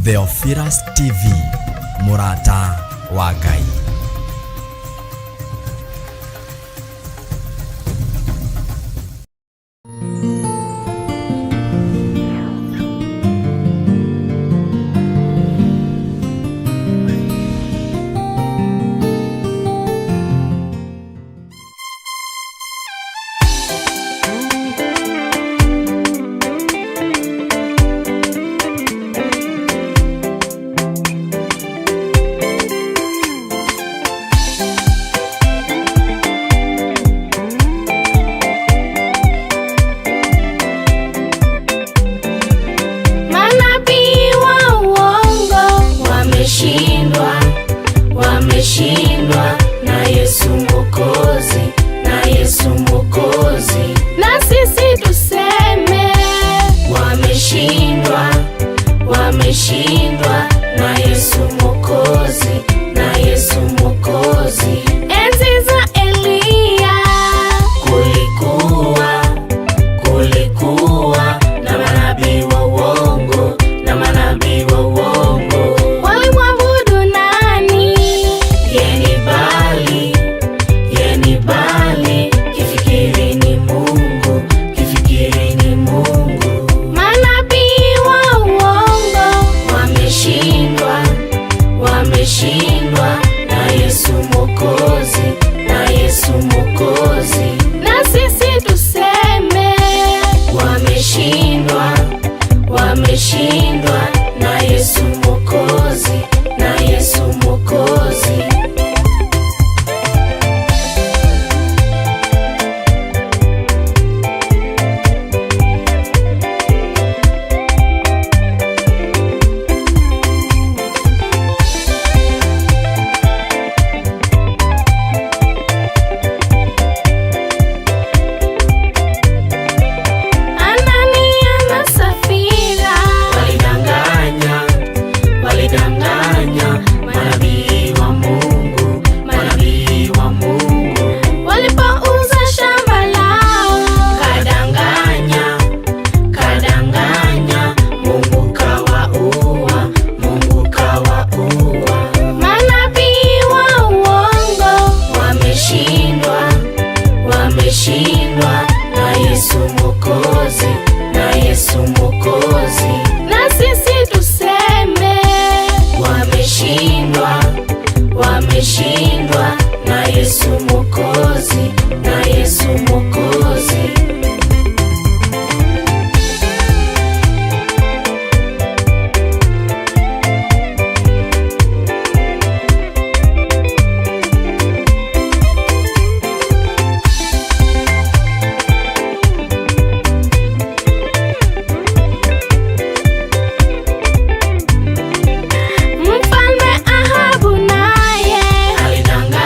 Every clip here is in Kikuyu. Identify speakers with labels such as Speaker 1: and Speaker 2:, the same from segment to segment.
Speaker 1: Theophilus TV, mũrata wa Ngai.
Speaker 2: Manabii wa uongo wameshindwa, wameshindwa na Yesu Mwokozi, na Yesu Mwokozi. Na sisi tuseme wameshindwa, wameshindwa na Yesu Mwokozi, na Yesu Mwokozi. Enzi za Eliya kulikuwa na manabii wa uongo, na manabii wa uongo. Walimwabudu nani? Yeni Bali, yeni Bali, kifikiri ni Mungu, kifikiri ni Mungu. Manabii wa uongo wameshindwa, wameshindwa na Yesu Mwokozi, na Yesu Mwokozi. Na sisi tuseme wameshindwa, wameshindwa na Yesu Mwokozi, na Yesu Mwokozi. Anania na Safira walidanganya, walidanganya manabii wa Mungu, manabii wa Mungu. Walipouza shamba lao, kadanganya, kadanganya, Mungu kawaua, Mungu kawaua. Manabii wa uongo wameshindwa, wameshindwa na Yesu Mwokozi, na Yesu Mwokozi. Na sisi tuseme wameshindwa, wameshindwa na Yesu Mwokozi, na Yesu Mwokozi. Mfalme Ahabu naye alidanganya.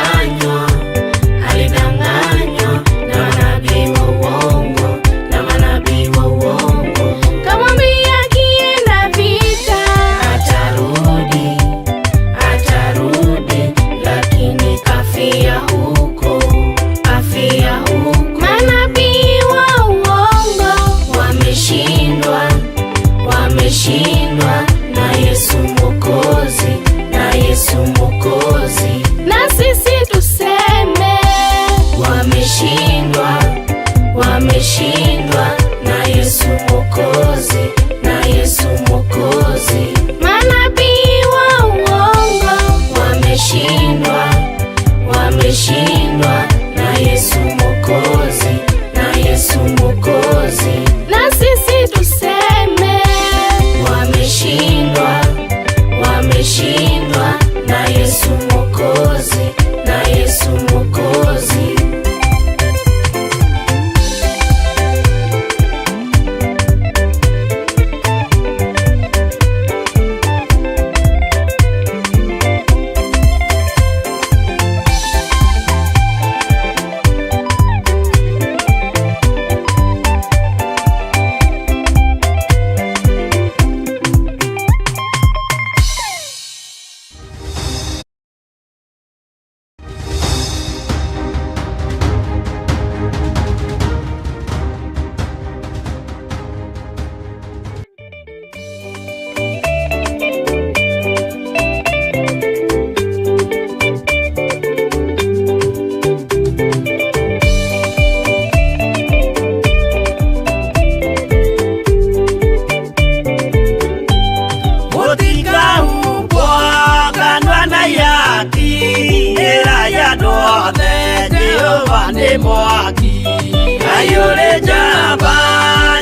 Speaker 3: Ngai ũrĩ njamba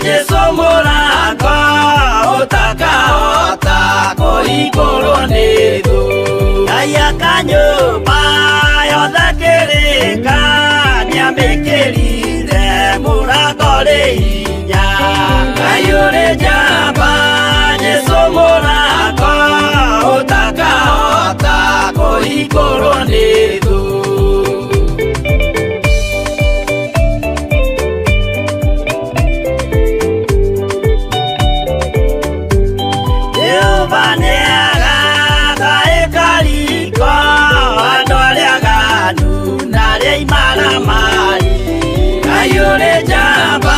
Speaker 3: Jesũ mũrango ũtakahota kũhingũrwo nĩ thũ. Ngai aka nyũmba yothe kĩrĩka nĩamĩkĩrire mũrango rĩ hinya. Ngai ũrĩ njamba Jesũ mũrango ũtakahota kũhingũrwo nĩ thũ. Jehova nĩagaka ĩkariko andũ arĩa aganu na arĩa imaramari. Ngai ũrĩ njamba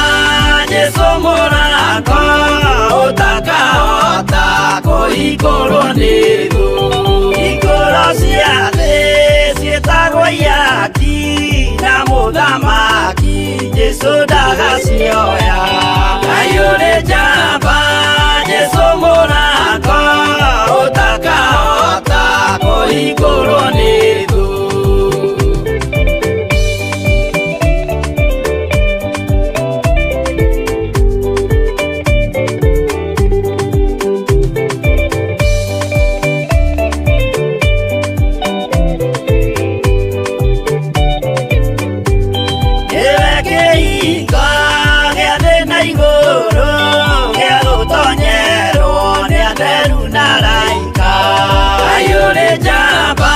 Speaker 3: Jesũ mũrango ũtakahota kũhingũrwo nĩ thũ. Hingũro cia thĩ ciĩtagwo ihaki na mũthamaki Jesũ ndagacioya. Ngai ũrĩ njamba Jesũ mũrango ũtakahota kũhingũrwo nĩ thũ. Nĩwe kĩhingo gĩa thĩ na igũrũ gĩa gũtonyerwo nĩ atheru na araika. Ngai ũrĩ njamba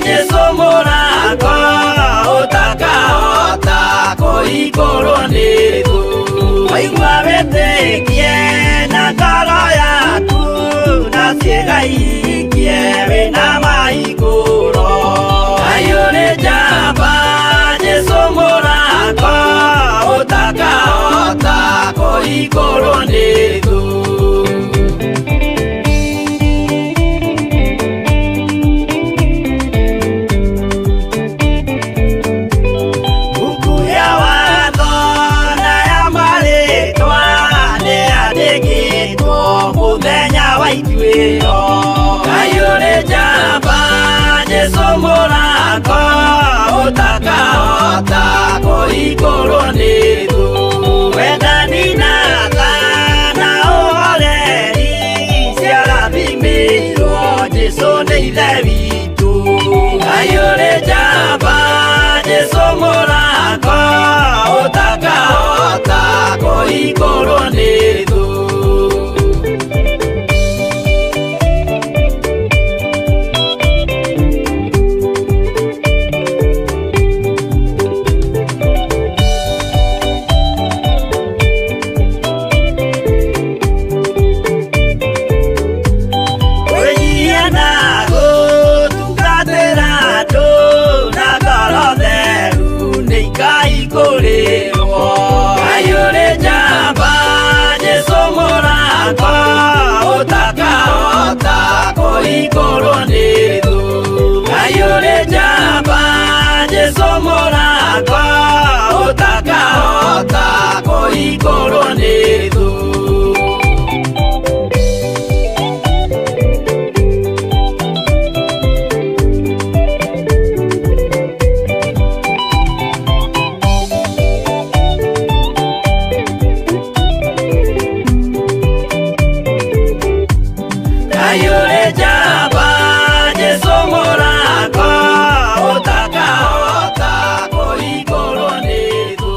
Speaker 3: Jesũ mũrango ũtakahota kũhingũrwo nĩ thũ. Waigua wĩtĩkie na ngoro yaku na ciĩga ihingie wĩna mahingũro. Ngai ũrĩ njamba Jesũ mũrango ũtakahota kũhingũrwo nĩ thũ. Buku ya watho na ya marĩtwa nĩyandĩkĩtwo mũthenya wa ituĩro. Ngai ũrĩ njamba Jesũ mũrango ũtakahota kũhingũrwo nĩ thũ. Wendani na tha na ũhoreri ciarathimĩirwo Jesũ nĩ Ithe witũ. Ngai ũrĩ njamba Jesũ mũrango ũtakahota kũhingũrwo nĩ thũ. Wĩnyihia na gũtungatĩra andũ na ngoro theru nĩikaihingũrĩrwo. Ngai ũrĩ njamba Jesũ mũrango ũtakahota kũhingũrwo nĩ thũ. Ngai ũrĩ njamba Jesũ mũrango ũtakahota kũhingũrwo nĩ thũ. Ngai ũrĩ njamba Jesũ mũrango ũtakahota kũhingũrwo nĩ thũ.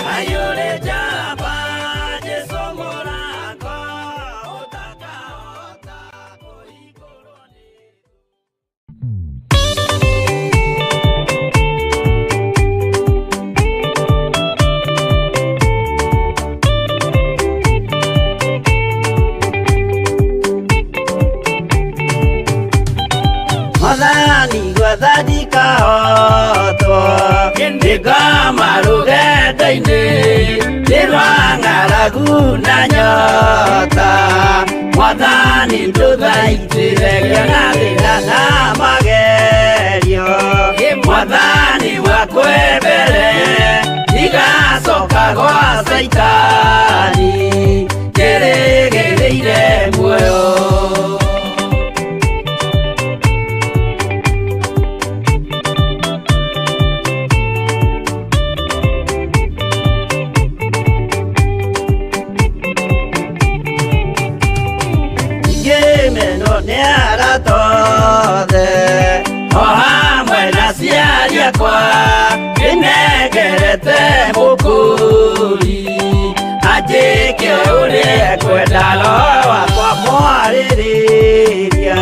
Speaker 3: Ngai ũrĩ njamba Jesũ mũrango ũtakahota kũhingũrwo nĩ thũ. Mwathani gwetha ndikahotwo nĩngoma rũgendo-inĩ nĩ rwa ng'aragu na nyota. Mwathani ndũthaitĩre ngĩona thĩna na magerio. Mwathani wakwe mbere ndigacoka gwa Caitani njĩrĩgĩrĩire muoyo. othe o hamwe na aciari akwa ndĩnengerete mũkũri anjĩke ũrĩa ekwenda roho wakwa mwarĩrĩria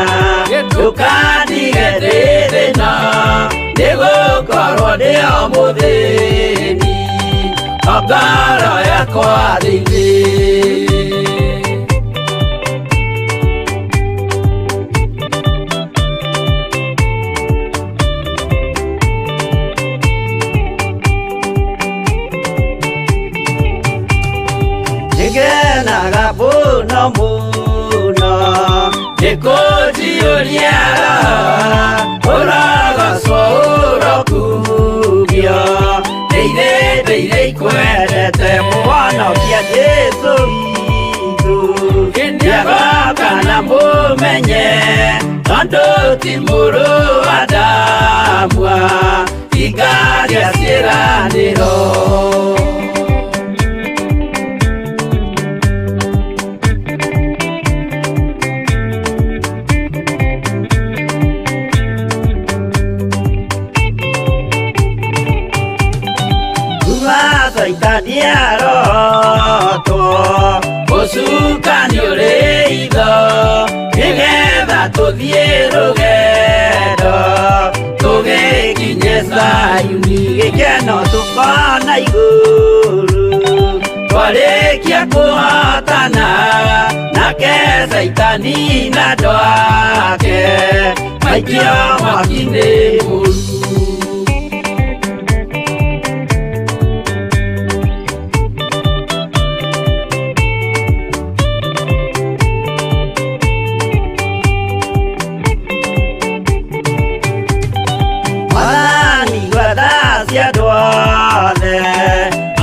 Speaker 3: ndũkandige ndĩ thĩna nĩgũkorwo ndĩ o mũthĩni o ngoro yakwa thĩinĩ. Nĩngenaga mũno mũno nĩkũnjiyũria roho ũrogocwo ũrokumio ndĩire ndĩire ikwendete mũhonokia Jesũ witũ nĩagoka na mũmenye tondũ ti mũrũ wa Adamu hingagia ciĩranĩro. Saitani arotwo ũcukani ũrĩ itho nĩgetha tũthiĩ rũgendo tũgĩkinye Zayuni gĩkeno tũkona igũrũ twarĩkia kũhotana nake Saitani na andũ ake maikio mwaki-inĩ mũru.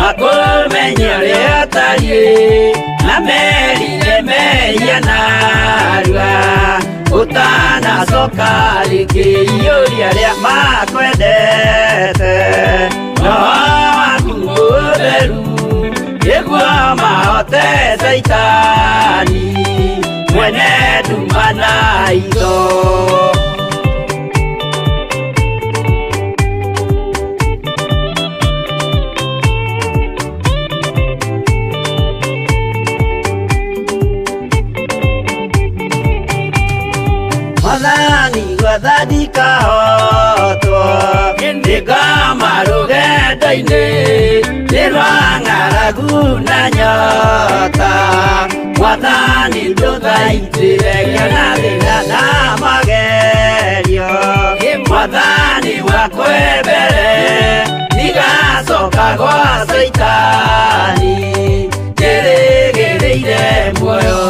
Speaker 3: Akũmenye ũrĩa ũtariĩ na merire mehia narua ũtanacoka rĩngĩ iyũria arĩa makwendete roho waku mũtheru nĩguo mahote Saitani mwene nduma na itho. Mwathani gwathani kahotwo nĩngoma rũgendo-inĩ nĩ rwa ng'aragu na nyota Mwathani ndũthaitĩre ngĩona thĩna na magerio Mwathani wakwa mbere ndigacoka gwa Saitani njĩrĩgĩrĩire muoyo.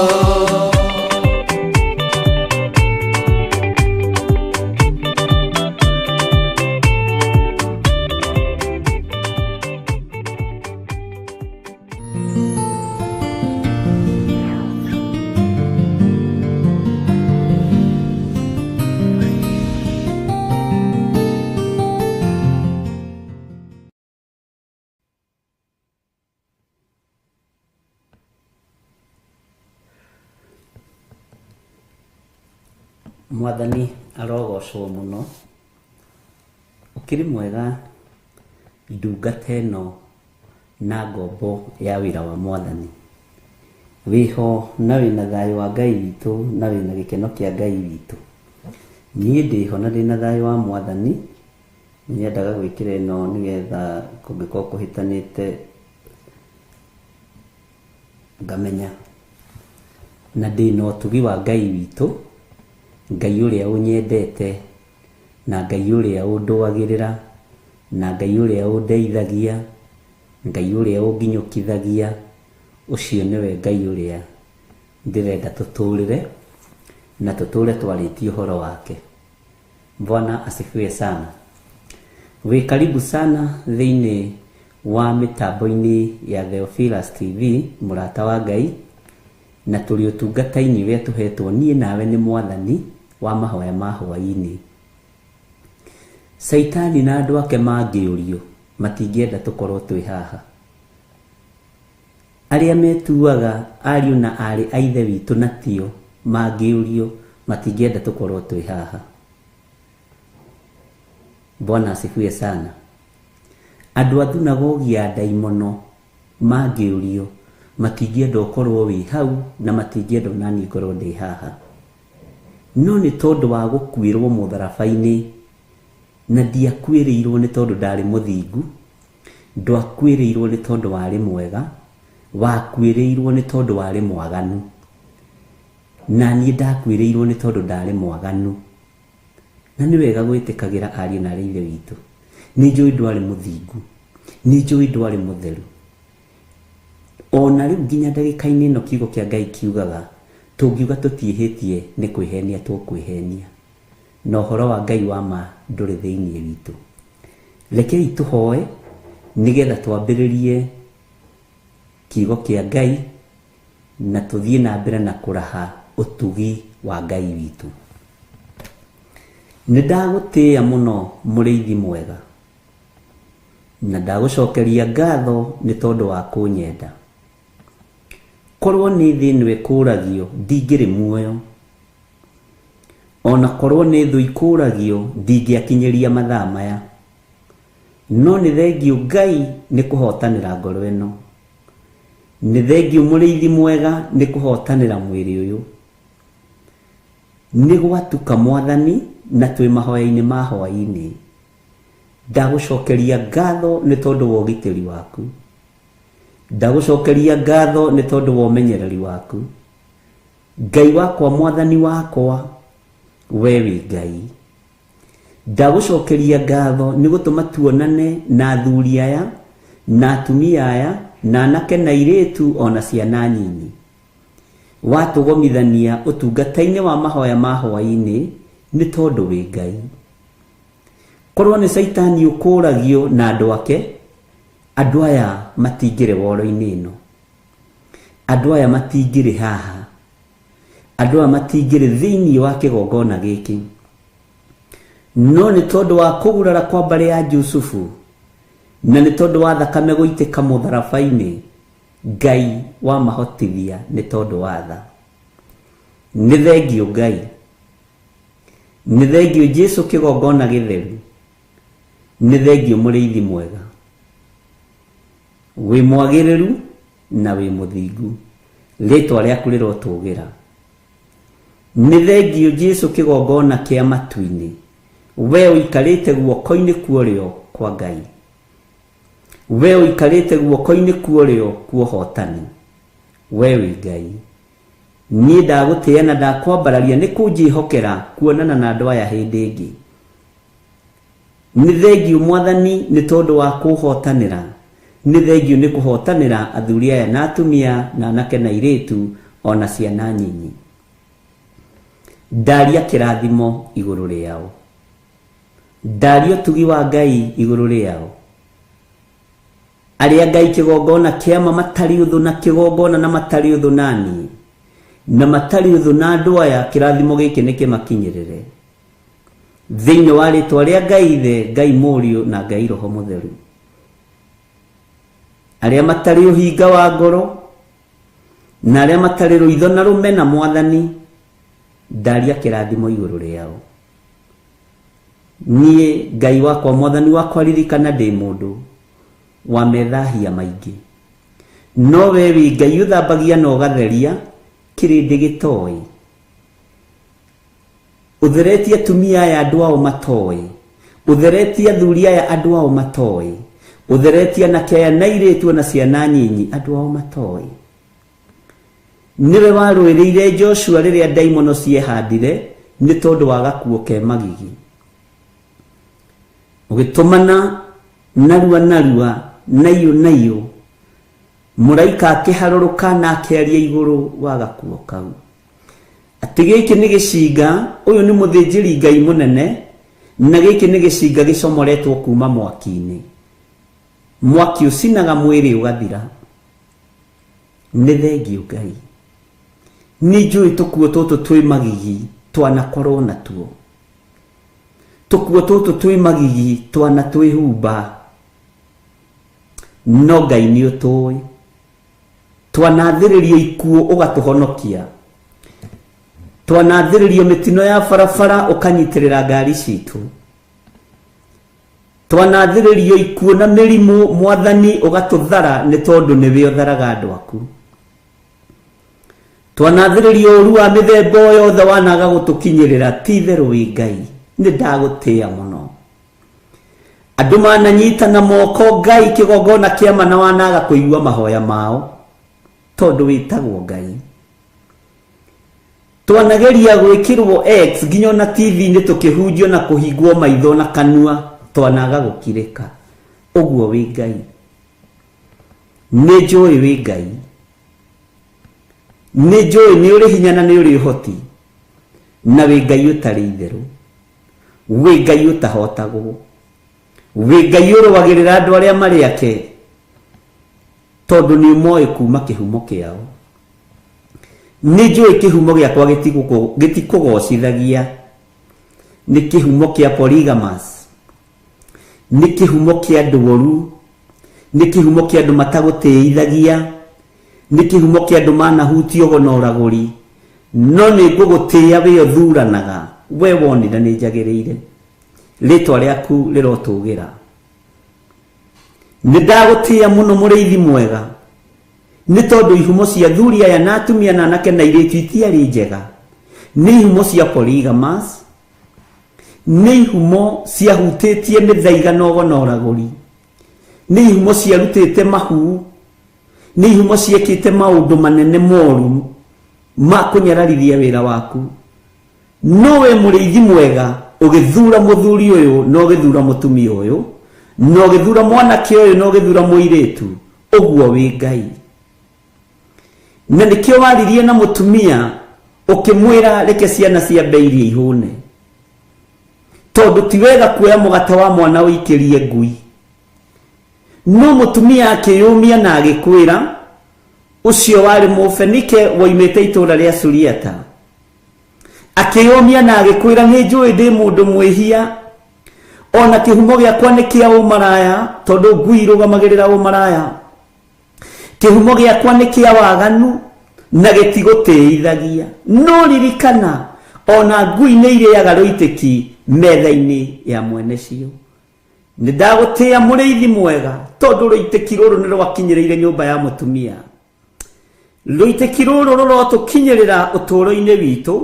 Speaker 4: Mwathani arogocwo muno ukiri mwega ndungata ĩno na ngombo ya wĩra wa Mwathani wĩho na wĩna thayũ wa Ngai witũ na wĩna gĩkeno kĩa Ngai witũ. Niĩ ndĩho na ndĩna thayũ wa Mwathani nyendaga gwĩkĩra ĩno nĩgetha kũngĩkorwo kũhĩtanĩte ngamenya na ndĩna ũtugi wa Ngai witũ, Ngai ũrĩa ũnyendete na Ngai ũrĩa ũndũagĩrĩra na Ngai ũrĩa ũndeithagia, Ngai ũrĩa ũnginyũkithagia, ũcio nĩwe Ngai ũrĩa ndĩrenda tũtũrĩre na tũtũre twarĩtie ũhoro wake. Bwana asifiwe sana. Wĩ karibu sana thĩinĩ wa mĩtambo-inĩ ya Theophilus TV, mũrata wa Ngai, na tũrĩ ũtungata-inĩ ũrĩa tũhetwo niĩ nawe nĩ Mwathani wa mahoya ma hwaĩ-inĩ. Saitani na andũ ake mangĩũrio matingĩenda tũkorwo twĩ haha. Arĩa metuaga ariũ na aarĩ a Ithe witũ na tio mangĩũrio matingĩenda tũkorwo twĩ haha. Bwana asifiwe sana. Andũ a thunagogi ya ndaimono mangĩũrio matingĩenda ũkorwo wĩ hau na matingĩenda onaniĩ ngorwo ndĩ haha. No nĩ tondũ wa gũkuĩrwo mũtharaba-inĩ, na ndiakuĩrĩirwo nĩ tondũ ndarĩ mũthingu, ndwakuĩrĩirwo nĩ tondũ warĩ mwega, wakuĩrĩirwo nĩ tondũ warĩ mwaganu. Na niĩ ndakuĩrĩirwo nĩ tondũ ndarĩ mwaganu. Na nĩ wega gwĩtĩkagĩra ariũ na aarĩ a Ithe witũ. Nĩ njũĩ ndwarĩ mũthingu, nĩ njũĩ ndwarĩ mũtheru. Ona rĩu nginya ndagĩka-inĩ ĩno kiugo kĩa Ngai kiugaga tũngiuga tũtiĩhĩtie nĩ kwĩhenia tũkwĩhenia, na ũhoro wa Ngai wa ma ndũrĩ thĩinĩ witũ. Rekei tũhoe nĩgetha twambĩrĩrie kiugo kĩa Ngai na tũthiĩ na mbere na kũraha ũtugi wa Ngai witũ. Nĩ ndagũtĩĩa mũno mũrĩithi mwega, na ndagũcokeria ngatho nĩ tondũ wa kũnyenda. Korwo nĩ thĩ ĩno ĩkũragio ndingĩrĩ muoyo, ona korwo nĩ thũ ikũragio ndingĩakinyĩria mathaa maya. No nĩ thengiũ Ngai nĩ kũhotanĩra ngoro ĩno, nĩ thengiũ mũrĩithi mwega nĩ kũhotanĩra mwĩrĩ ũyũ. Nĩ gwatuka Mwathani na twĩ mahoya-inĩ ma hwaĩ-inĩ. Ndagũcokeria ngatho nĩ tondũ wa ũgitĩri waku, ndagũcokeria ngatho nĩ tondũ wa ũmenyereri waku. Ngai wakwa, Mwathani wakwa, we wĩ Ngai. Ndagũcokeria ngatho nĩ gũtũma tuonane na athuri aya na atumia aya na anake na airĩtu ona ciana nyinyi. Watũgomithania ũtungata-inĩ wa mahoya ma hwaĩ-inĩ nĩ tondũ wĩ Ngai. Korwo nĩ Caitani ũkũragio na andũ ake, andũ aya matingĩrĩ woro-inĩ ĩno, andũ aya matingĩrĩ haha, andũ aya matingĩrĩ thĩinĩ wa kĩgongona gĩkĩ. No nĩ tondũ wa kũgurara kwa mbarĩ ya Jusufu, na nĩ tondũ wa thakame gũitĩka mũtharaba-inĩ, Ngai wamahotithia nĩ tondũ wa tha. Nĩ thengiũ Ngai, nĩ thengiũ Jesu kĩgongona gĩtheru, nĩ thengiũ mũrĩithi mwega, wĩ mwagĩrĩru na wĩ mũthingu, rĩtwa rĩaku rĩrotũgĩra. Nĩ thengiũ Jesu kĩgongona kĩa matu-inĩ, we ũikarĩte guoko-inĩ kwa ũrĩo kwa Ngai, we ũikarĩte guoko-inĩ kwa ũrĩo kwa ũhotani, we wĩ Ngai. Niĩ ndagũtĩĩa na ndakwambararia nĩ kũnjĩhokera kuonana na andũ aya hĩndĩ ĩngĩ. Nĩ thengiũ Mwathani nĩ tondũ wa kũhotanĩra, nĩ thengiũ nĩ kũhotanĩra athuri aya na atumia na anake na airĩtu ona ciana nyinyi. Ndaria kĩrathimo igũrũ rĩao, ndaria ũtugi wa Ngai igũrũ rĩao. Arĩa Ngai kĩgongona kĩama matarĩ ũthũ na kĩgongona na matarĩ ũthũ naniĩ, na matarĩ ũthũ na andũ aya, kĩrathimo gĩkĩ nĩ kĩmakinyĩrĩre thĩinĩ wa rĩtwa rĩa Ngai Ithe, Ngai Mũriũ na Ngai Roho Mũtheru. Arĩa matarĩ ũhinga wa ngoro na arĩa matarĩ rũitho na rũmena Mwathani, ndaria kĩrathimo igũrũ rĩao. Niĩ Ngai wakwa, Mwathani wakwa, ririkana ndĩ mũndũ wa methahia maingĩ, no we wĩ Ngai ũthambagia na ũgatheria kĩrĩndĩ gĩtoĩ. Ũtheretie atumia aya andũ ao matoĩ, ũtheretie athuri aya andũ ao matoĩ, ũtheretie anake aya na airĩtu na ciana nyinyi andũ ao matoĩ. Nĩwe warũĩrĩire Joshua rĩrĩa ndaimono ciehandire nĩ tondũ wa gakuo ke magigi, ũgĩtũmana narua narua naiyũ naiyũ, mũraika akĩharũrũka na akĩaria igũrũ wa gakuo kau atĩ gĩkĩ nĩ gĩcinga, ũyũ nĩ mũthĩnjĩri Ngai mũnene, na gĩkĩ nĩ gĩcinga gĩcomoretwo kuma mwaki-inĩ. Mwaki ũcinaga mwĩrĩ ũgathira. Nĩ thengiũ Ngai, nĩ njũĩ tũkuo tũtũ twĩ magigi twanakorwo natuo, tũkuo tũtũ twĩ magigi twanatwĩhumba, no Ngai nĩ ũtũĩ. Twanathĩrĩrio ikuũ ũgatũhonokia, twanathĩrĩrio mĩtino ya barabara ũkanyitĩrĩra ngari citũ. Twanathĩrĩrio ikuũ na mĩrimũ, Mwathani ũgatũthara nĩ tondũ nĩwe ũtharaga andũ aku. Twanathĩrĩrio ũru wa mĩthemba o yothe wanaga gũtũkinyĩrĩra, ti itherũ wĩ Ngai, nĩ ndagũtĩĩa mũno. Andũ mananyitana moko Ngai kĩgongona kĩama na wanaga kũigua mahoya mao, tondũ wĩtagwo Ngai. Twanageria gwĩkĩrwo X nginya ona TV-inĩ tũkĩhunjio na kũhingwo maitho na kanua, twanaga gũkirĩka. Ũguo wĩ Ngai. Nĩ njũĩ wĩ Ngai. Nĩ njũĩ nĩ ũrĩ hinya na nĩ ũrĩ ũhoti, na wĩ Ngai ũtarĩ itherũ. Wĩ Ngai ũtahotagwo. Wĩ Ngai ũrũagĩrĩra andũ arĩa marĩ ake, tondũ nĩ ũmoĩ kuma kĩhumo kĩao. Nĩ njũĩ kĩhumo gĩakwa gĩtikũgocithagia, nĩ kĩhumo kĩa polygamous, nĩ kĩhumo kĩa andũ oru, nĩ kĩhumo kĩa andũ matagũtĩithagia, nĩ kĩhumo kĩa andũ manahutio ũgo na ũragũri, no nĩ ngũgũtĩĩa wĩ ũthuranaga, we wonire nĩ njagĩrĩire. Rĩtwa rĩaku rĩrotũgĩra. Nĩ ndagũtĩĩa mũno mũrĩithi mwega, nĩ tondũ ihumo cia athuri aya na atumia na anake na airĩtu itiarĩ njega. Nĩ ihumo cia polygamous, nĩ ihumo ciahutĩtie mĩthaiga na ũgo na ũragũri, nĩ ihumo ciarutĩte mahu, nĩ ihumo ciekĩte maũndũ manene moru ma kũnyararithia wĩra waku. No we mũrĩithi mwega ũgĩthura mũthuri ũyũ na ũgĩthura mũtumia ũyũ na ũgĩthura mwanake ũyũ na ũgĩthura mũirĩtu, ũguo wĩ Ngai. Na nĩkĩo waririe na mũtumia ũkĩmwĩra reke ciana ciambe irie ihũne, tondũ ti wega kuoya mũgate wa mwana ũikĩrie ngui. No mũtumia akĩyũmia na agĩkwĩra, ũcio warĩ Mũfenike woimĩte itũũra rĩa Suriata, akĩyũmia na agĩkwĩra, nĩ njũĩ ndĩ mũndũ mwĩhia, ona kĩhumo gĩakwa nĩ kĩa ũmaraya, tondũ ngui irũgamagĩrĩra ũmaraya. Kĩhumo gĩakwa nĩ kĩa waganu na gĩtigũtĩithagia. No ririkana, ona ngui nĩ irĩaga rũitĩki metha-inĩ ya mwene cio. Nĩ ndagũtĩĩa mũrĩithi mwega, tondũ rũitĩki rũrũ nĩ rwakinyĩrĩire nyũmba ya mũtumia. Rũitĩki rũrũ rũrotũkinyĩrĩra ũtũũro-inĩ witũ,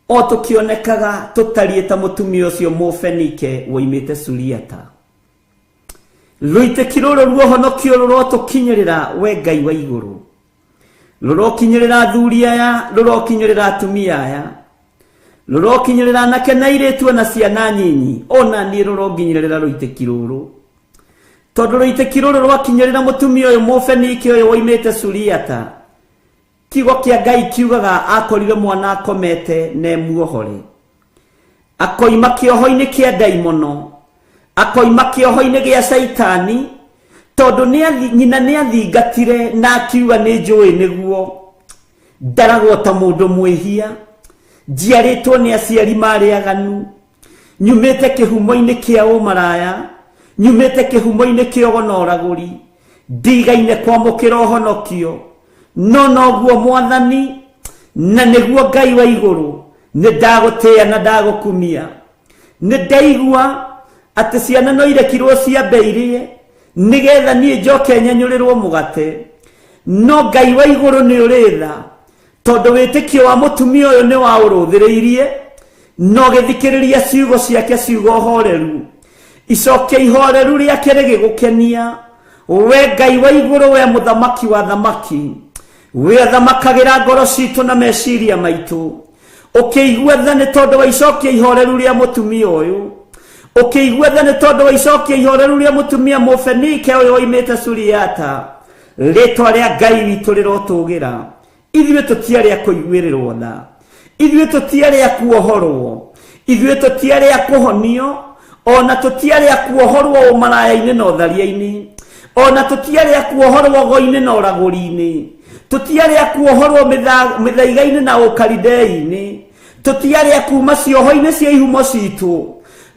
Speaker 4: o tũkĩonekaga tũtariĩ ta mũtumia ũcio Mũfenike woimĩte Suriata. Rũitĩki rũrũ ruohonokio rũrotũkinyĩrĩra, we Ngai wa igũrũ. Rũrokinyĩrĩra athuri aya, rũrokinyĩrĩra atumia aya, rũrokinyĩrĩra anake na airĩtu ona ciana nyinyi, ona niĩ rũronginyĩrĩra rũitĩki rũrũ. Tondũ rũitĩki rũrũ rwakinyĩrĩra mũtumia ũyũ Mũfenike ũyũ woimĩte Suriata, kiugo kĩa Ngai kiugaga akorire mwana akomete na emuohore. Akoima kĩoho-inĩ kĩa ndaimono, akoima kĩoho-inĩ gĩa Caitani, tondũ nyina nĩ athingatire na akiuga nĩ njũĩ nĩguo ndaragwo ta mũndũ mwĩhia, njiarĩtwo nĩ aciari marĩ aganu, nyumĩte kĩhumo-inĩ kĩa ũmaraya, nyumĩte kĩhumo-inĩ kĩa ũgo na ũragũri, ndigaine kwamũkĩra ũhonokio, no noguo Mwathani na nĩguo Ngai wa igũrũ, nĩ ndagũtĩĩa na ndagũkumia. Nĩ ndaigua atĩ ciana no irekirwo ciambe irĩe nĩgetha niĩ njoke nyenyũrĩrwo mũgate, no Ngai wa igũrũ nĩ ũrĩ tha, tondũ wĩtĩkio wa mũtumia ũyũ nĩ waũrũthĩrĩirie na ũgĩthikĩrĩria ciugo ciake, ciugo horeru, icokia ihoreru rĩake rĩgĩgũkenia. We Ngai wa igũrũ, we mũthamaki wa thamaki, we ũthamakagĩra ngoro citũ na meciria maitũ, ũkĩigua tha nĩ tondũ wa icokia ihoreru rĩa mũtumia ũyũ, ũkĩigua tha nĩ tondũ wa icokia ihoreru rĩa mũtumia Mũfenike ũyũ woimĩte Suriata. Rĩtwa rĩa Ngai witũ rĩrotũgĩra. Ithuĩ tũtiarĩ a kũiguĩrĩrwo tha, ithuĩ tũtiarĩ a kuohorwo, ithuĩ tũtiarĩ a kũhonio, ona tũtiarĩ a kuohorwo ũmaraya-inĩ na ũtharia-inĩ, ona tũtiarĩ a kuohorwo ũgo-inĩ na ũragũri-inĩ, tũtiarĩ a kuohorwo mĩthaiga-inĩ na ũkaridei-inĩ, tũtiarĩ a kuma cioho-inĩ cia ihumo citũ,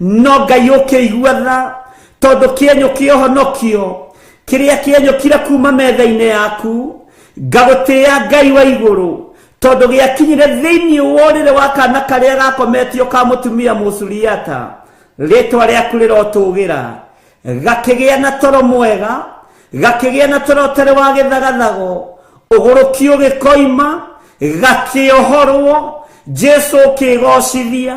Speaker 4: no Ngai ũkĩigua tha, tondũ kĩenyũ kĩa ũhonokio kĩrĩa kĩenyũkire kuma metha-inĩ yaku, ngagũtĩĩa Ngai wa igũrũ, tondũ gĩakinyire thĩinĩ wa ũrĩrĩ wa kana karĩa gakometio ka mũtumia Mũsuriata. Rĩtwa rĩaku rĩrotũgĩra. Gakĩgĩa na toro mwega, gakĩgĩa na toro ũtarĩ wa gĩthagathago, ũgũrũki ũgĩkoima, gakĩohorwo. Jesu ũkĩgocithia.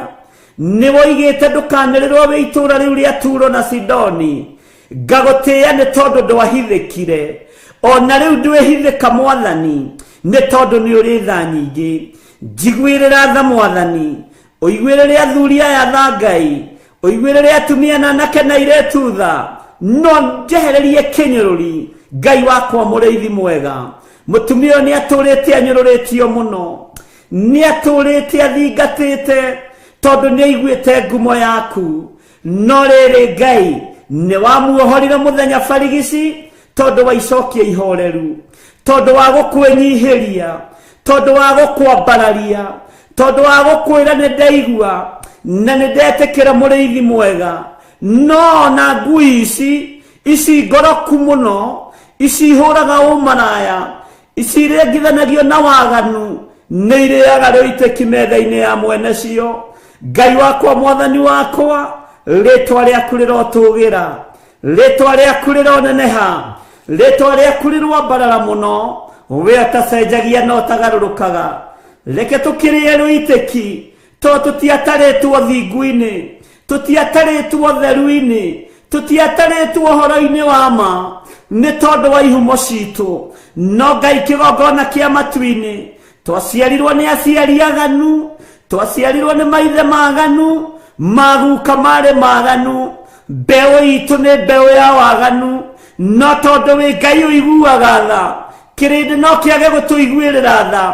Speaker 4: Nĩ woigĩte ndũkanĩrĩrwo wĩ itũũra rĩu rĩa Turo na Sidoni. Ngagũtĩĩa nĩ tondũ ndwahithĩkire, ona rĩu ndwĩhithĩka Mwathani, nĩ tondũ nĩ ũrĩ tha nyingĩ. Njiguĩrĩra tha Mwathani, ũiguĩrĩre athuri aya tha Ngai, ũiguĩrĩre atumia na anake na airĩtu tha, no njehererie kĩnyũrũri. Ngai wakwa mũrĩithi mwega, mũtumia ũyũ nĩ atũrĩte anyũrũrĩtio mũno, nĩ atũrĩte athingatĩte, tondũ nĩ aiguĩte ngumo yaku. No rĩrĩ Ngai, nĩ wamuohorire mũthenya barigici, tondũ wa icokia ihoreru, tondũ wa gũkwĩnyihĩria, tondũ wa gũkwambararia, tondũ wa gũkwĩra nĩ ndaigua na nĩ ndetĩkĩra mũrĩithi mwega. No ona ngui ici ici ngoroku mũno, ici ihũraga ũmaraya, ici irengithanagio na waganu, nĩ irĩaga rũitĩki metha-inĩ ya mwene cio. Ngai wakwa, Mwathani wakwa, rĩtwa rĩaku rĩrotũgĩra, rĩtwa rĩaku rĩroneneha, rĩtwa rĩaku rĩrwambarara mũno. We ũtacenjagia na ũtagarũrũkaga, reke tũkĩrĩe rũitĩki, tondũ tũtiatarĩtwo thingu-inĩ, tũtiatarĩtwo theru-inĩ, tũtiatarĩtwo ũhoro-inĩ wa ma, nĩ tondũ wa ihumo citũ. No Ngai kĩgongona kĩa matu-inĩ, twaciarirwo nĩ aciari aganu, twaciarirwo nĩ maithe maganu, maguka marĩ maganu, mbeũ itũ nĩ mbeũ ya waganu. No tondũ wĩ Ngai ũiguaga tha, kĩrĩndĩ no kĩage gũtũiguĩrĩra tha,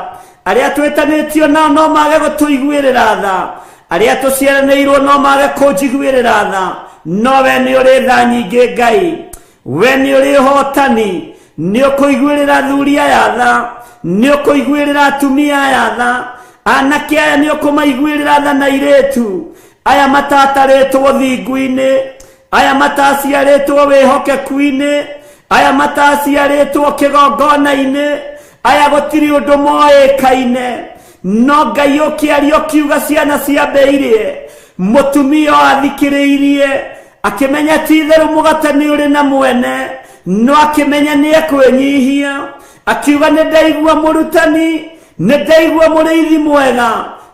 Speaker 4: arĩa twĩtanĩtio nao no mage gũtũiguĩrĩra tha, arĩa tũciaranĩirwo no mage kũnjiguĩrĩra tha, no we nĩ ũrĩ tha nyingĩ Ngai, we nĩ ũrĩ ũhotani, nĩ ũkũiguĩrĩra athuri aya tha, nĩ ũkũiguĩrĩra atumia aya tha, anake aya nĩ ũkũmaiguĩrĩra tha na airĩtu aya matatarĩtwo thingu-inĩ, aya mataciarĩtwo wĩhokeku-inĩ, aya mataciarĩtwo kĩgongona-inĩ, aya gũtirĩ ũndũ moĩkaine. No Ngai ũkĩaria ũkiuga ciana ciambĩirie, mũtumia ũyũ athikĩrĩirie akĩmenya ti itherũ mũgate nĩ ũrĩ na mwene, no akĩmenya nĩ ekwĩnyihia, akiuga nĩ ndaigua mũrutani, nĩ ndaigua mũrĩithi mwega,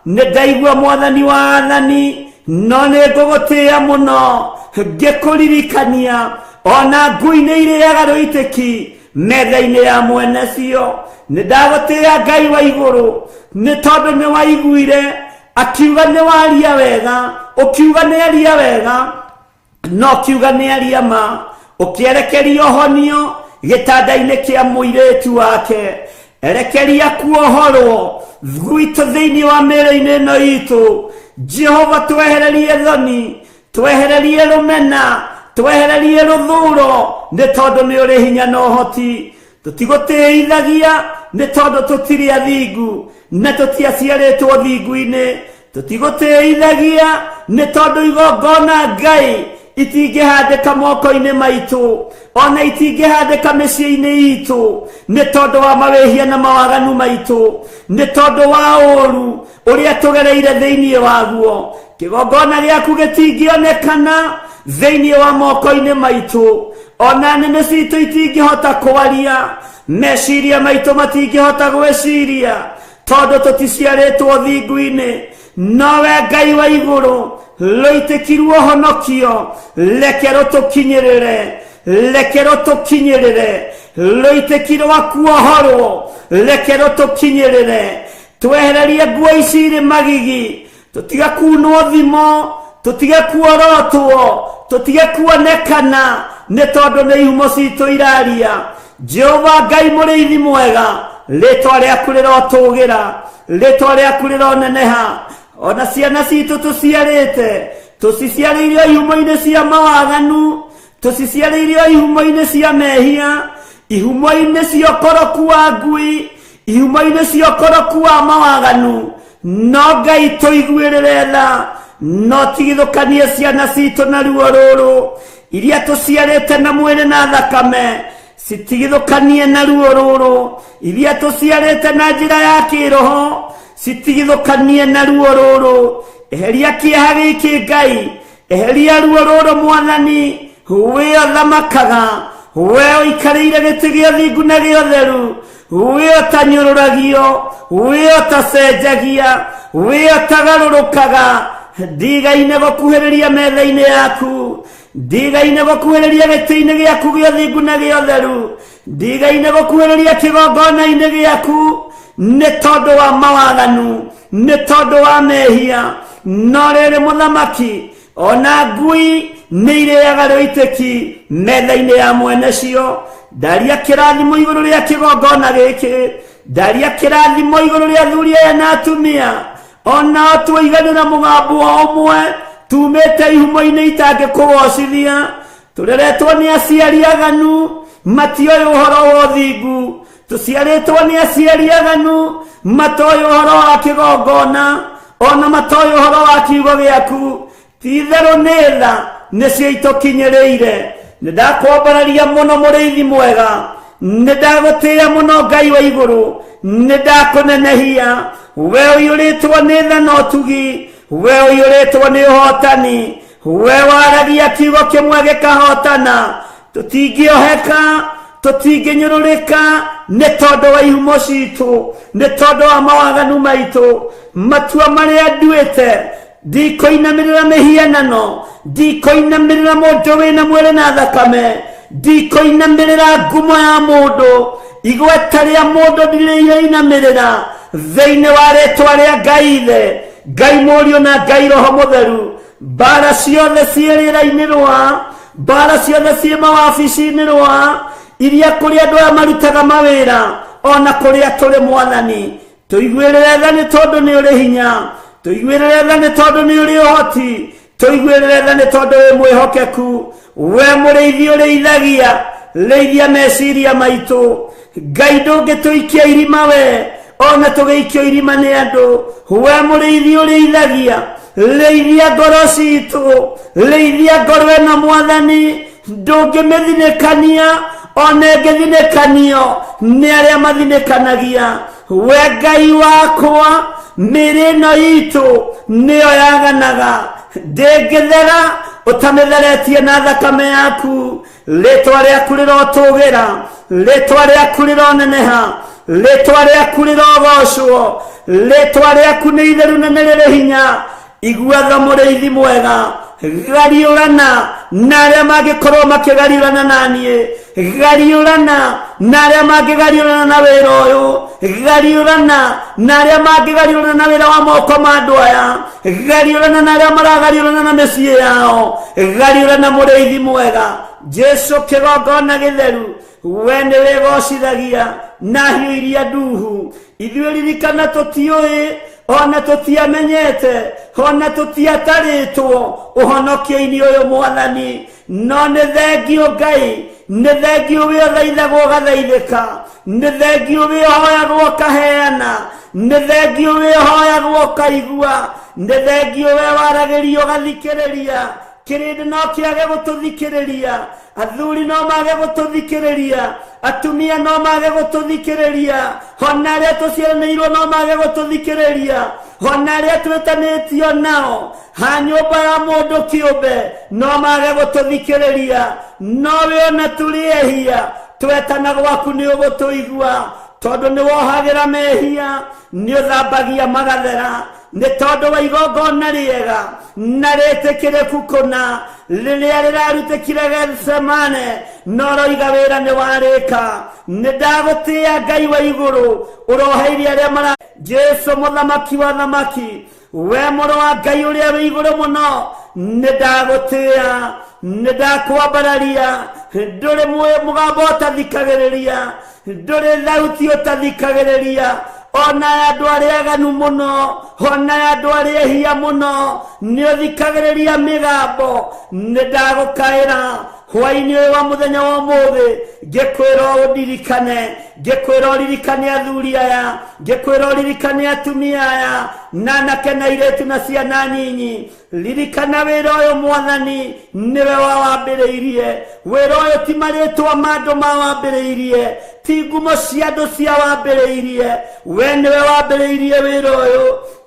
Speaker 4: nĩ ndaigua Mwathani wa athani, no nĩ ngũgũtĩĩa mũno ngĩkũririkania, ona ngui nĩ irĩaga rũitĩki metha-inĩ ya mwene cio. Nĩ ndagũtĩĩa Ngai wa igũrũ, nĩ tondũ nĩ waiguire akiuga nĩ waria wega, ũkiuga nĩ aria wega, no kiuga nĩ aria ma, ũkĩerekeria ũhonio gĩtanda-inĩ kĩa mũirĩtu wake. Erekeria kuohorwo gwitũ thĩinĩ wa mĩĩrĩ-inĩ ĩno itũ. Jehova, twehererie thoni, twehererie rũmena, twehererie rũthũro, nĩ tondũ nĩ ũrĩ hinya na ũhoti. Tũtigũtĩithagia nĩ tondũ tũtirĩ athingu na tũtiaciarĩtwo thingu-inĩ. Tũtigũtĩithagia nĩ tondũ igongona Ngai itingĩhandĩka moko-inĩ maitũ, ona itingĩhandĩka mĩciĩ-inĩ itũ, nĩ tondũ wa mawĩhia na mawaganu maitũ, nĩ tondũ wa ũũru ũrĩa tũgereire thĩinĩ waguo. Kĩgongona gĩaku gĩtingĩonekana thĩinĩ wa moko-inĩ maitũ, ona nĩmĩ citũ itingĩhota kwaria, meciria maitũ matingĩhota gwĩciria, tondũ tũticiarĩtwo thingu-inĩ. Nowe Ngai wa igũrũ, rũitĩkirwo ũhonokio, reke rũtũkinyĩrĩre, reke rũtũkinyĩrĩre, rũitĩki rwa kuohorwo, reke rũtũkinyĩrĩre. Twehererie nguo ici irĩ magigi, tũtige kunwo thimo, tũtige kuorotwo, tũtige kuonekana, nĩ tondũ nĩ ihumo citũ iraria. Jehova Ngai mũrĩithi mwega, rĩtwa rĩaku rĩrotũgĩra, rĩtwa rĩaku rĩroneneha. Ona ciana citũ tũciarĩte, tũciciarĩire ihumo-inĩ cia mawaganu, tũciciarĩire ihumo-inĩ cia mehia, ihumo-inĩ cia ũkoroku wa ngui, ihumo-inĩ cia ũkoroku wa mawaganu. No Ngai tũiguĩrĩre tha, no tigithũkanie ciana citũ na ruo rũrũ, iria tũciarĩte na mwĩrĩ na thakame, citigithũkanie na ruo rũrũ, iria tũciarĩte na njĩra ya kĩroho, citigithũkanie na ruo rũrũ. Eheria kĩeha gĩkĩ Ngai,
Speaker 3: Eheria ruo rũrũ Mwathani, we ũthamakaga, we ũikarĩire gĩtĩ gĩa thingu na gĩa ũtheru, we ũtanyũrũragio, we ũtacenjagia, we ũtagarũrũkaga. Ndigaine gũkuhĩrĩria metha-inĩ yaku, ndigaine gũkuhĩrĩria gĩtĩ-inĩ gĩaku gĩa thingu na gĩa ũtheru, ndigaine gũkuhĩrĩria kĩgongona-inĩ gĩaku, nĩ tondũ wa mawaganu, nĩ tondũ wa mehia. No rĩrĩ mũthamaki, ona ngui nĩ irĩaga rũitĩki metha-inĩ ya mwene cio. Ndaria kĩrathimo igũrũ rĩa kĩgongona gĩkĩ, ndaria kĩrathimo igũrũ rĩa athuri aya na atumia, onao twaiganĩra mũgambo o ũmwe, tumĩte ihumo-inĩ itangĩkũgocithia. Tũreretwo nĩ aciari aganu, matioĩ ũhoro wa ũthingu. Tũciarĩtwo nĩ aciari aganu, matoĩ ũhoro wa kĩgongona, ona matoĩ ũhoro wa kiugo gĩaku. Ti-itherũ nĩ tha nĩcio itũkinyĩrĩire. Nĩ ndakwambararia mũno mũrĩithi mwega, nĩ ndagũtĩĩa mũno Ngai wa igũrũ, nĩ ndakũnenehia. We ũiyũrĩtwo nĩ tha na ũtugi, we ũiyũrĩtwo nĩ ũhotani, we waragia kiugo kĩmwe gĩkahotana. Tũtingĩoheka, tũtingĩnyũrũrĩka nĩ tondũ wa ihumo citũ, nĩ tondũ wa mawaganu maitũ. Matua marĩa nduĩte, ndikũinamĩrĩra mĩhianano, ndikũinamĩrĩra mũndũ wĩna mwĩrĩ na thakame, ndikũinamĩrĩra ngumo ya mũndũ, igweta rĩa mũndũ ndirĩinamĩrĩra. Thĩinĩ wa rĩtwa rĩa Ngai Ithe, Ngai Mũriũ na Ngai Roho Mũtheru, mbara ciothe ciĩ rĩera-inĩ rwa, mbara ciothe ciĩ mawabici-inĩ rwa, iria kũrĩ andũ aya marutaga mawĩra, ona kũrĩa tũrĩ Mwathani, tũiguĩrĩre tha nĩ tondũ nĩ ũrĩ hinya, tũiguĩrĩre tha nĩ tondũ nĩ ũrĩ ũhoti, tũiguĩrĩre tha nĩ tondũ wĩ mwĩhokeku. We mũrĩithi ũrĩithagia, rĩithia meciria maitũ. Ngai ndũngĩtũikia irima we, ona tũgĩikio irima nĩ andũ. We mũrĩithi ũrĩithagia, rĩithia ngoro citũ, rĩithia ngoro ĩno Mwathani, ndũngĩmĩthinĩkania, ona ĩngĩthinĩkanio nĩ arĩa mathinĩkanagia. We Ngai wakwa, mĩĩrĩ ĩno itũ nĩyo yaganaga, ndĩngĩthera ũtamĩtheretie na thakame yaku. Rĩtwa rĩaku rĩrotũgĩra, rĩtwa rĩaku rĩroneneha, rĩtwa rĩaku rĩrogocwo, rĩtwa rĩaku nĩ itheru na nĩ rĩrĩ hinya. Igua tha mũrĩithi mwega, gariũrana na arĩa mangĩkorwo makĩgariũrana na niĩ, gariũrana na arĩa mangĩgariũrana na wĩra ũyũ, gariũrana na arĩa mangĩgariũrana na wĩra wa moko ma andũ aya, gariũrana na arĩa maragariũrana na mĩciĩ yao, gariũrana mũrĩithi mwega. Jesu kĩgongona gĩtheru, we nĩ wĩgocithagia na hiũ iria nduhu. Ithuĩ ririkana tũtiũĩ, ona tũtiamenyete, ona tũtiatarĩtwo ũhonokio-inĩ ũyũ Mwathani, no nĩ thengio Ngai, nĩ thengio wĩ ũthaithagwo ũgathaithĩka, nĩ thengio wĩ ũhoyagwo ũkaheana, nĩ thengio wĩ ũhoyagwo ũkaigua, nĩ thengio we waragĩrio ũgathikĩrĩria. Kĩrĩndĩ no kĩage gũtũthikĩrĩria, athuri no mage gũtũthikĩrĩria, atumia no mage gũtũthikĩrĩria, ona arĩa tũciaranĩirwo no mage gũtũthikĩrĩria, ona arĩa twĩtanĩtio nao ha nyũmba ya mũndũ kĩũmbe no mage gũtũthikĩrĩria, no we ona tũrĩ ehia twetana gwaku nĩ ũgũtũigua, tondũ nĩ wohagĩra mehia, nĩ ũthambagia magathera, nĩ tondũ wa igongona rĩega na rĩtĩkĩrĩku kũna rĩrĩa rĩrarutĩkire Gethsemane, no roiga wĩra nĩ warĩka. Nĩ ndagũtĩĩa Ngai wa igũrũ, ũroheirie arĩa mara Jesu mũthamaki wa thamaki, we mũrũ wa Ngai ũrĩa wĩ igũrũ mũno, nĩ ndagũtĩĩa, nĩ ndakwambararia. Ndũrĩ mũgambo ũtathikagĩrĩria, ndũrĩ thauti ũtathikagĩrĩria, ona ya andũ arĩa aganu mũno, ona ya andũ arĩa ehia mũno, nĩ ũthikagĩrĩria mĩgambo. Nĩ ndagũkaĩra hwaĩ-inĩ ũyũ wa mũthenya wa ũmũthĩ, ngĩkwĩra ũndirikane, ngĩkwĩra ũririkane athuri aya, ngĩkwĩra ũririkane atumia aya, na anake na airĩtu na ciana nyinyi. Ririkana wĩra ũyũ Mwathani, nĩwe wawambĩrĩirie. Wĩra ũyũ ti marĩtwa ma andũ mawambĩrĩirie, ti ngumo cia andũ ciawambĩrĩirie, we nĩwe wambĩrĩirie wĩra ũyũ.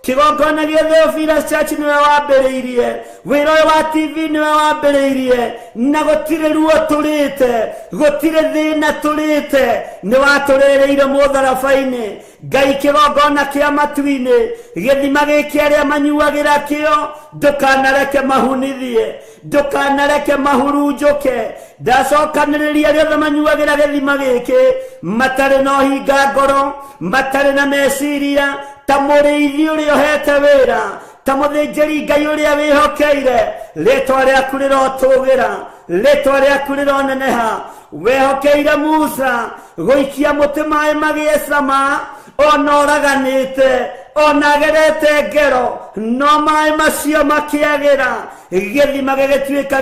Speaker 3: Kĩgongona gĩa Theophilus Church nĩwe wambĩrĩirie, wĩra ũyũ wa TV nĩwe wambĩrĩirie, na gũtirĩ ruo tũrĩte, gũtirĩ thĩna tũrĩte, nĩ watũrĩrĩire mũtharaba-inĩ. Ngai kĩgongona kĩa matu-inĩ, gĩthima gĩkĩ arĩa manyuagĩra kĩo, ndũkanareke mahunithie, ndũkanareke mahurunjũke. Ndacokanĩrĩria arĩa othe manyuagĩra gĩthima gĩkĩ, matarĩ na ũhinga ngoro, matarĩ na meciria, ta mũrĩithi ũrĩa ũhete wĩra, ta mũthĩnjĩri Ngai ũrĩa wĩhokeire. Rĩtwa rĩaku rĩrotũgĩra, rĩtwa rĩaku rĩroneneha. Wehokeire Musa gũikia mũtĩ maĩ magĩe cama, ona ũraganĩte, ona agerete ngero, no maĩ macio makĩagĩra. Gĩthima gĩgĩtuĩka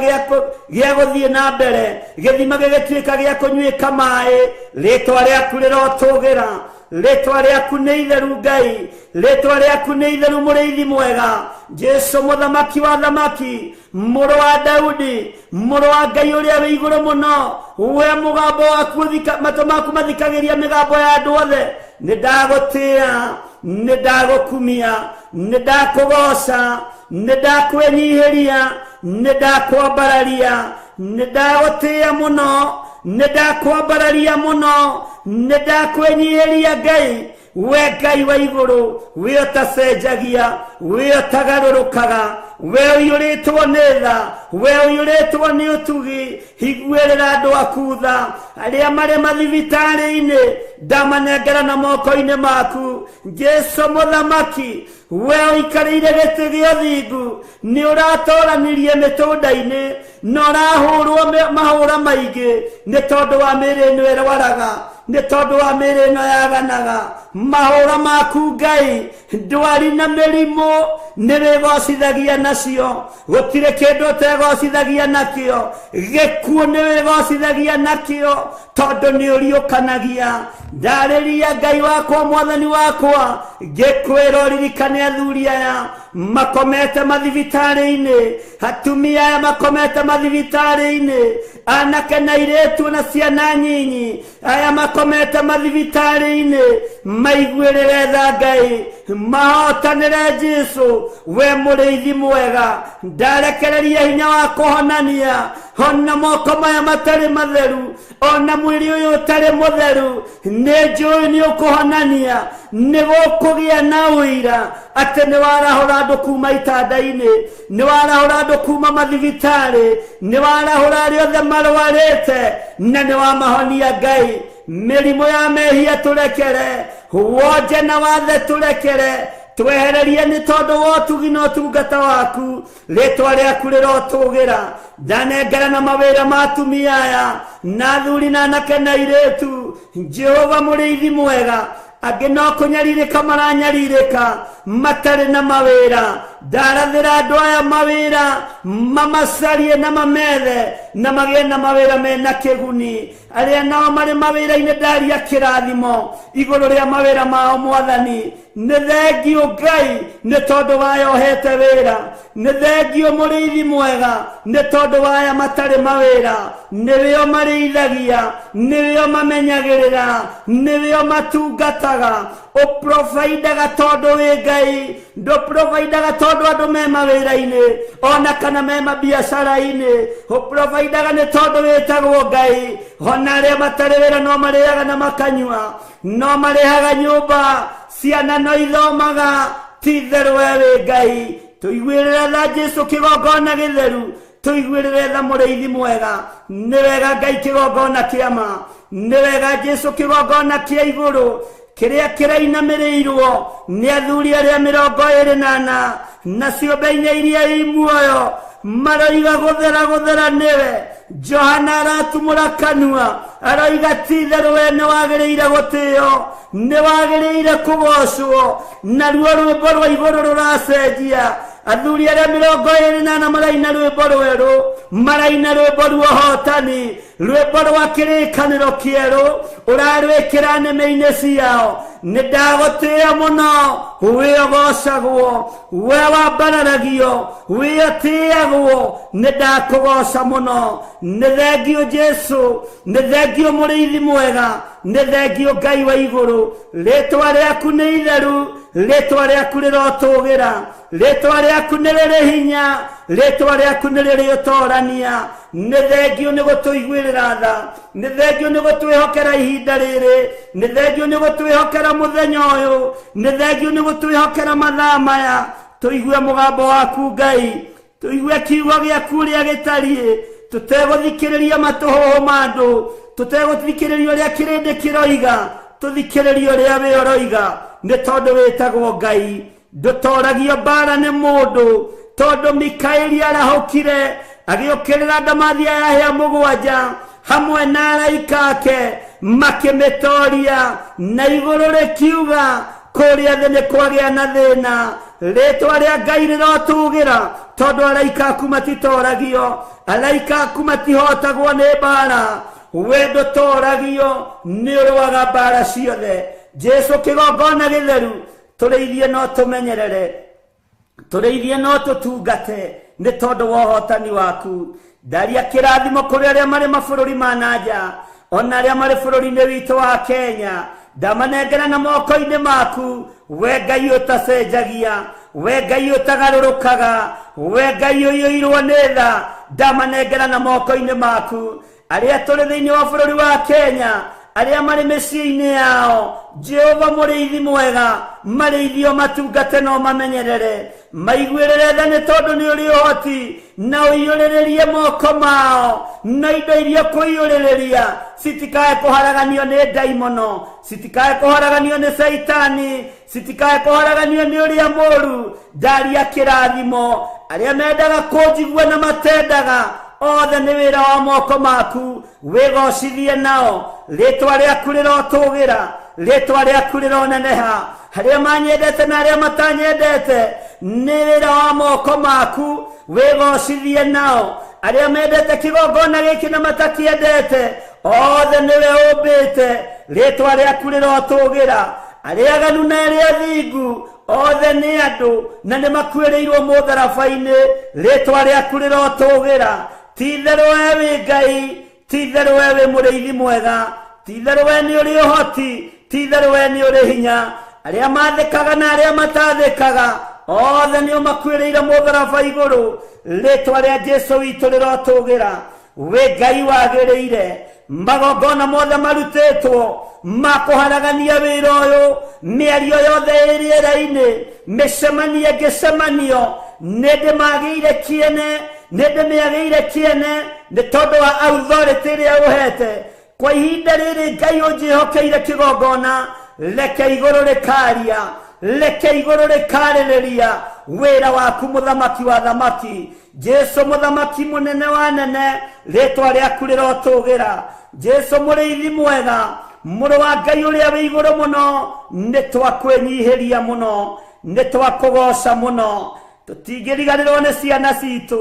Speaker 3: gĩa gũthiĩ na mbere, gĩthima gĩgĩtuĩka gĩa kũnyuĩka maĩ. Rĩtwa rĩaku rĩrotũgĩra, rĩtwa rĩaku nĩ itheru Ngai, rĩtwa rĩaku nĩ itheru mũrĩithi mwega. Jesu mũthamaki wa thamaki, mũrũ wa Daudi, mũrũ wa Ngai ũrĩa wĩ igũrũ mũno, we mũgambo waku matũ maku mathikagĩria mĩgambo ya andũ othe. Nĩ ndagũtĩĩa, nĩ ndagũkumia, nĩ ndakũgoca, nĩ ndakwĩnyihĩria, nĩ ndakwambararia, nĩ ndagũtĩĩa mũno, nĩ ndakwambararia mũno, nĩ ndakwĩnyihĩria Ngai. We Ngai wa igũrũ, we ũtacenjagia, we ũtagarũrũkaga, we ũiyũrĩtwo nĩ tha, we ũiyũrĩtwo nĩ ũtugi, higuĩrĩra andũ aku tha. Arĩa marĩ mathibitarĩ-inĩ, ndamanengera na moko-inĩ maku. Jesu mũthamaki, we ũikarĩire gĩtĩ gĩa ũthingu, nĩ ũratoranirie mĩtũnda-inĩ, na ũrahũrwo mahũra maingĩ nĩ tondũ wa mĩĩrĩ ĩno ĩrwaraga, nĩ tondũ wa mĩĩrĩ ĩno yaganaga. Mahũra maku Ngai, ndwari na mĩrimũ nĩ wĩgocithagia nacio, gũtirĩ kĩndũ ũtegocithagia nakĩo, gĩkuũ nĩ wĩgocithagia nakĩo, tondũ nĩ ũriũkanagia. Ndarĩria Ngai wakwa, mwathani wakwa, ngĩkwĩra ũririkane athuri aya makomete mathibitarĩ-inĩ, atumia aya makomete mathibitarĩ-inĩ, anake na airĩtu na ciana nyinyi aya makomete mathibitarĩ-inĩ, maiguĩrĩre tha Ngai, mahotanĩre Jesu, we mũrĩithi mwega. Ndarekereria hinya wa kũhonania, ona moko maya matarĩ matheru, ona mwĩrĩ ũyũ ũtarĩ mũtheru, nĩ njũĩ nĩ ũkũhonania, nĩ gũkũgĩa na ũira atĩ nĩ warahũra andũ kuma itanda-inĩ, nĩ warahũra andũ kuma mathibitarĩ, nĩ warahũra arĩa othe marwarĩte, na nĩ wamahonia Ngai. Mĩrimũ ya mehia tũrekere, wonje na wathe tũrekere, twehererie nĩ tondũ wa ũtugi na ũtungata waku. Rĩtwa rĩaku rĩrotũgĩra. Ndanengera na mawĩra ma atumia aya na athuri na anake na airĩtu. Jehova mũrĩithi mwega, angĩ no kũnyarirĩka maranyarirĩka matarĩ na mawĩra. Ndarathĩra andũ aya mawĩra, mamacarie na mamethe, na magĩe na mawĩra mena kĩguni. Arĩa nao marĩ mawĩra-inĩ, ndaria kĩrathimo igũrũ rĩa mawĩra mao mwathani. Nĩ thengiũ Ngai nĩ tondũ waya ũhete wĩra, nĩ thengiũ mũrĩithi mwega nĩ tondũ waya matarĩ mawĩra. Nĩwĩo marĩithagia, nĩwĩo mamenyagĩrĩra, nĩwĩo matungataga. Ũprovaindaga tondũ wĩ Ngai, ndũprovaindaga tondũ andũ me mawĩra-inĩ ona kana me mabiacara-inĩ. Ũprovaindaga nĩ tondũ wĩtagwo Ngai. Ona arĩa matarĩ wĩra no marĩaga na makanyua, no marĩhaga nyũmba, ciana no ithomaga. Ti itherũ we wĩ Ngai. Tũiguĩrĩre tha Jesu kĩgongona gĩtheru, tũiguĩrĩre tha mũrĩithi mwega. Nĩ wega Ngai kĩgongona kĩa ma, nĩ wega Jesu kĩgongona kĩa igũrũ kĩrĩa kĩrainamĩrĩirwo nĩ athuri arĩa 24 na ciũmbe inya iria i muoyo, maroiga gũthera gũthera nĩwe. Johana aratumũra kanua, aroiga ti itherũ we nĩ wagĩrĩire gũtĩo, nĩ wagĩrĩire kũgocwo. Naruo rwĩmbo rwa igũrũ rũracenjia. Athuri arĩa 24 maraina rwĩmbo rwerũ, maraina rwĩmbo rwa ũhotani. Rwĩmbo rwa kĩrĩkanĩro kĩerũ ũrarwĩkĩra nĩmĩ-inĩ ciao. Nĩ ndagũtĩĩa mũno, wĩ ũgocagwo, we wambararagio, wĩ ũtĩagwo, nĩ ndakũgoca mũno. Nĩ thengio Jesu, nĩ thengio mũrĩithi mwega, nĩ thengio Ngai wa igũrũ. Rĩtwa rĩaku nĩ itheru, rĩtwa rĩaku rĩrotũgĩra, rĩtwa rĩaku nĩ rĩrĩ hinya, rĩtwa rĩaku nĩ rĩrĩ ũtorania. Nĩ thengio nĩ gũtũiguĩrĩra tha, nĩ thengio nĩ gũtwĩhokera ihinda rĩrĩ, nĩ thengio nĩ gũtwĩhokera mũthenya ũyũ, nĩ thengio nĩ gũtwĩhokera mathaa maya. Tũigue mũgambo waku Ngai, tũigue kiugo gĩaku ũrĩa gĩtariĩ, tũtegũthikĩrĩria matũhũhũ ma andũ, tũtegũthikĩrĩria ũrĩa kĩrĩndĩ kĩroiga, tũthikĩrĩrie ũrĩa wĩ ũroiga, nĩ tondũ wĩtagwo Ngai. Ndũtoragio mbara nĩ mũndũ, tondũ Mikaeli arahũkire agĩũkĩrĩra ndamathia ya hĩa mũgwanja hamwe na araika ake makĩmĩtoria, na igũrũ rĩkiuga kũrĩa thĩ nĩ kwagĩa na thĩna. Rĩtwa rĩa Ngai rĩrotũgĩra, tondũ araika aku matitoragio, araika aku matihotagwo nĩ mbara. We ndũtoragio, nĩ ũrũaga mbara ciothe. Jesu kĩgongona gĩtheru, tũrĩithie no tũmenyerere, tũrĩithie no tũtungate, nĩ tondũ wa ũhotani waku. Ndaria kĩrathimo kũrĩ arĩa marĩ mabũrũri ma na nja, ona arĩa marĩ bũrũri-inĩ witũ wa Kenya. Ndamanengera na moko-inĩ maku, we Ngai ũtacenjagia, we Ngai ũtagarũrũkaga, we Ngai ũiyũirwo nĩ tha. Ndamanengera na moko-inĩ maku. Arĩa tũrĩ thĩinĩ wa bũrũri wa Kenya, arĩa marĩ mĩciĩ-inĩ yao, Jehova mũrĩithi mwega, marĩithio matungate no mamenyerere, maiguĩrĩre tha nĩ tondũ nĩ ũrĩ ũhoti, na ũiyũrĩrĩrie moko mao na indo iria kũiyũrĩrĩria, citikae kũharaganio nĩ ndaimono, citikae kũharaganio nĩ caitani, citikae kũharaganio nĩ ũrĩa mũũru. Ndaria kĩrathimo arĩa mendaga kũnjigua na matendaga, othe nĩ wĩra wa moko maku, wĩgocithie nao. Rĩtwa rĩaku rĩrotũgĩra, rĩtwa rĩaku rĩroneneha. Arĩa manyendete na arĩa matanyendete, nĩ wĩra wa moko maku, wĩgocithie nao. Arĩa mendete kĩgongona gĩkĩ na matakĩendete, othe nĩwe ũmbĩte, rĩtwa rĩaku rĩrotũgĩra. Arĩa aganu na arĩa athingu, othe nĩ andũ na nĩ makuĩrĩirwo mũtharaba-inĩ, rĩtwa rĩaku rĩrotũgĩra. Ti itherũ we wĩ Ngai, ti itherũ we wĩ mũrĩithi mwega, ti itherũ we nĩ ũrĩ ũhoti, ti itherũ we nĩ ũrĩ hinya. Arĩa mathĩkaga na arĩa matathĩkaga, othe nĩo makuĩrĩire mũtharaba igũrũ, rĩtwa rĩa Jesu witũ rĩrotũgĩra. Wĩ Ngai wagĩrĩire, magongona mothe marutĩtwo ma kũharagania wĩra ũyũ, mĩario yothe ĩ rĩera-inĩ, mĩcemanio ĩngĩcemanio, nĩ ndĩmagĩire kĩene, nĩ ndĩmĩagĩire kĩene, nĩ tondũ wa authority ĩrĩa ũhete. Kwa ihinda rĩrĩ Ngai ũnjĩhokeire kĩgongona, reke igũrũ rĩkaria, reke igũrũ rĩkarĩrĩria wĩra waku mũthamaki wa thamaki. Jesu mũthamaki mũnene wa nene, rĩtwa rĩaku rĩrotũgĩra. Jesu mũrĩithi mwega, mũrũ wa Ngai ũrĩa wĩ igũrũ mũno, nĩ twakwĩnyihĩria mũno, nĩ twakũgoca mũno. Tũtingĩriganĩrwo nĩ ciana citũ,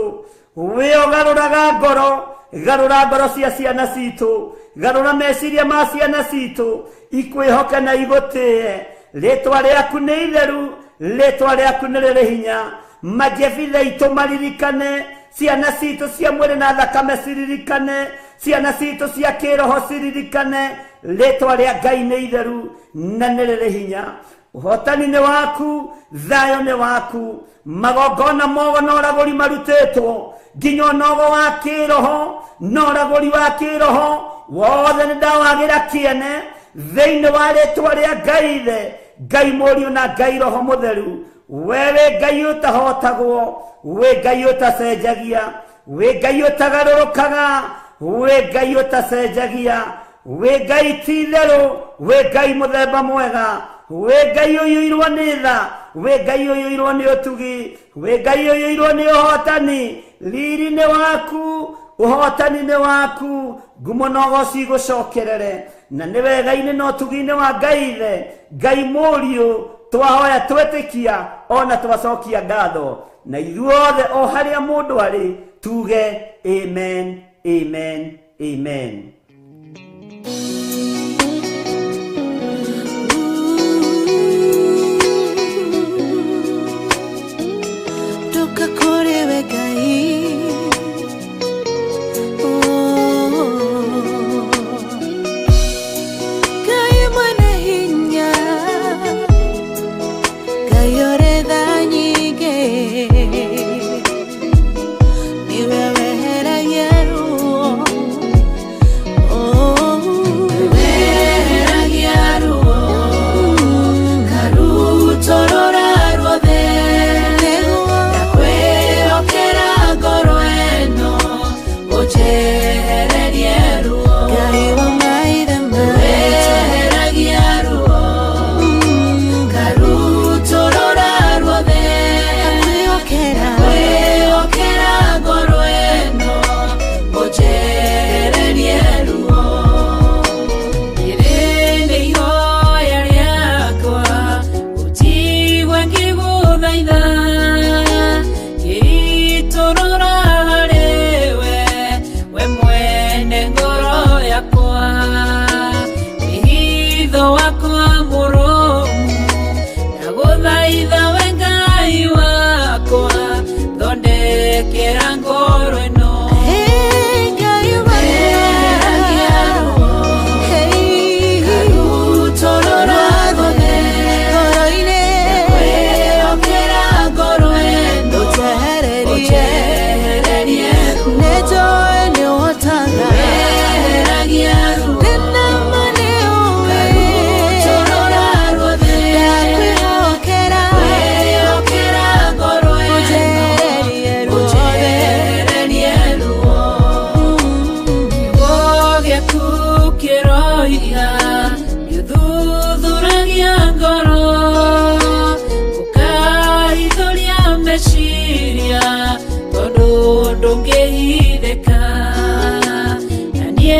Speaker 3: wĩ ũgarũraga ngoro, garũra ngoro cia ciana citũ, garũra meciria ma ciana citũ, ikwĩhoke na igũtĩe. Rĩtwa rĩaku nĩ itheru, rĩtwa rĩaku nĩ rĩrĩ hinya. Majebitha itũ maririkane, ciana citũ cia mwĩrĩ na thakame ciririkane, ciana citũ cia kĩroho ciririkane, rĩtwa rĩa Ngai nĩ itheru na nĩ rĩrĩ hinya. Ũhotani nĩ waku, thayũ nĩ waku. Magongona mogo na ũragũri marutĩtwo, nginya ũnogo wa kĩroho na ũragũri wa kĩroho wothe nĩ ndawagĩra kĩene thĩinĩ wa rĩtwa rĩa Ngai Ithe, Ngai Mũriũ na Ngai Roho Mũtheru. We wĩ Ngai ũtahotagwo, wĩ Ngai ũtacenjagia, wĩ Ngai ũtagarũrũkaga, wĩ Ngai ũtacenjagia, wĩ Ngai ti itherũ, wĩ Ngai mũthemba mwega, wĩ Ngai ũiyũirwo nĩ tha, wĩ Ngai ũiyũirwo nĩ ũtugi, wĩ Ngai ũiyũirwo nĩ ũhotani. Riri nĩ waku, ũhotani nĩ waku, ngumo na ũgoci igũcokerere. Na nĩ wega-inĩ na ũtugi-inĩ wa Ngai Ithe, Ngai Mũriũ, twahoya twetĩkia ona twacokia ngatho. Na ithuothe o harĩa mũndũ arĩ tuge amen, amen, Amen.
Speaker 5: Ndoka kũrĩ we Ngai. Oh. Ngai mwene hinya, Ngai ũrĩ tha nyingĩ, nĩwe weheragia ruo. Oh.
Speaker 2: Weheragia ruo karutorora ruothe,
Speaker 5: Nĩguo.
Speaker 2: Ndakwĩhokera ngoro ĩno ũnjehererie ruo.
Speaker 5: Ngai wa maithe maitũ.
Speaker 2: Weheragia ruo karutorora ruothe,
Speaker 5: Ndakwĩhokera.
Speaker 2: Ndakwĩhokera ngoro ĩno ũnjehererie ruo. Rĩrĩ nĩ ihoya rĩakwa ũnjigue ngĩgũthaitha, ngĩitũrũra harĩ we, we mwene ngoro yakwa, wĩhitho wakwa mũrũmu, ndagũthaitha we Ngai wakwa, thondekera ngoro ĩno.
Speaker 5: Hey, Ngai wakwa.
Speaker 2: Weheragia ruo
Speaker 5: Hey.
Speaker 2: karutorora ruothe,
Speaker 5: Ngoro-inĩ.
Speaker 2: Ndakwĩhokera ngoro ĩno
Speaker 5: Ũnjehererie.
Speaker 2: ũnjehererie ruo.
Speaker 5: Nĩnjũĩ nĩũhotaga.
Speaker 2: Weheragia ruo
Speaker 5: Ndĩna ma nĩũĩ.
Speaker 2: karutorora ruothe,
Speaker 5: Ndakwĩhokera.
Speaker 2: Ndakwĩhokera ngoro ĩno
Speaker 5: Ũnjehererie ruothe.
Speaker 2: ũnjehererie ruo. Kiugo gĩaku kĩroiga nĩũthuthuragia ngoro, ũkahithũria meciria, tondũ ndũngĩhithĩka. Na niĩ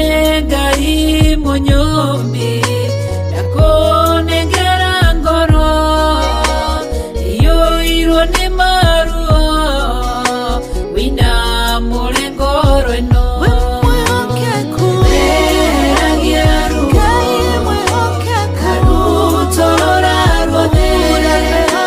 Speaker 2: Ngai mũnyũmbi ndakũnengera ngoro iyũirwo nĩ maruo, wĩinamũre ngoro ĩno.
Speaker 5: We mwĩhokeku.
Speaker 2: Weheragia ruo
Speaker 5: Ngai mwĩhokeku.
Speaker 2: karutorora ruothe,
Speaker 5: Ndakwĩhokera.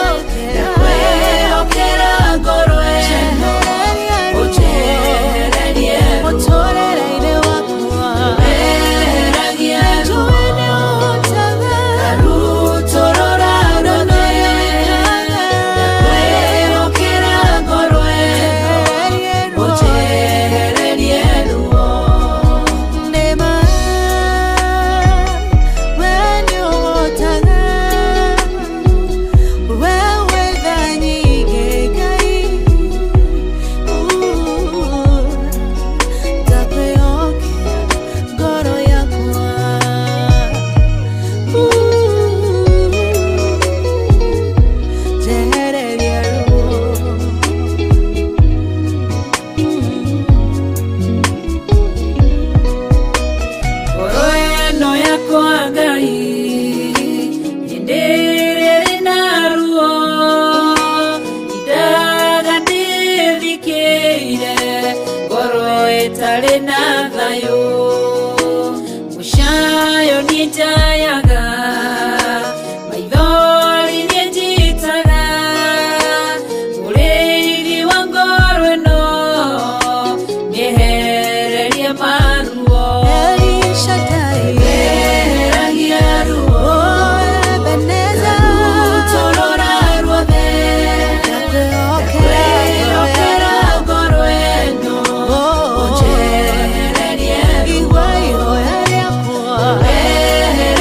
Speaker 2: Ndakwĩhokera ngoro ĩno
Speaker 5: Njehererie ruo.
Speaker 2: ũnjehererie ruo.
Speaker 5: Mũtũũrĩre-inĩ wakwa.
Speaker 2: Weheragia ruo
Speaker 5: Njũĩ nĩũhotaga.
Speaker 2: karutorora ruothe, Ndakwĩhokera ngoro ĩno
Speaker 5: Njehererie ruo.
Speaker 2: ũnjehererie ruo.
Speaker 5: Nĩma, we nĩũhotaga. We wĩ tha nyingĩ, Ngai. Ndakwĩhokera ngoro yakwa. Njehererie ruo.
Speaker 2: Ngoro ĩno yakwa Ngai hĩndĩ ĩrĩa ĩrĩ na ruo, indaga ndĩthikĩire ngoro ĩtarĩ na thayũ, mũcayo niĩ njayaga, maithori niĩ njitaga, mũrĩithi wa ngoro ĩno mĩehererie maruo.
Speaker 5: El Shaddai.
Speaker 2: Weheragia ruo
Speaker 5: Oh, Ebenezer.
Speaker 2: karutorora ruothe,
Speaker 5: Ndakwĩhokera.
Speaker 2: Ndakwĩhokera ngoro ĩno
Speaker 5: Oh,
Speaker 2: ũnjehererie ruo.
Speaker 5: Igua ihoya rĩakwa.
Speaker 2: Weheragia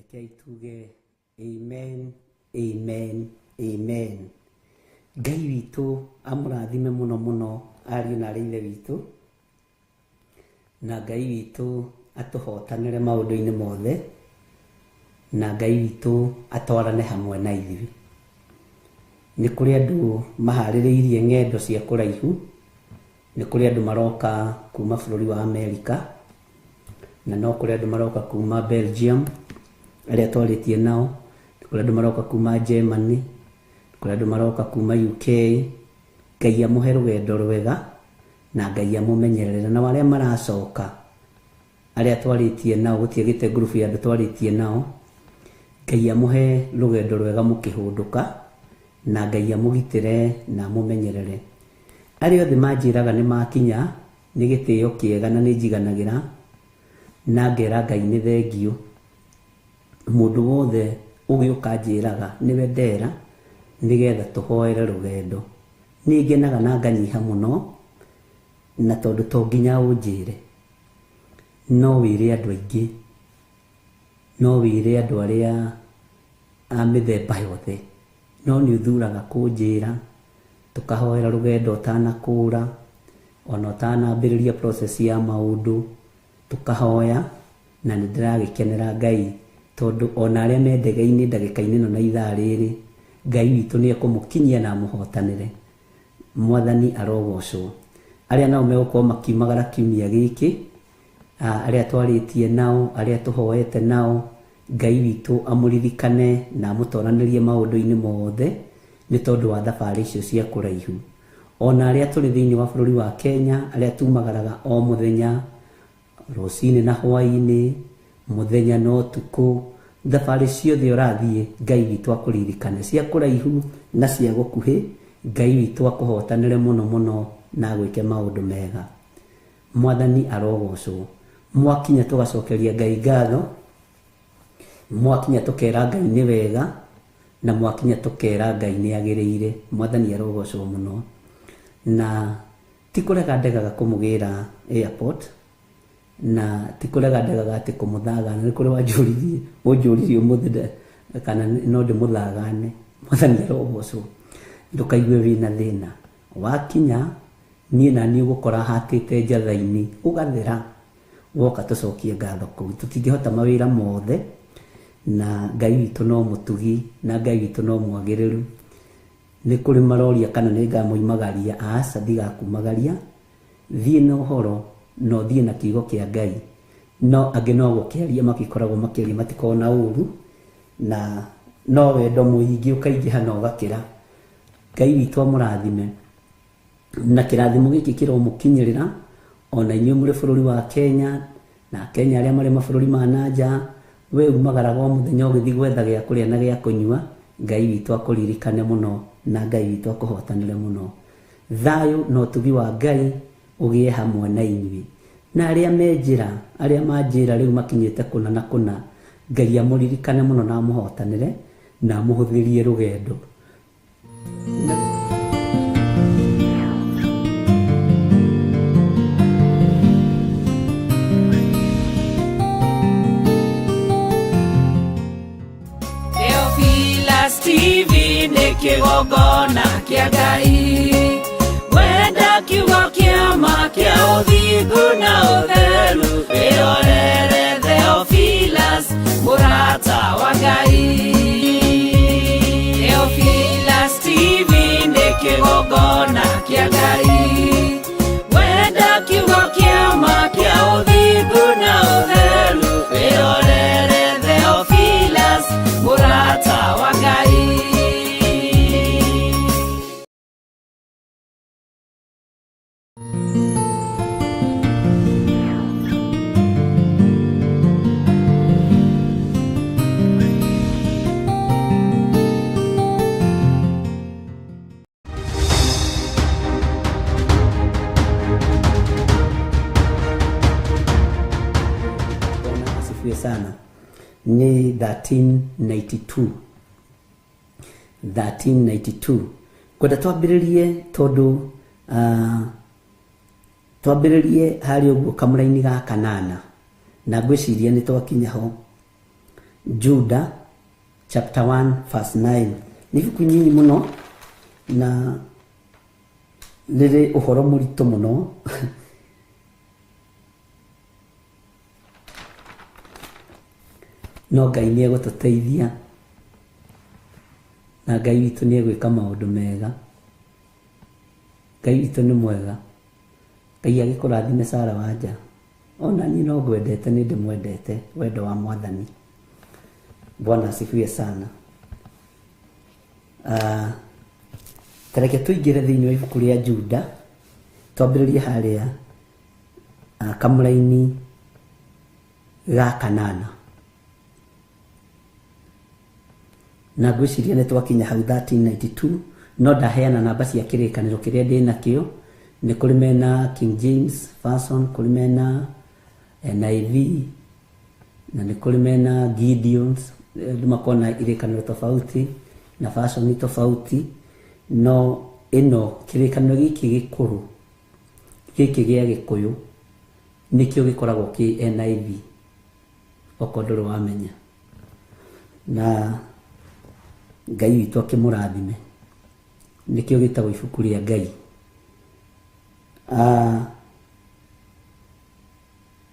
Speaker 4: Rekei tuge amen, amen, amen. Ngai witũ amũrathime mũno mũno ariũ na arĩ ithe witũ, na Ngai witũ atũhotanĩre maũndũ-inĩ mothe, na Ngai witũ atwarane hamwe na ithuĩ. Nĩ kũrĩ andũ maharĩrĩirie ng'endo cia kũraihu, nĩ kũrĩ andũ maroka kuma bũrũri wa Amerika, na no kũrĩ andũ maroka kuma Belgium arĩa twarĩtie nao, nĩ kũrĩ andũ maroka kuma Germany, nĩ kũrĩ andũ maroka kuma UK. Ngai amũhe rũgendo rwega na Ngai amũmenyerere. Na arĩa maracoka, arĩa twarĩtie nao, gũtiagĩte ngurubu ya andũ twarĩtie nao, Ngai amũhe rũgendo rwega mũkĩhũndũka, na Ngai amũgitĩre na amũmenyerere. Arĩa othe manjĩraga nĩ makinya, nĩ gĩtĩo kĩega na nĩ njiganagĩra, na ngera Ngai nĩ thengiũ. Mũndũ wothe ũgĩũka njĩraga nĩwe ndera, nĩgetha tũhoere rũgendo. Nĩ ngenaga na nganyiha mũno, na tondũ to nginya ũnjĩre, no wĩre andũ aingĩ, no wĩre andũ arĩa a mĩthemba yothe, no nĩ ũthuraga kũnjĩra, tũkahoera rũgendo ũtanakũra, ona ũtanambĩrĩria process ya maũndũ, tũkahoya, na nĩ ndĩragĩkenera Ngai, tondũ ona arĩa me ndege-inĩ ndagĩka-inĩ ĩno na ithaa rĩrĩ, Ngai witũ nĩ ekũmũkinyia na amũhotanĩre. Mwathani arogocwo. Arĩa nao megũkorwo makiumagara kiumia gĩkĩ, arĩa twarĩtie nao, arĩa tũhoete nao, Ngai witũ amũririkane na amũtoranĩrie maũndũ-inĩ mothe nĩ tondũ wa thabarĩ icio cia kũraihu. Ona arĩa tũrĩ thĩinĩ wa bũrũri wa Kenya, arĩa tumagaraga o mũthenya, rũcinĩ na hwaĩ-inĩ, mũthenya na ũtukũ, thabarĩ ciothe ũrathiĩ, Ngai witũ akũririkane, cia kũraihu na cia gũkuhĩ, Ngai witũ akũhotanĩre mũno mũno na agwĩke maũndũ mega. Mwathani arogocwo. Mwakinya tũgacokeria Ngai ngatho, mwakinya tũkera Ngai nĩ wega, na mwakinya tũkera Ngai nĩ agĩrĩire. Mwathani arogocwo mũno. Na ti kũrega ndegaga kũmũgĩra airport, na ti kũrega ndegaga atĩ kũmũthagana. Nĩ kũrĩ wanjũririe, ũnjũririe ũmũthĩ kana no ndĩmũthagane. Mwathani arogocwo. Ndũkaigue wĩna thĩna. Wakinya niĩ na niĩ ũgũkora hatĩte njatha-inĩ, ũgathera, woka tũcokie ngatho kũu. Tũtingĩhota mawĩra mothe, na Ngai witũ no mũtugi, na Ngai witũ no mwagĩrĩru. Nĩ kũrĩ maroria kana nĩ ngamoimagaria, aca ndigakumagaria. Thiĩ na ũhoro, na ũthiĩ na kiugo kĩa Ngai. No angĩ no gũkĩaria magĩkoragwo makĩaria, matikoragwo na ũru, na no wendo mũingĩ ũkaingĩha na ũgakĩra. Ngai witũ amũrathime. Na kĩrathimo gĩkĩ kĩromũkinyĩrĩra ona inyuĩ mũrĩ bũrũri wa Kenya, na Kenya arĩa marĩ mabũrũri ma na nja. We umagaraga o mũthenya ũgĩthiĩ gwetha gĩa kũrĩa na gĩa kũnyua. Ngai witũ akũririkane mũno, na Ngai witũ akũhotanĩre mũno. Thayũ na ũtugi wa Ngai ũgĩe hamwe na inyuĩ. Na arĩa me njĩra, arĩa manjĩra rĩu makinyĩte kũna na kũna, Ngai amũririkane mũno na amũhotanĩre, na amũhũthĩrie rũgendo.
Speaker 2: Theophilus TV nĩ kĩgongona kĩa Ngai, wenda kiugo kĩa ma kĩa ũthingu na ũtheru, wĩrorere Theophilus mũrata wa Ngai. Theophilus TV nĩ kĩgongona kĩa Ngai, wenda kiugo kĩa ma kĩa ũthingu na ũtheru, wĩrorere Theophilus mũrata wa Ngai.
Speaker 4: Bwana asifiwe sana. Ni 1392. 1392. Kwenda twambĩrĩrie tondũ twambĩrĩrie harĩa ũguo kamũraini ga kanana, na ngwĩciria nĩ twakinya ho. Juda chapter 1 verse 9. Nĩ ibuku nyinyi mũno na rĩrĩ ũhoro mũritũ mũno. No Ngai nĩ egũtũteithia na Ngai witũ nĩ egwĩka maũndũ mega. Ngai witũ nĩ mwega. Ngai agĩkũrathime Sara Wanja. Ona niĩ no ngwendete, nĩ ndĩmwendete wendo wa Mwathani. Bwana asifiwe sana. Ta reke tũingĩre thĩinĩ wa ibuku rĩa Juda, twambĩrĩrie harĩa kamũraini ga kanana. Na ngwĩciria nĩ twakinya hau 1392, no ndaheana namba cia kĩrĩkanĩro kĩrĩa ndĩ nakĩo. Nĩ kũrĩ mena King James Version, kũrĩ mena NIV, na nĩ kũrĩ mena Gideons. Andũ makoragwo na irĩkanĩro tofauti na version tofauti, no ĩno kĩrĩkanĩro gĩkĩ gĩkũrũ gĩkĩ gĩa Gĩkũyũ nĩkĩo gĩkoragwo kĩ NIV, okorwo ndũrĩ wamenya. Na Ngai witũ akĩmũrathime. Nĩkĩo gĩtagwo ibuku rĩa Ngai.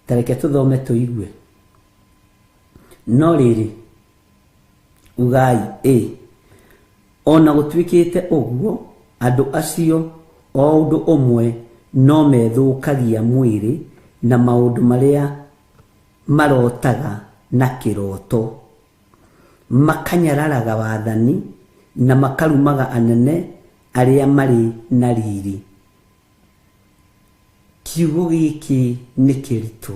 Speaker 4: Ta reke tũthome tũigue. No rĩrĩ, ugai ĩ, ona gũtuĩkĩte ũguo, andũ acio o ũndũ ũmwe no methũkagia mwĩrĩ na maũndũ marĩa marotaga na kĩroto, makanyararaga wathani na makarumaga anene arĩa marĩ na riri. Kiugo gĩkĩ nĩ kĩritũ,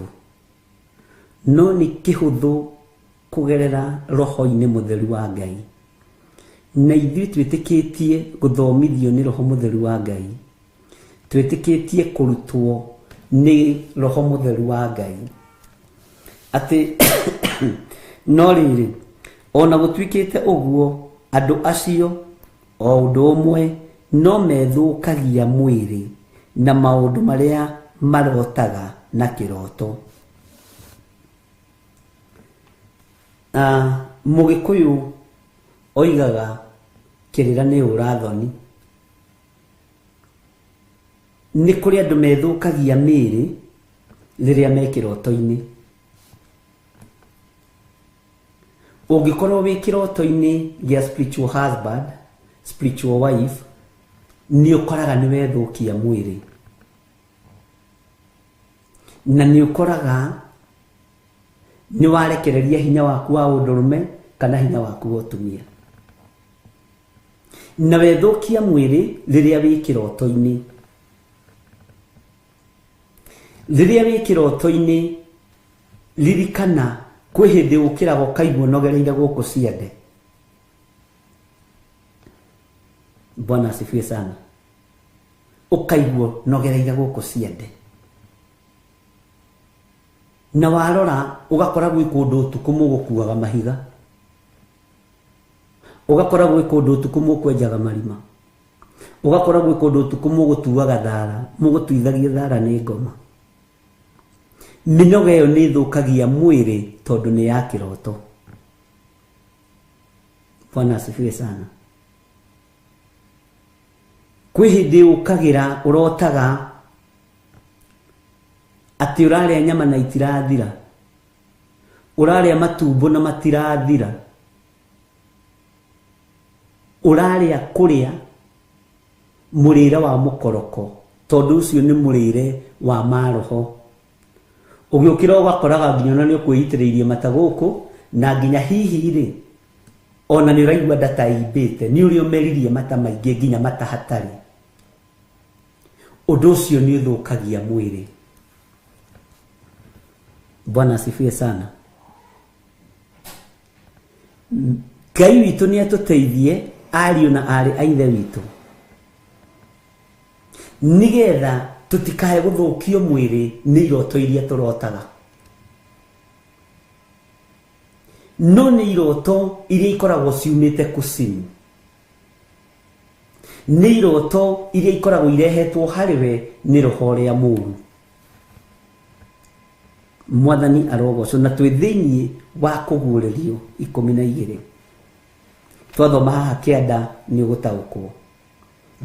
Speaker 4: no nĩ kĩhũthũ kũgerera roho-inĩ mũtheru wa Ngai. Na ithuĩ twĩtĩkĩtie gũthomithio nĩ roho mũtheru wa Ngai, twĩtĩkĩtie kũrutwo nĩ roho mũtheru wa Ngai. Atĩ no rĩrĩ, ona gũtuĩkĩte ũguo, andũ acio o ũndũ ũmwe no methũkagia mwĩrĩ na maũndũ marĩa marotaga na kĩroto. Mũgĩkũyũ oigaga kĩrĩra nĩ ũrathoni. Nĩ kũrĩ andũ methũkagia mĩĩrĩ rĩrĩa me kĩroto-inĩ. Ũngĩkorwo wĩ kĩroto-inĩ gĩa spiritual husband, spiritual wife, nĩ ũkoraga nĩ wethũkia mwĩrĩ. Na nĩ ũkoraga nĩ warekereria hinya waku wa ũndũrũme kana hinya waku wa ũtumia. Na wethũkia mwĩrĩ rĩrĩa wĩ kĩroto-inĩ. Rĩrĩa wĩ kĩroto-inĩ, ririkana kwĩ hĩndĩ ũkĩraga ũkaigua ũnogereire gũkũ ciande. Bwana asifiwe sana. Ũkaigua ũnogereire gũkũ ciande. Na warora ũgakora gwĩ kũndũ ũtukũ mũgũkuaga mahiga, ũgakora gwĩ kũndũ ũtukũ mũkwenjaga marima, ũgakora gwĩ kũndũ ũtukũ mũgũtuaga thara, mũgũtuithagia thara nĩ ngoma. Mĩnoga ĩyo nĩ ĩthũkagia mwĩrĩ tondũ nĩ ya kĩroto. Bwana asifiwe sana. Kwĩ hĩndĩ ũkagĩra ũrotaga atĩ ũrarĩa nyama na itirathira, ũrarĩa matumbo na matirathira, ũrarĩa kũrĩa mũrĩre wa mũkoroko, tondũ ũcio nĩ mũrĩre wa maroho. Ũgĩũkĩra ũgakoraga nginya ona nĩ ũkwĩitĩrĩirie mata gũkũ, na nginya hihi rĩ, ona nĩ ũraigua nda ta ĩimbĩte, nĩ ũrĩa ũmeririe mata maingĩ nginya mata hatarĩ. Ũndũ ũcio nĩ ũthũkagia mwĩrĩ. Bwana asifiwe sana. Ngai witũ nĩ atũteithie ariũ na aarĩ a ithe witũ, nĩgetha tũtikae gũthũkio mwĩrĩ nĩ iroto iria tũrotaga. No nĩ iroto iria ikoragwo ciumĩte kusimu, nĩ iroto iria ikoragwo irehetwo harĩ we nĩ roho ũrĩa mũũru. Mwathani arogocwo. Na twĩ thĩinĩ wa kũguũrĩrio 12. Twathoma haha 9 nĩ ũgũtaũkwo.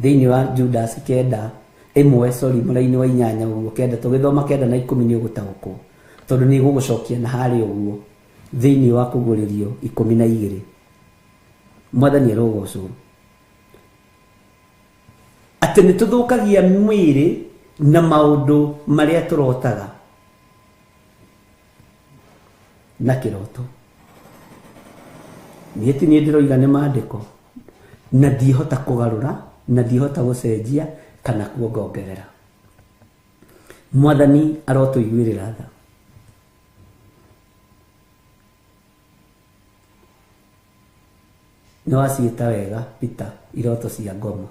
Speaker 4: Thĩinĩ wa Judas 9 ĩmwe, sorry, mũraini wa 8 ũguo 9, tũgĩthoma 9 na 10 nĩ ũgũtaũkwo, tondũ nĩ gũgũcokia na harĩa ũguo thĩinĩ wa kũguũrĩrio 12. Mwathani arogocwo. Atĩ nĩ tũthũkagia mwĩrĩ na maũndũ marĩa tũrotaga na kĩroto. Niĩ ti niĩ ndĩroiga, nĩ maandĩko, na ndihota kũgarũra na ndihota gũcenjia kana kuongongerera. Mwathani arotũiguĩrĩra tha. Nĩ waciĩta wega Peter, iroto cia ngoma.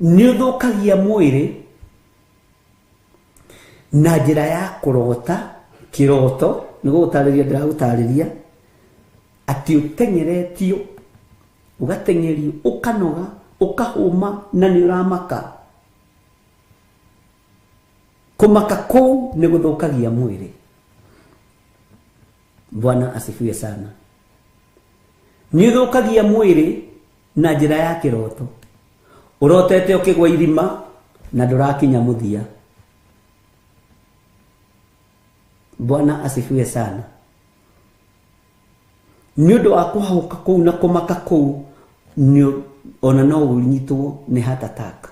Speaker 4: Nĩ ũthũkagia mwĩrĩ na njĩra ya kũrota kĩroto. Nĩ gũgũtarĩria ndĩragũtarĩria atĩ ũteng'eretio, ũgateng'erio, ũkanoga, ũkahũma na nĩ ũramaka. Kũmaka kũu nĩ gũthũkagia mwĩrĩ. Bwana asifiwe sana. Nĩ ũthũkagia mwĩrĩ na njĩra ya kĩroto. Ũrotete ũkĩgwa irima na ndũrakinya mũthia. Bwana asifiwe sana. Nĩ ũndũ wa kũhahũka kũu na kũmaka kũu, ona no ũnyitwo nĩ heart attack.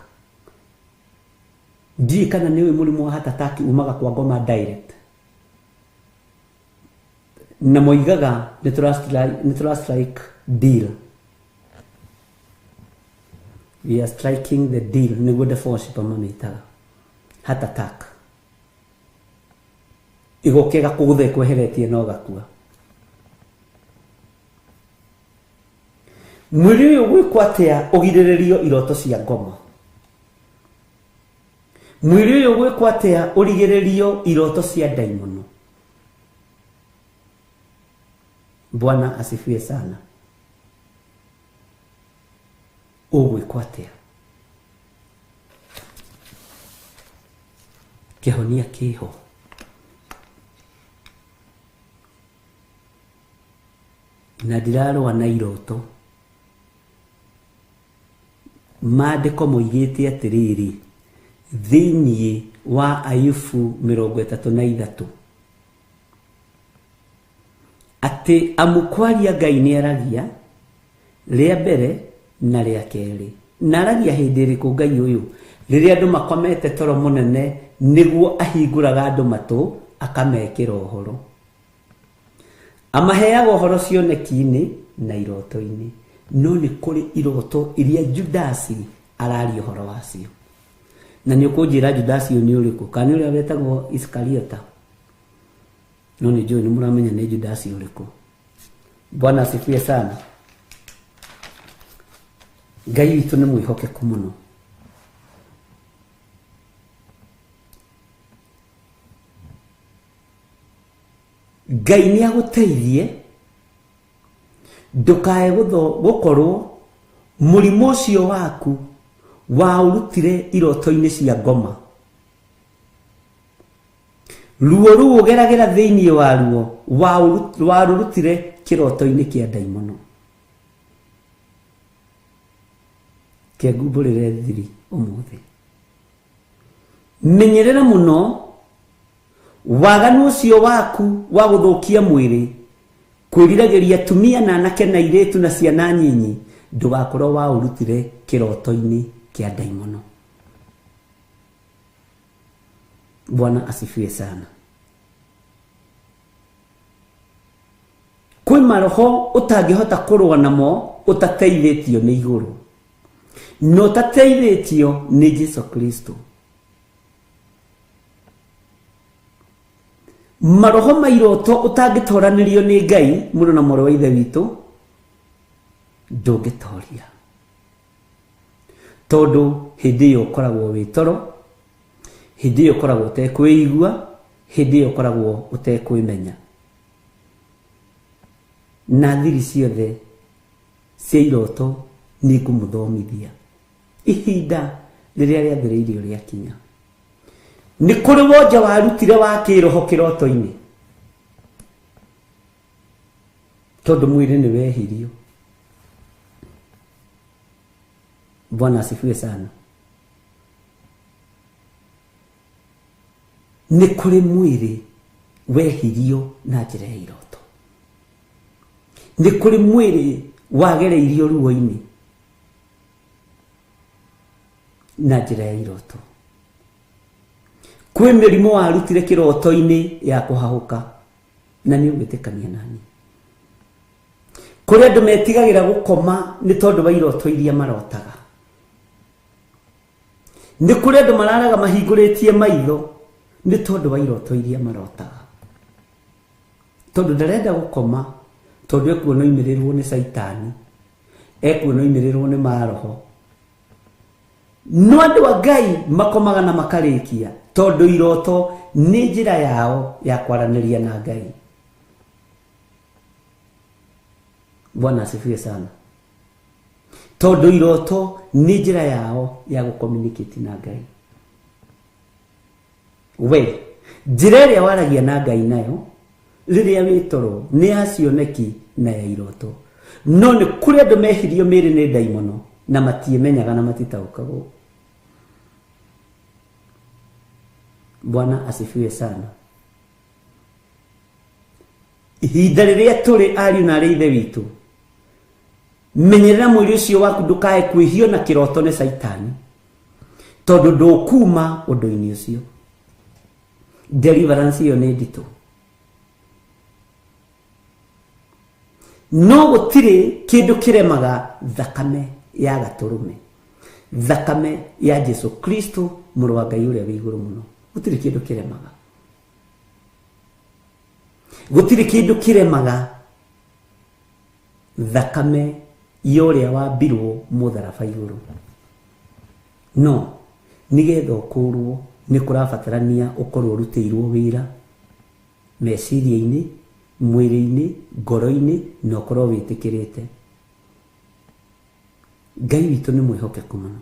Speaker 4: Ndiũĩ kana nĩ ũĩ mũrimũ wa heart attack umaga kwa ngoma direct. Na moigaga nĩ tũra strike deal. We are striking the deal, nĩguo the worship mamĩtaga. Heart attack. Ĩgoka ĩgakũgũtha ĩkweheretie na ũgakua. Mwĩrĩ ũyũ gwĩkwo atĩa ũgirĩrĩrio iroto cia ngoma? Mwĩrĩ ũyũ gwĩkwo atĩa ũrigĩrĩrio iroto cia ndaimono? Bwana asifiwe sana. Ũgwĩkwo atĩa? Kĩhonia kĩho. Na ndirarũa na iroto. Maandĩko moigĩte atĩrĩrĩ, thĩinĩ wa Ayubu 33, atĩ amu kwaria Ngai nĩ aragia rĩa mbere na rĩa kerĩ. Na aragia hĩndĩ ĩrĩkũ Ngai ũyũ? Rĩrĩa andũ makomete toro mũnene, nĩguo ahingũraga andũ matũ akamekĩra ũhoro. Amaheaga ũhoro cioneki-inĩ na iroto-inĩ. No nĩ kũrĩ iroto iria Judasi araria ũhoro wacio. Na nĩ ũkũnjĩra Judasi ũyũ nĩ ũrĩkũ? Kana nĩ ũrĩa wetagwo Iskariota? No nĩ njũĩ nĩ mũramenya nĩ Judasi ũrĩkũ. Bwana asifiwe sana. Ngai witũ nĩ mwĩhokeku mũno. Ngai nĩ agũteithie ndũkae gũkorwo mũrimũ ũcio waku waũrutire iroto-inĩ cia ngoma. Ruo rũu ũgeragĩra thĩinĩ wa ruo warũrutire kĩroto-inĩ kĩa ndaimono. Kĩngumbũrĩre thiri ũmũthĩ. Menyerera mũno waganu ũcio waku wa gũthũkia mwĩrĩ, kwĩriragĩria atumia na anake na airĩtu na ciana nyinyi, ndũgakorwo waũrutire kĩroto-inĩ kĩa ndaimono. Bwana asifiwe sana. Kwĩ maroho ũtangĩhota kũrũa namo ũtateithĩtio nĩ igũrũ, na ũtateithĩtio nĩ Jesu Kristo. Maroho ma iroto ũtangĩtoranĩrio nĩ Ngai, mũrũ na mwarĩ wa Ithe witũ, ndũngĩtoria. Tondũ hĩndĩ ĩyo ũkoragwo wĩ toro, hĩndĩ ĩyo ũkoragwo ũtekwĩigua, hĩndĩ ĩyo ũkoragwo ũtekwĩmenya. Na thiri ciothe cia iroto nĩ ngũmũthomithia ihinda rĩrĩa rĩathĩrĩirio rĩakinya. Nĩ kũrĩ wonja warutire wa kĩroho kĩroto-inĩ, tondũ mwĩrĩ nĩ wehirio. Bwana asifiwe sana. Nĩ kũrĩ mwĩrĩ wehirio na njĩra ya iroto. Nĩ kũrĩ mwĩrĩ wagereirio ruo-inĩ na njĩra ya iroto. Kwĩ mĩrimũ warutire kĩroto-inĩ ya kũhahũka, na nĩ ũgwĩtĩkania nani. Kũrĩ andũ metigagĩra gũkoma nĩ tondũ wa iroto iria marotaga. Nĩ kũrĩ andũ mararaga mahingũrĩtie maitho nĩ tondũ wa iroto iria marotaga. Tondũ ndarenda gũkoma, tondũ ekuona oimĩrĩrwo nĩ caitani, ekuona oimĩrĩrwo nĩ maroho. No andũ a Ngai makomaga na makarĩkia, tondũ iroto nĩ njĩra yao ya kwaranĩria na Ngai. Bwana asifiwe sana. Tondũ iroto nĩ njĩra yao ya gũcommunicate na Ngai. We njĩra ĩrĩa waragia na Ngai nayo rĩrĩa wĩ toro nĩ ya cioneki na ya iroto. No nĩ kũrĩ andũ mehirio mĩĩrĩ nĩ ndaimono na matiĩmenyaga na matitaũkagwo. Bwana asifiwe sana. Ihinda rĩrĩa tũrĩ ariũ na arĩ ithe witũ, menyerera mwĩrĩ ũcio waku ndũkae kwĩhio na kĩroto nĩ caitani, tondũ ndũkuma ũndũ-inĩ ũcio. Deliverance ĩyo nĩ nditũ. No gũtirĩ kĩndũ kĩremaga thakame ya gatũrũme, thakame ya Jesu Kristo mũrũ wa Ngai ũrĩa wĩ igũrũ mũno. Gũtirĩ kĩndũ kĩremaga. Gũtirĩ kĩndũ kĩremaga thakame ya ũrĩa wambirwo mũtharaba igũrũ. No nĩgetha ũkũrwo nĩ kũrabatarania ũkorwo ũrutĩirwo wĩra meciria-inĩ, mwĩrĩ-inĩ, ngoro-inĩ, na ũkorwo wĩtĩkĩrĩte. Ngai witũ nĩ mwĩhokeku mũno.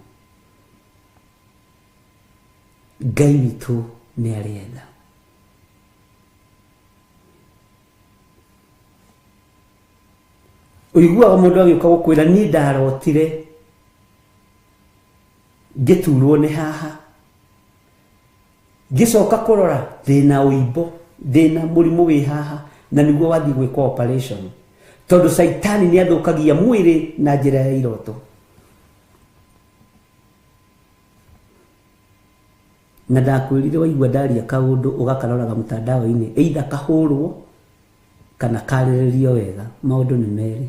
Speaker 4: Ngai witũ nĩ arĩ tha. Ũiguaga mũndũ agĩũka gũkwĩra niĩ ndarotire ngĩturwo nĩ haha, ngĩcoka kũrora ndĩna ũimbo, ndĩna mũrimũ wĩ haha, na nĩguo wathiĩ gwĩkwo operation, tondũ caitani nĩ athũkagia mwĩrĩ na njĩra ya iroto. Na ndakwĩrire waigua ndaria kaũndũ ũgakaroraga mtandao-inĩ, either kahũrwo kana karĩrĩrio wega, maũndũ nĩ merĩ.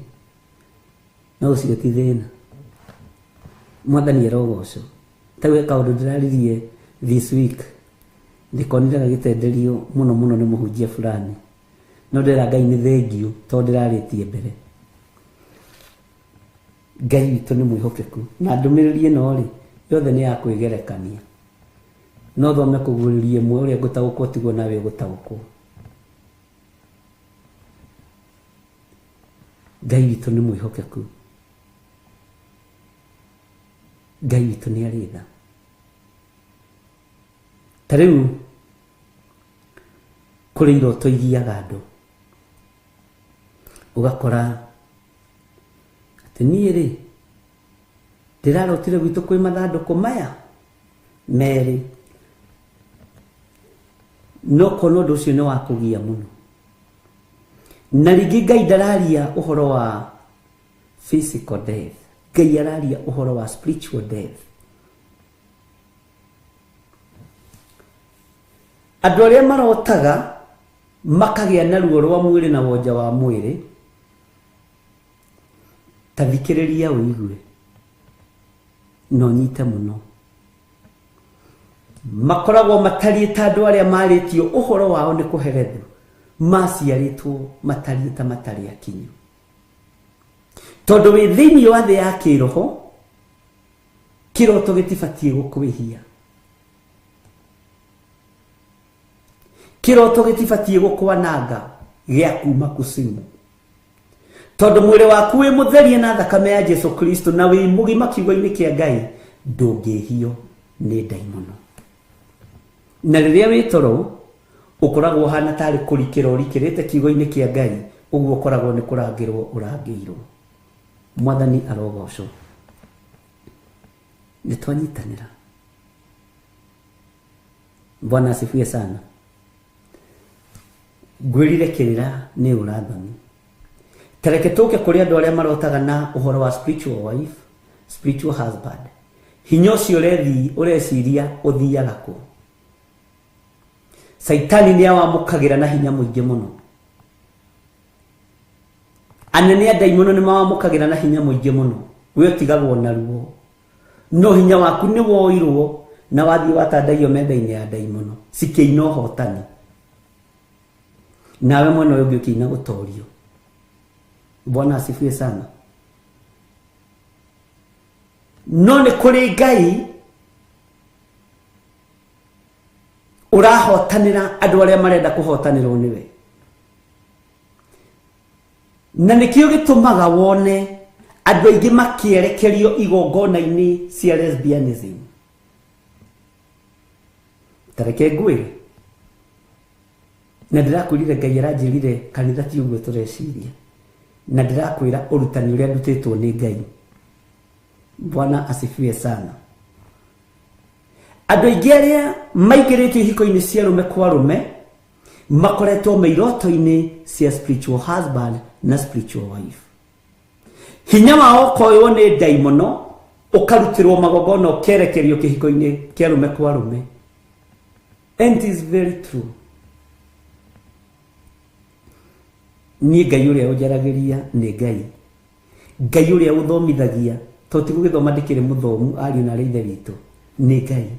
Speaker 4: No ũcio ti thĩna. Mwathani arogocwo. Ta he kaũndũ ndĩraririe this week, ndĩkonire gagĩtenderio mũno mũno nĩ mũhunjia fulani. No ndĩra Ngai nĩ thengiũ tondũ ndĩrarĩtie mbere. Ngai witũ nĩ mwĩhokeku. Na ndũmĩrĩri ĩno rĩ, yothe nĩ ya kwĩgerekania. No thome kũguũrĩria ĩmwe ũrĩa ngũtaũkwo tiguo nawe ũgũtaũkwo. Ngai witũ nĩ mwĩhokeku. Ngai witũ nĩ arĩ tha. Ta rĩu kũrĩ iroto igiaga andũ, ũgakora atĩ niĩ rĩ ndĩrarotire gwitũ kwĩ mathandũkũ maya merĩ, no kona ũndũ ũcio nĩ wa kũgia mũno. Na rĩngĩ Ngai ndararia ũhoro wa physical death, Ngai araria ũhoro wa spiritual death. Andũ arĩa marotaga makagĩa na ruo rwa mwĩrĩ na wonja wa mwĩrĩ, ta thikĩrĩria ũigue na ũnyite mũno. Makoragwo matariĩ ta andũ arĩa marĩtio ũhoro wao nĩ kũherethwo, maciarĩtwo matariĩ ta matarĩ akinyu. Tondũ wĩ thĩinĩ wa thĩ ya kĩroho, kĩroto gĩtibatiĩ gũkwĩhia. Kĩroto gĩtibatiĩ gũkwananga gĩa kuma kusimu. Tondũ mwĩrĩ waku wĩ mũtherie na thakame ya Jesu Kristo na wĩ mũgima kiugo-inĩ kĩa Ngai, ndũngĩhio nĩ ndaimono. Na rĩrĩa wĩ toro ũkoragwo ũhana tarĩ kũrikĩra ũrikĩrĩte kiugo-inĩ kĩa Ngai, ũguo ũkoragwo nĩ kũrangĩrwo ũrangĩirwo. Mwathani arogocwo. Nĩ twanyitanĩra. Bwana asifiwe sana. Ngwĩrire kĩrĩra nĩ ũrathoni. Tareke tũke kũrĩ andũ arĩa marotaga na ũhoro wa spiritual wife, spiritual husband. Hinya ũcio ũreciria ũthiaga kũ? Saitani nĩ awamũkagĩra na hinya mũingĩ mũno. Anene a ndaimono nĩ mawamũkagĩra na hinya mũingĩ mũno. We ũtigagwo na ruo. No hinya waku nĩ woirwo na wathiĩ watandaiyo metha-inĩ ya ndaimono cikĩina ũhotani. Nawe mwena ũyũ ũngĩ ũkĩina gũtorio. Bwana asifiwe sana. No nĩ kũrĩ Ngai ũrahotanĩra andũ arĩa marenda kũhotanĩrwo nĩwe. Na nĩkĩo gĩtũmaga wone andũ aingĩ makĩerekerio igongona-inĩ cia lesbianism. Tareke ngwĩre, na ndĩrakwĩrire Ngai aranjĩrire kanitha ti ũguo tũreciria, na ndĩrakwĩra ũrutani ũrĩa ndutĩtwo nĩ Ngai. Bwana asifiwe sana. Andũ aingĩ arĩa maingĩrĩtio ihiko-inĩ cia rũme kwa rũme makoretwo me iroto-inĩ cia spiritual husband na spiritual wife. Hinya wao ũkoywo nĩ ndaimono, ũkarutĩrwo magongona ũkerekerio kĩhiko-inĩ kĩa rũme kwa rũme. And it is very true. Niĩ Ngai ũrĩa ũnjaragĩria nĩ Ngai. Ngai ũrĩa ũthomithagia, to ti gũgĩthoma ndĩkĩrĩ mũthomu ariũ na arĩa ithe witũ, nĩ Ngai.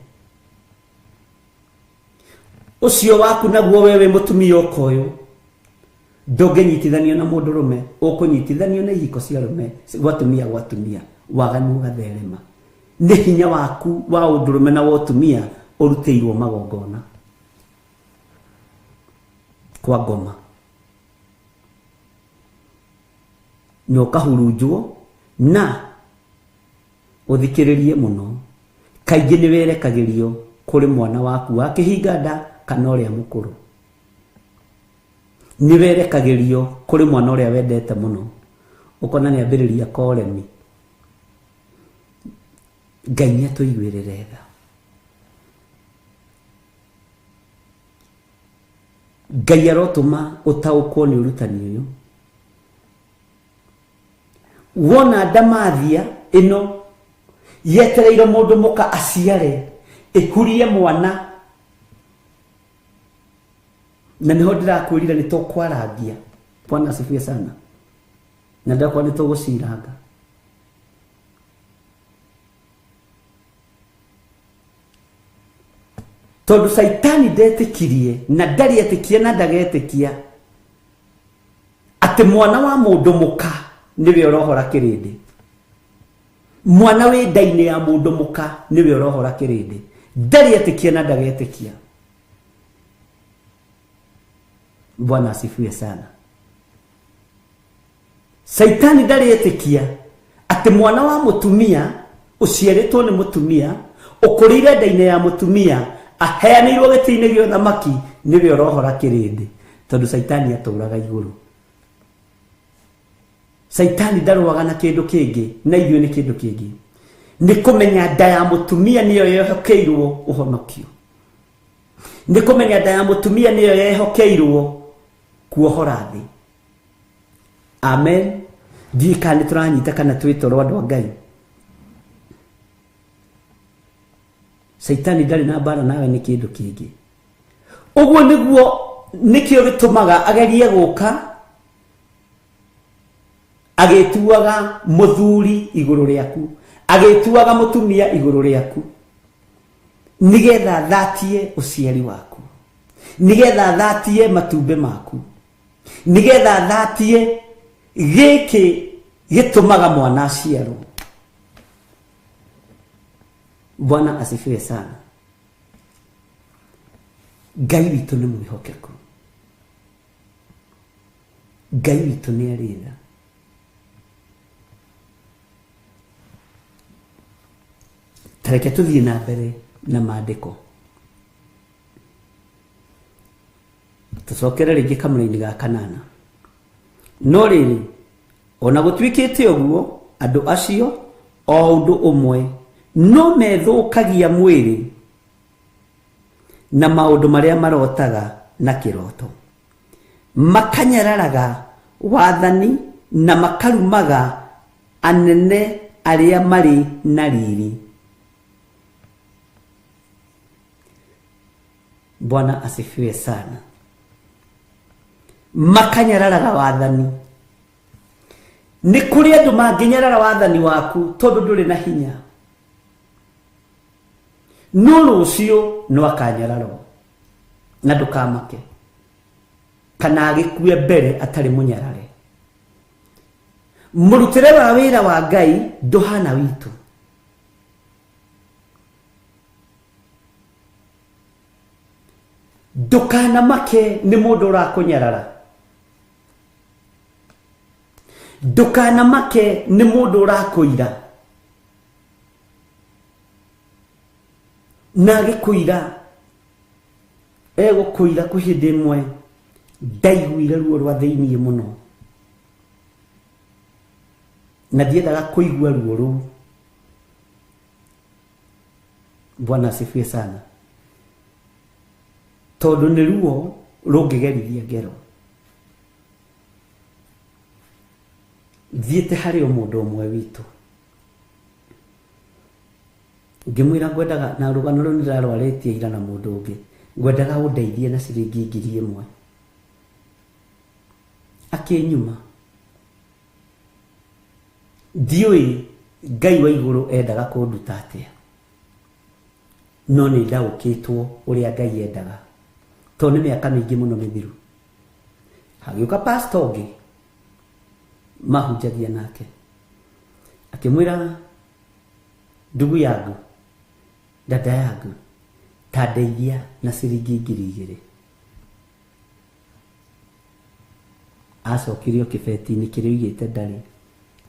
Speaker 4: Ũcio waku naguo we wĩ mũtumia ũkoywo, ndũngĩnyitithanio na mũndũrũme, ũkũnyitithanio na ihiko cia rũme, gwatumia gwatumia, waganu ũgatherema. Nĩ hinya waku wa ũndũrũme na wa ũtumia ũrutĩirwo magongona kwa ngoma, na ũkahurunjwo na ũthikĩrĩrie mũno. Kaingĩ nĩ werekagĩrio kũrĩ mwana waku wa kĩhinga nda kana ũrĩa mũkũrũ. Nĩ werekagĩrio kũrĩ mwana ũrĩa wendete mũno, ũkona nĩ ambĩrĩria koremi. Ngai nĩ atũiguĩrĩre tha. Ngai arotũma ũtaũkwo nĩ ũrutani ũyũ. Wona ndamathia ĩno yetereire mũndũ mũka aciare ĩhurie mwana, na nĩho ndĩrakwĩrire nĩ tũkwarangia. Bwana asifiwe sana. Na ndakwa nĩ tũgũciranga. Tondũ Saitani ndetĩkirie na ndarĩ etĩkia na ndagetĩkia atĩ mwana wa mũndũ mũka nĩwe ũrohora kĩrĩndĩ. Mwana wĩ nda-inĩ ya mũndũ mũka nĩwe ũrohora kĩrĩndĩ. Ndarĩ etĩkia na ndagetĩkia. Bwana asifiwe sana. Saitani ndarĩ etĩkia atĩ mwana wa mũtumia ũciarĩtwo nĩ mũtumia ũkũrĩire nda-inĩ ya mũtumia aheanĩirwo gĩtĩ-inĩ gĩa ũthamaki nĩwe ũrohora kĩrĩndĩ. Tondũ Saitani atũraga igũrũ. Saitani ndarũaga na kĩndũ kĩngĩ na ithuĩ nĩ kĩndũ kĩngĩ. Nĩ kũmenya nda ya mũtumia nĩyo yehokeirwo ũhonokio. Nĩ kũmenya nda ya mũtumia nĩyo yehokeirwo kuohora thĩ. Amen. Ndiũĩ kana nĩ tũranyita kana twĩ toro andũ a Ngai. Saitani ndarĩ na mbara nawe nĩ kĩndũ kĩngĩ. Ũguo nĩguo nĩkĩo gĩtũmaga agerie gũka agĩtuaga mũthuri igũrũ rĩaku, agĩtuaga mũtumia igũrũ rĩaku, nĩgetha thatie ũciari waku, nĩgetha thatie matumbĩ maku, nĩgetha thatie gĩkĩ gĩtũmaga mwana aciarwo. Bwana asifiwe sana. Ngai witũ nĩ mwĩhokeku. Ngai witũ nĩ arĩ tha. Tareke tũthiĩ na mbere na maandĩko. Tũcokere rĩngĩ kamũra-inĩ ga kanana. No rĩrĩ, ona gũtuĩkĩte ũguo, andũ acio o ũndũ ũmwe no methũkagia mwĩrĩ na maũndũ marĩa marotaga na kĩroto, makanyararaga wathani na makarumaga anene arĩa marĩ na riri. Bwana asifiwe sana. Makanyararaga wathani. Nĩ kũrĩ andũ mangĩnyarara wathani waku tondũ ndũrĩ na hinya, no rũciũ no akanyararwo na ndũkamake, kana agĩkue mbere atarĩ mũnyarare. Mũrutĩre wa wĩra wa Ngai ndũhana witũ. Ndũkanamake nĩ mũndũ ũrakũnyarara. Ndũkanamake nĩ mũndũ ũrakũira. Na agĩkũira, egũkũira kwĩ hĩndĩ ĩmwe ndaiguire ruo rwa thĩiniĩ mũno, na ndiendaga kũigua ruo rũu. Bwana asifiwe sana. Tondũ nĩ ruo rũngĩgerithia ngero. Thiĩte harĩ o mũndũ ũmwe witũ, ngĩmwĩra ngwendaga, na rũgano rũu nĩndĩrarwarĩtie ira na mũndũ ũngĩ, ngwendaga ũndeithie na ciringi 1000. Akĩnyuma. Ndiũĩ Ngai wa igũrũ endaga kũnduta atĩa, no nĩ ndaũkĩtwo ũrĩa Ngai endaga, tondũ nĩ mĩaka mĩingĩ mũno mĩthiru. Hagĩũka pastor ũngĩ mahunjagia nake, akĩmwĩra, ndugu yangu, dada yangu, ta ndeithia na ciringi 2000. Acokirio kĩbeti-inĩ kĩrĩa oigĩte ndarĩ,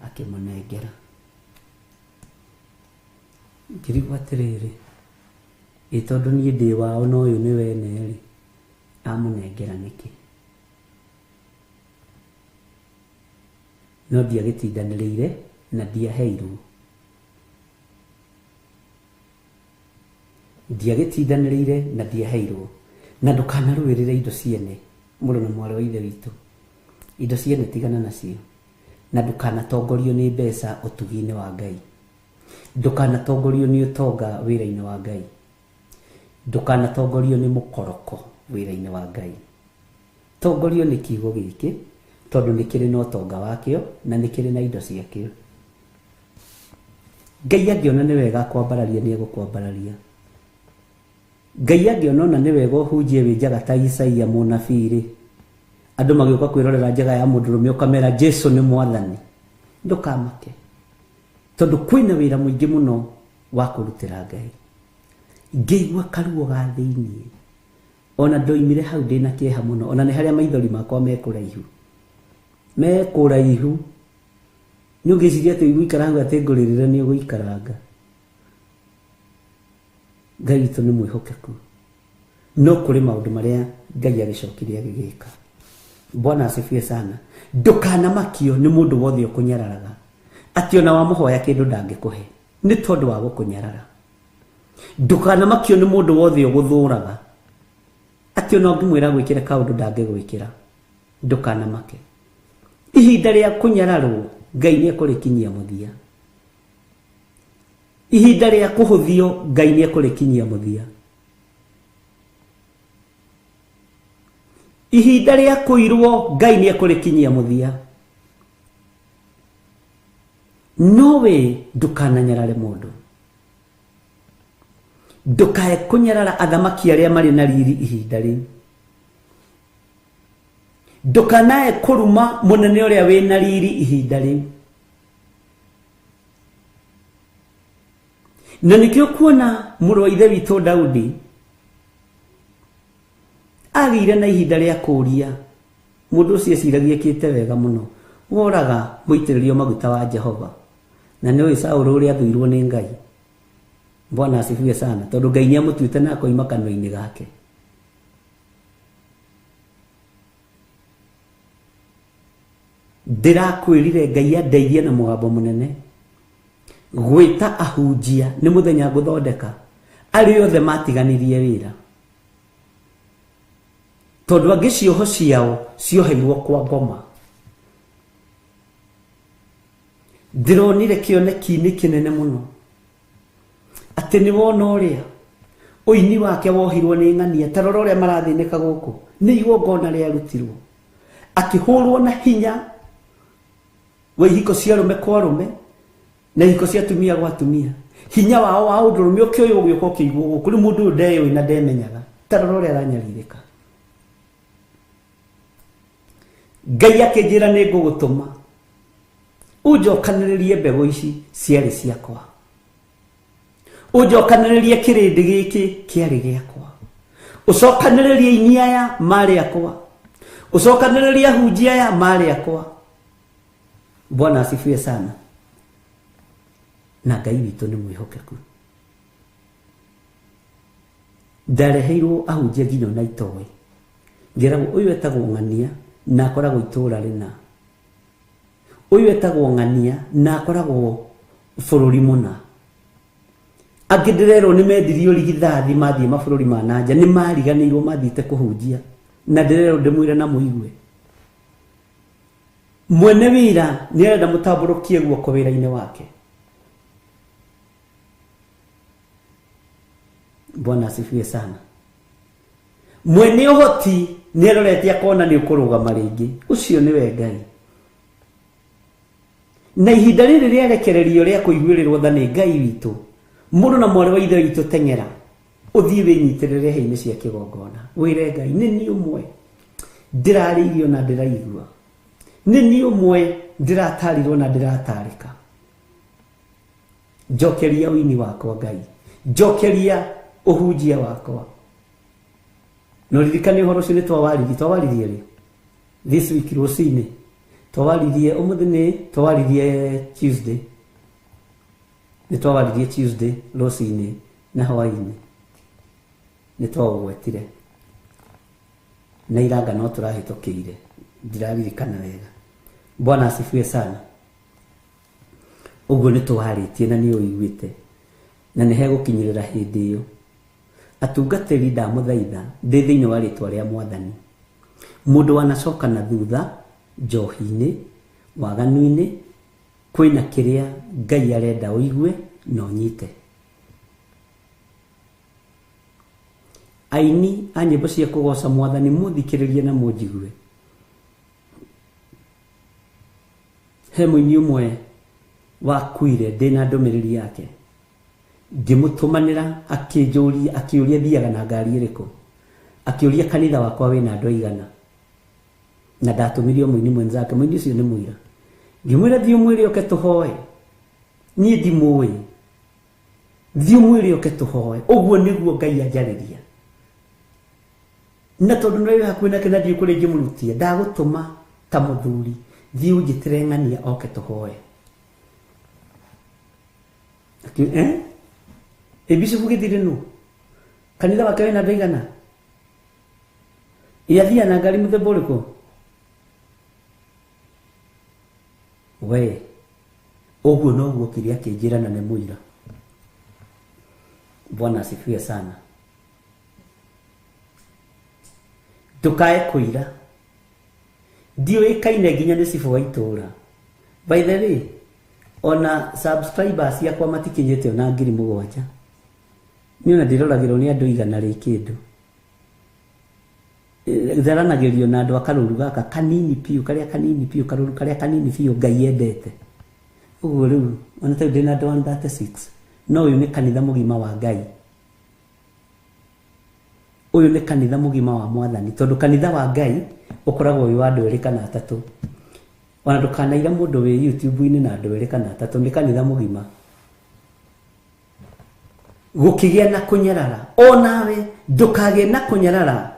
Speaker 4: akĩmũnengera. Ngĩrigwo atĩrĩrĩ, ĩ tondũ niĩ ndĩ wao na ũyũ nĩ wene-rĩ, amũnengera nĩkĩ? No ndiagĩtindanĩrĩire na ndiaheirwo. Ndiagĩtindanĩrĩire na ndiaheirwo. Na ndũkanarũĩrĩre indo ciene, mũrũ na mwarĩ wa ithe witũ. Indo ciene tigana nacio. Na ndũkanatongorio nĩ mbeca ũtugi-inĩ wa Ngai. Ndũkanatongorio nĩ ũtonga wĩra-inĩ wa Ngai. Ndũkanatongorio nĩ mũkoroko wĩra-inĩ wa Ngai. Tongorio nĩ kiugo gĩkĩ, tondũ nĩ kĩrĩ na ũtonga wakĩo na nĩ kĩrĩ na indo ciakĩo. Ngai angĩona nĩ wega kwambararia nĩ egũkwambararia. Ngai angĩona ona nĩ wega ũhunjie wĩ njaga ta Isaia mũnabii rĩ, andũ magĩũka kwĩrorera njaga ya mũndũrũme ũkamera Jesu nĩ mwathani, ndũkamake, tondũ kwĩna wĩra mũingĩ mũno wa kũrutĩra Ngai. Ngĩigua karuo ga thĩiniĩ, ona ndoimire hau ndĩna kĩeha mũno, ona nĩ harĩa maithori makwa mekũraihu, mekũraihu. Nĩ ũngĩciria atĩ ũgũikara hau atĩ ngũrĩrĩre, nĩ ũgũikaranga. Ngai witũ nĩ mwĩhokeku, no kũrĩ maũndũ marĩa Ngai agĩcokire agĩgĩka. Bwana asifiwe sana. Ndũkanamakio nĩ mũndũ wothe ũkũnyararaga, atĩ ona wamũhoya kĩndũ ndangĩkũhe nĩ tondũ wa gũkũnyarara. Ndũkanamakio nĩ mũndũ wothe ũgũthũraga, atĩ ona ũngĩmwĩra gwĩkĩra kaũndũ ndangĩgwĩkĩra. Ndũkanamake. Ihinda rĩa kũnyararwo Ngai nĩ ekũrĩkinyia mũthia. Ihinda rĩa kũhũthio Ngai nĩ ekũrĩkinyia mũthia. Ihinda rĩa kũirwo Ngai nĩ ekũrĩkinyia mũthia. No we ndũkananyarare mũndũ. Ndũkae kũnyarara athamaki arĩa marĩ na riri ihinda rĩu. Ndũkanae kũruma mũnene ũrĩa wĩna riri ihinda rĩu. Na nĩkĩo kuona mũrũ wa ithe witũ Daudi agĩire na ihinda rĩa kũũria mũndũ ũcio eciragia ekĩte wega mũno, woraga mũitĩrĩrio maguta wa Jehova, na nĩũĩ Saũlũ ũrĩa athũirwo nĩ Ngai. Bwana asifiwe sana, tondũ Ngai nĩamũtuĩte na akoima kanua-inĩ gake. Ndĩrakwĩrire Ngai andeithie na mũgambo mũnene gwĩta ahunjia nĩ mũthenya ngũthondeka arĩa othe matiganirie wĩra tondũ angĩ cioho ciao cioheirwo kwa ngoma. Ndĩronire kĩoneki-inĩ kĩnene mũno atĩ nĩ wona ũrĩa ũini wake wohirwo nĩ ng'ania, ta rora ũrĩa marathĩnĩka gũkũ nĩ igongona rĩarutirwo akĩhũrwo na hinya wa ihiko cia arũme kwa arũme na ihiko cia atumia gwa atumia, hinya wao wa ũndũrũme ũkĩoywo ũgĩũka ũkĩigwo gũkũ. Rĩu mũndũ ũyũ ndeyũĩ na ndemenyaga, ta rora ũrĩa aranyarirĩka. Ngai akĩnjĩra nĩ ngũgũtũma ũnjokanĩrĩrie mbegũ ici ciarĩ ciakwa, ũnjokanĩrĩrie kĩrĩndĩ gĩkĩ kĩarĩ gĩakwa, ũcokanĩrĩrie aini aya marĩ akwa, ũcokanĩrĩrie ahunjia aya marĩ akwa. Bwana asifiwe sana. Na Ngai witũ nĩ mwĩhokeku. Ndareheirwo ahunjia nginya ona itoĩ, ngĩragwo ũyũ etagwo ng'ania na akoragwo itũũra rĩna, ũyũ etagwo ng'ania na akoragwo bũrũri mũna. Angĩ ndĩrerwo nĩ mendirio rigithathi mathiĩ mabũrũri ma nanja, nĩ mariganĩirwo mathiĩte kũhunjia, na ndĩrerwo ndĩmwĩre na mũigue. Mwene wĩra nĩ arenda mũtambũrũkie guoko wĩra-inĩ wake. Bwana asifiwe sana. Mwene ũhoti nĩ arorete akona nĩ ũkũrũgama rĩngĩ, ũcio nĩwe Ngai. Na ihinda rĩrĩ rĩarekererio rĩa kũiguĩrĩrwo tha nĩ Ngai witũ, mũndũ na mwarĩ wa ithe witũ teng'era ũthiĩ wĩnyitĩrĩre hĩa-inĩ cia kĩgongona, wĩre Ngai nĩ niĩ ũmwe ndĩrarĩirio na ndĩraigua, nĩ niĩ ũmwe ndĩratarirwo na ndĩratarĩka. Njokeria ũini wakwa Ngai, njokeria ũhunjia wakwa. No ririkane ũhoro ũcio nĩ twawaririe rĩ this week rũcinĩ, twawaririe ũmũthĩ nĩ twawaririe Tuesday, nĩ twawaririe Tuesday rũcinĩ na hwaĩ-inĩ nĩ twaũgwetire na iranga no tũrahĩtũkĩire, ndiraririkana wega. Bwana asifiwe sana. Ũguo nĩ tũwarĩtie na nĩ ũiguĩte na nĩ hegũkinyĩrĩra hĩndĩ ĩyo. Atungatĩri ndamũthaitha ndĩ thĩinĩ wa rĩtwa rĩa Mwathani, mũndũ wanacoka na thutha njohi-inĩ, waganu-inĩ, kwĩna kĩrĩa Ngai arenda ũigue na ũnyite. Aini a nyĩmbo cia kũgoca Mwathani mũthikĩrĩrie na mũnjigue. He mũini ũmwe wakuire ndĩna ndũmĩrĩri yake, ngĩmũtũmanĩra akĩnjũria, akĩũria thiaga na ngari ĩrĩkũ, akĩũria kanitha wakwa wĩna andũ aigana, na ndatũmirio mũini mwenzake, mũini ũcio nĩ mũira. Ngĩmwĩra thiĩ ũmwĩre oke tũhoe, niĩ ndimũĩ, thiĩ ũmwĩre oke tũhoe. Ũguo nĩguo Ngai anjarĩria. Na tondũ nĩ wĩ hakuhĩ nake na ndiũĩ kũrĩa ingĩmũrutia, ndagũtũma ta mũthuri, thiĩ ũnjĩtĩre ng'ania oke tũhoe. Ĩ Bishop Gĩthire nũ? Kanitha wake wĩna andũ aigana? Ĩ athiaga na ngari mũthemba ũrĩkũ? We ũguo noguo kĩrĩa akĩnjĩra na nĩ mũira. Bwana asifiwe sana. Ndũkae kũira, ndiũĩkaine nginya nĩ cibũ wa itũũra. By the way, ona subscribers ciakwa matikinyĩte ona 7,000. Niĩ ona ndĩroragĩrwo nĩ andũ 100 rĩ kĩndũ. Tharanagĩrio na andũ a karũru gaka kanini biũ, karĩa kanini biũ, karũru karĩa kanini biũ Ngai endete. Ũguo rĩu ona ta rĩu ndĩna andũ 136, no ũyũ nĩ kanitha mũgima wa Ngai. Ũyũ nĩ kanitha mũgima wa Mwathani, tondũ kanitha wa Ngai ũkoragwo wĩ wa andũ erĩ kana atatũ. Ona ndũkanaira mũndũ wĩ YouTube-inĩ na andũ erĩ kana atatũ, nĩ kanitha mũgima. Gũkĩgĩa na kũnyarara, onawe ndũkagĩe na kũnyarara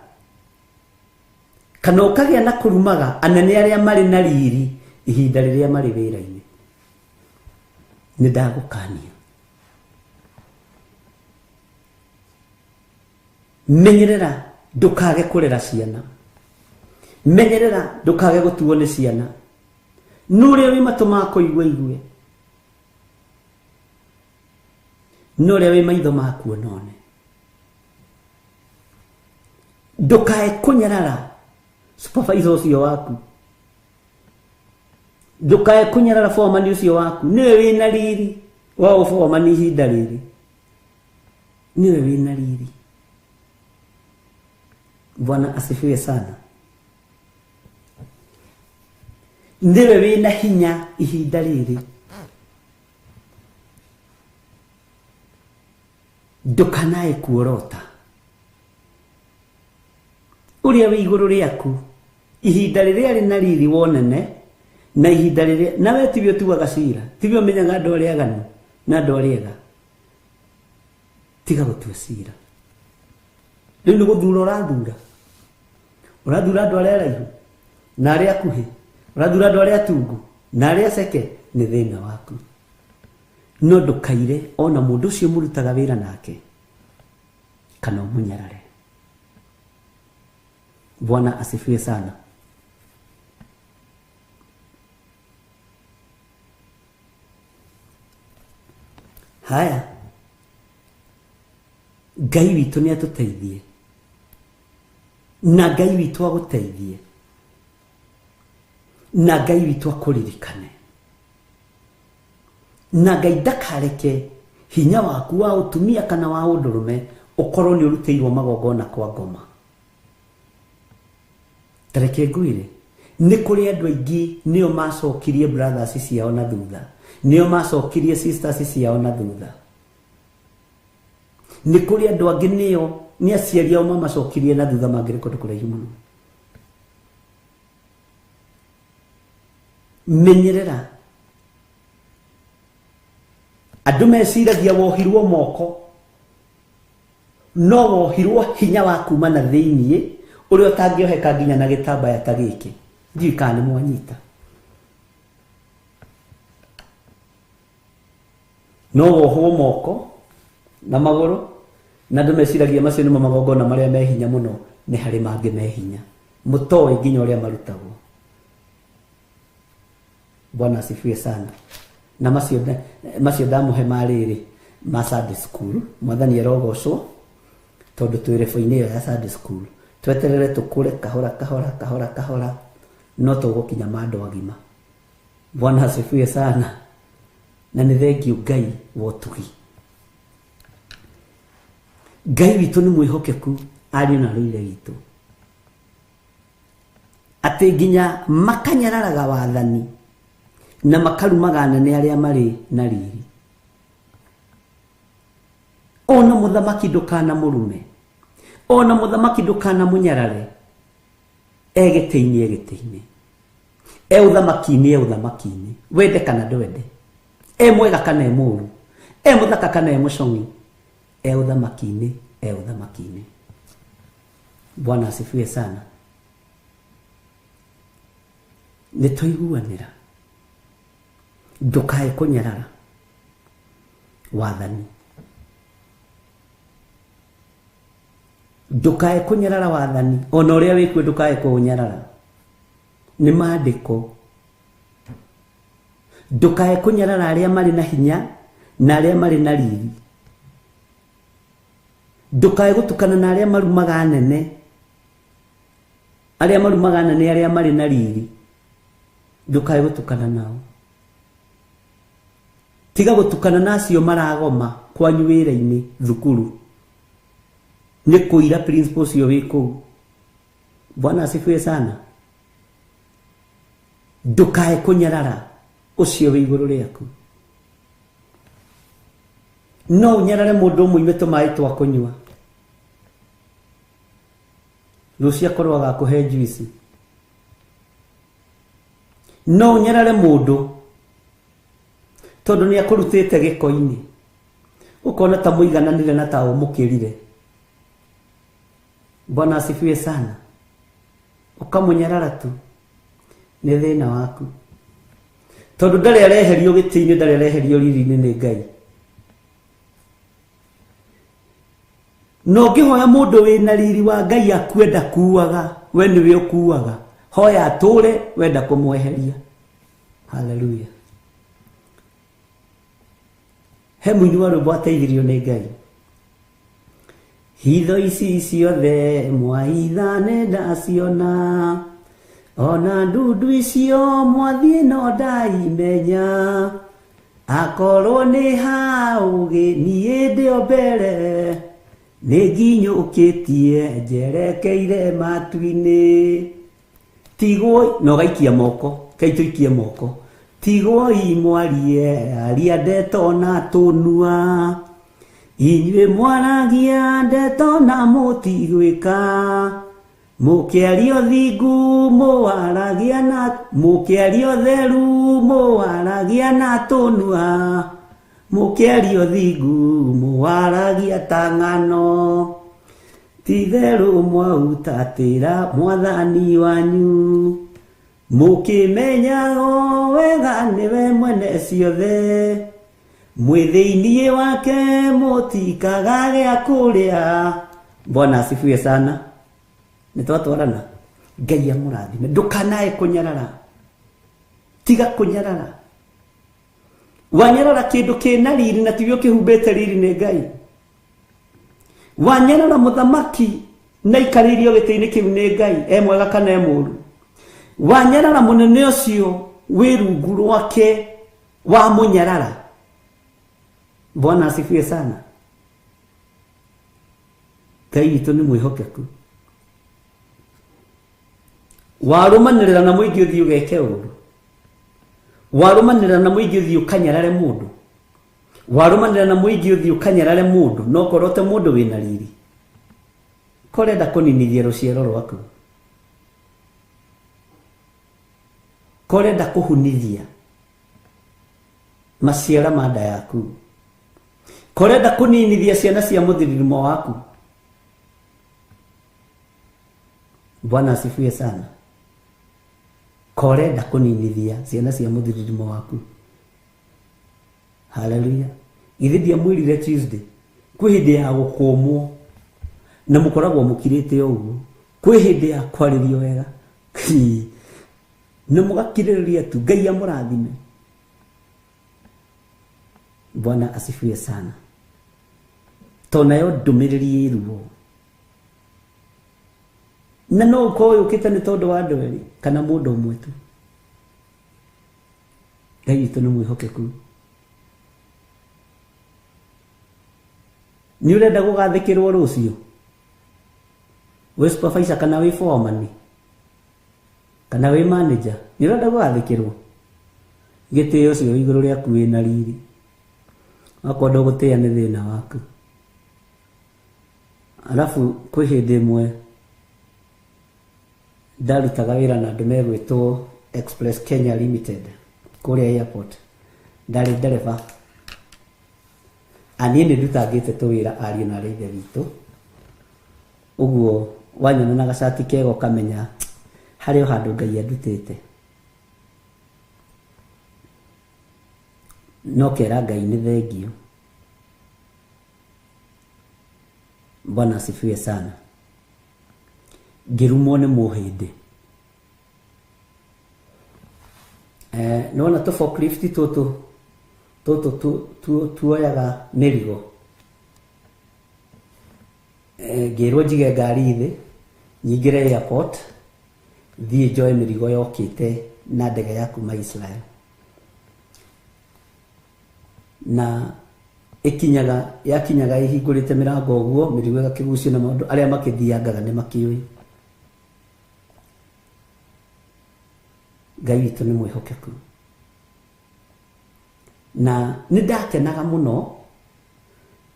Speaker 4: kana ũkagĩa na kũrumaga anene arĩa marĩ na riri ihinda rĩrĩa marĩ wĩra-inĩ. Nĩ ndagũkania, menyerera ndũkage kũrera ciana, menyerera ndũkage gũtuo nĩ ciana,
Speaker 3: No ũrĩa wĩ matũ ma kũigua igue, no ũrĩa wĩ maitho ma kuona one. Ndũkae kũnyarara supervisor ũcio waku, ndũkae kũnyarara foreman ũcio waku, nĩwe wĩna riri wa ũforeman ihinda rĩrĩ, nĩwe wĩna riri. Bwana asifiwe sana. Nĩwe wĩna hinya ihinda rĩrĩ. Ndũkanae kuorota ũrĩa wĩ igũrũ rĩaku ihinda rĩrĩa rĩ na riri wonene, na ihinda rĩrĩa nawe tiwe ũtuaga cira, tiwe ũmenyaga andũ arĩa aganu na andũ arĩa ega. Tiga gũtua cira. Rĩu nĩ gũthura ũrathura, ũrathura andũ arĩa araihu na arĩa akuhĩ, ũrathura andũ arĩa atungu na arĩa aceke, nĩ thĩna waku. No ndũkaire ona mũndũ ũcio mũrutaga wĩra nake kana ũmũnyarare. Bwana asifiwe sana. Haya, Ngai witũ nĩ atũteithie, na Ngai witũ agũteithie, na Ngai witũ akũririkane, na Ngai ndakareke hinya waku wa ũtumia kana wa ũndũrũme ũkorwo nĩ ũrutĩirwo magongona kwa ngoma. Tareke ngwĩre, nĩ kũrĩ andũ aingĩ nĩo macokirie brothers ciao na thutha, nĩo macokirie sisters ciao na thutha. Nĩ kũrĩ andũ angĩ nĩo nĩ aciari ao mamacokirie na thutha mangĩrĩ kũndũ kũraihu mũno. Menyerera andũ meciragia wohirwo moko, no wohirwo hinya wa kuma na thĩiniĩ ũrĩa ũtangĩoheka nginya na gĩtambaya ta gĩkĩ. Ndiũĩ kana nĩ mwanyita. No wohwo moko na magũrũ, na andũ meciragia macio nĩmo magongona marĩa me hinya mũno, nĩ harĩ mangĩ me hinya mũtoĩ nginya ũrĩa marutagwo. Bwana asifiwe sana. Na macio ndamũhe ma rĩrĩ ma Sunday school, mwathani arogocwo tondũ twĩ rebo-inĩ ĩyo ya Sunday school. Tweterere tũkũre kahora kahora kahora kahora, no tũgũkinya ma andũ agima. Bwana asifiwe sana. Na nĩ thengiũ Ngai wa ũtugi. Ngai witũ nĩ mwĩhokeku ariũ na rũire witũ, atĩ nginya makanyararaga wathani na makarumaga anene arĩa marĩ na riri. Ona mũthamaki ndũkanamũrume, ona mũthamaki ndũkanamũnyarare, e gĩtĩ-inĩ, e gĩtĩ-inĩ, e ũthamaki-inĩ, e ũthamaki-inĩ, wende kana ndwende, e mwega kana e mũũru, e mũthaka kana e mũcong'i, e ũthamaki-inĩ, e ũthamaki-inĩ. Bwana asifiwe sana. Nĩ twaiguanĩra, ndũkae kũnyarara wathani, ndũkae kũnyarara wathani, ona ũrĩa wĩkuo ndũkae kũũnyarara. Nĩ maandĩko. Ndũkae kũnyarara arĩa marĩ na hinya na arĩa marĩ na riri. Ndũkae gũtukana na arĩa marumaga anene, arĩa marumaga anene arĩa marĩ na riri, ndũkae gũtukana nao. Tiga gũtukana na acio maragoma kwanyu wĩra-inĩ thukuru, nĩ kũira principal ũcio wĩ kũu. Bwana asifiwe sana. Ndũkae kũnyarara ũcio wĩ igũrũ rĩaku. No ũnyarare mũndũ ũmũime tũmaĩ twa kũnyua, rũciũ akorwo agakũhe juice. No ũnyarare mũndũ tondũ nĩ akũrutĩte gĩko-inĩ, ũkona ta mũigananire na ta ũmũkĩrire. Bwana asifiwe sana. Ũkamũnyarara tu, nĩ thĩna waku, tondũ ndarĩ areherio gĩtĩ-inĩ, ndarĩ areherio riri-inĩ nĩ Ngai. No ũngĩhoya mũndũ wĩna riri wa Ngai akue ndakuaga, we nĩwe ũkuaga. Hoya atũre, wenda kũmweheria.
Speaker 4: Haleluya. He mũini wa rwĩmbo ateithirio nĩ Ngai. Hitho ici ciothe mwaitha nĩ ndaciona, ona ndundu icio mwathiĩ no ndaimenya, akorwo nĩ haũgĩ niĩ ndĩ o mbere, nĩ nginyũkĩtie njerekeire matu-inĩ. Tigwo na ũgaikia moko, kai tũikie moko. Tigwoi mwarie aria ndeto na tũnua, inyuĩ mwaragia ndeto na mũtigwĩka, mũkĩaria ũthingu mũwaragia na mũkĩaria ũtheru mũwaragia na tũnua, mũkĩaria ũthingu mũwaragia ta ng'ano. Ti-itherũ mwautatĩra mwathani wanyu, mũkĩmenyago wega nĩwe mwene ciothe, mwĩ thĩinĩ wake mũtikaga gĩa kũrĩa. Bwana asifiwe sana. Nĩ twatwarana. Ngai amũrathime. Ndũkanae kũnyarara, tiga kũnyarara. Wanyarara kĩndũ kĩna riri na tiwe ũkĩhumbĩte riri nĩ Ngai. Wanyarara mũthamaki na ikarĩirio gĩtĩ-inĩ kĩu nĩ Ngai, e mwega kana e mũũru. Wanyarara mũnene ũcio wĩ rungu rwake wa mũnyarara. Bwana asifiwe sana. Ngai witũ nĩ mwĩhokeku. Warũmanĩrĩra na mũingĩ ũthiĩ ũgeke ũru, warũmanĩrĩra na mũingĩ ũthiĩ ũkanyarare mũndũ, warũmanĩrĩra na mũingĩ ũthiĩ ũkanyarare mũndũ, no korwo te mũndũ wĩna riri, korenda kũninithia rũciaro rwaku, korenda kũhunithia maciara ma nda yaku, korenda kũninithia ciana cia mũthiririmo waku. Bwana asifiwe sana. Korenda kũninithia ciana cia mũthiririmo waku. Haleluya. Githĩ ndiamwĩrire Tuesday kwĩ hĩndĩ ya gũkũmwo na mũkoragwo mũkirĩte ũguo, kwĩ hĩndĩ ya kwarĩrio wega na mũgakirĩrĩria tu. Ngai amũrathime. Bwana asifiwe sana. To nayo ndũmĩrĩri ĩruo na no ũkorwo yũkĩte nĩ tondũ wa andũ erĩ kana mũndũ ũmwe tu. Ngai witũ nĩ mwĩhokeku. Nĩ ũrenda gũgathĩkĩrwo rũciũ wĩ supervisor kana wĩ foreman kana wĩ manager, nĩ ũrenda gũgathĩkĩrwo? Gĩtĩo ũcio igũrũ rĩaku wĩna riri, wakorwo ndũgũtĩĩa nĩ thĩna waku. Alafu kwĩ hĩndĩ ĩmwe ndarutaga wĩra na andũ megwĩtwo Express Kenya Limited kũrĩa airport. Ndarĩ ndereba. Niĩ nĩ ndutangĩte tũwĩra ariũ na arĩ ithe witũ, ũguo wanyona na gacati kega ũkamenya harĩ o handũ Ngai andutĩte. No kera Ngai nĩ thengio. Bwana asifiwe sana. Ngĩrumwo nĩ mũhĩndĩ. Nĩwona tũ forklift tũtũ tũtũ tuoyaga mĩrigo. Ngĩrwo njige ngari thĩ, nyingĩre airport, thiĩ njoe mĩrigo yokĩte na ndege ya kuma Israel. Na ĩkinyaga yakinyaga ĩhingũrĩte mĩrango ũguo, mĩrigo ĩgakĩgucio na maũndũ arĩa makĩthiangaga nĩ makĩũĩ. Ngai witũ nĩ mwĩhokeku. Na nĩ ndakenaga mũno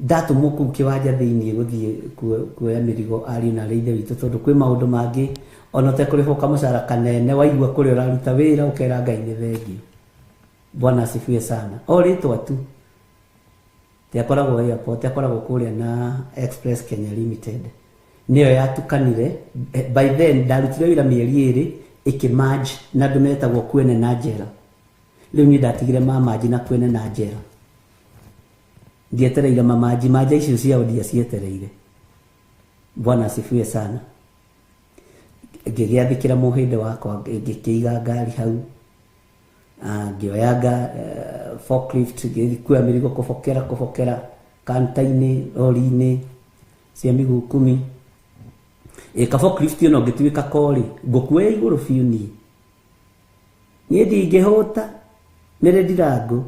Speaker 4: ndatũmwo kũu kĩwanja thĩinĩ gũthiĩ kuoya mĩrigo ariũ na arĩ ithe witũ, tondũ kwĩ maũndũ mangĩ ona ũtekũrĩhwo kamũcara kanene waigua kũrĩa ũraruta wĩra ũkera Ngai nĩ thengio. Bwana asifiwe sana. O rĩtwa tu tiakoragwo airport, akoragwo kũrĩa na Express Kenya Limited, nĩyo yatukanire. By then ndarutire wĩra mĩeri ĩrĩ ĩkĩmerge na andũ metagwo Kwene na Njera. Rĩu niĩ ndatigire mamaji na Kwene na Njera, ndietereire mamaji manja icio ciao ndiacietereire. Bwana asifiwe sana. Ngĩgĩathĩkĩra mũhĩndĩ wakwa, ngĩkĩiga ngari hau. Ngĩoyanga forklift, ngĩkuoya mĩrigo, kũbokera kũbokera kanta-inĩ, rori-inĩ cia mĩguu 10. Ĩka forklift ĩno ngĩtuĩka kori, ngũkuoya igũrũ biũ niĩ. Niĩ ndingĩhũta, nĩrĩ ndirangũ.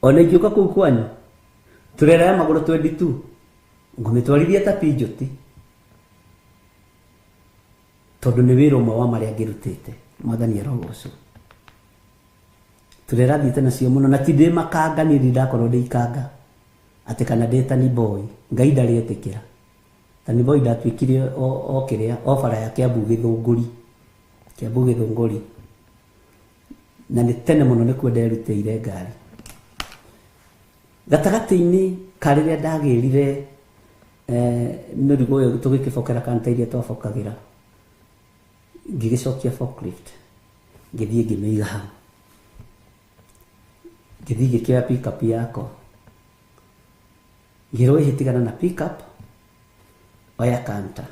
Speaker 4: Ona ingĩũka kũu kwanyu, turera ya magũrũ 22, ngũmĩtwarithia ta pinjoti. Tondũ nĩ wĩra ũmwe wa marĩa ngĩrutĩte, Mwathani arogocwo. Turera thiĩte nacio mũno, na ti ndĩ makanga, niĩ ndindakorwo ndĩ ikanga, atĩ kana ndĩ tani boy, Ngai ndarĩ etĩkĩra. Tani boy ndatuĩkire o kĩrĩa, o bara ya Kiambu Gĩthũngũri. Kiambu Gĩthũngũri. Na nĩ tene mũno nĩkuo nderutĩire ngari. Gatagatĩ-inĩ ka rĩrĩa ndagĩrire mĩrigo ĩyo tũgĩkĩbokera kanta iria twabokagĩra, ngĩgĩcokia forklift, ngĩthiĩ ngĩmĩiga hau. Ngĩthiĩ ngĩkĩoya pickup yakwa, ngĩrwo ĩhĩ tigana na pickup, oya kanta.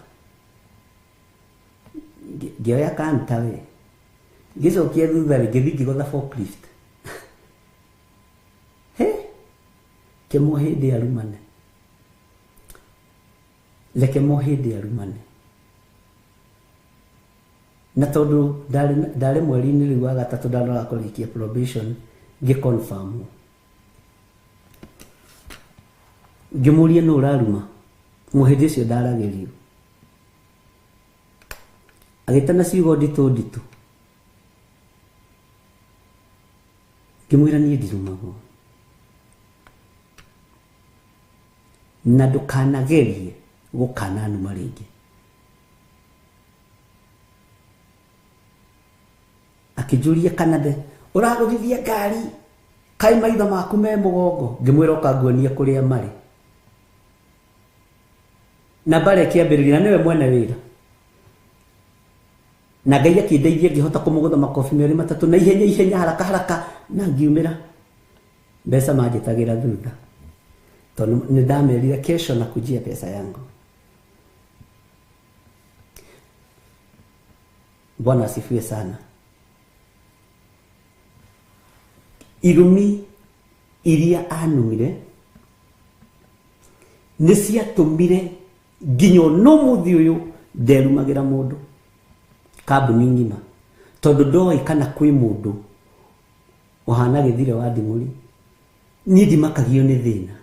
Speaker 4: Ngĩoya kanta we, ngĩcokia thutha rĩ, ngĩthiĩ ngĩgũtha forklift. He, kĩmwo hĩndĩ arumane, reke mo hĩndĩ arumane. Na tondũ ndarĩ mweri-inĩ rĩu wa gatatũ ndanora kũrĩkia probation, ngĩ-confirm. Ngĩmũria nũ ũraruma, mũhĩndĩ ũcio ndaragĩrio. Agĩtana ciugo nditũ nditũ. Ngĩmwĩra niĩ ndirumagwo. Na ndũkanagerie gũkananuma rĩngĩ. Akĩnjũria kana nde ũragũthithia ngari, kaĩ maitho maku me mũgongo. Ngĩmwĩra ũka nguonie kũrĩa marĩ. Na mbara ĩkĩambĩrĩria, na nĩwe mwene wĩra. Na Ngai akĩndeithia ngĩhota kũmũgũtha makobi merĩ matatũ na ihenya ihenya, haraka haraka, na ngiumĩra. Mbeca manjĩtagĩra thutha, tondũ nĩ ndamerire kesho na kujia pesa yangu. Bwana asifiwe sana. Irumi iria anumire nĩ ciatũmire nginya no mũthĩ ũyũ nderumagĩra mũndũ kambuni ng'ima, tondũ ndoĩ kana kwĩ mũndũ ũhana gĩthire wa nding'ũri. Niĩ ndimakagio nĩ thĩna,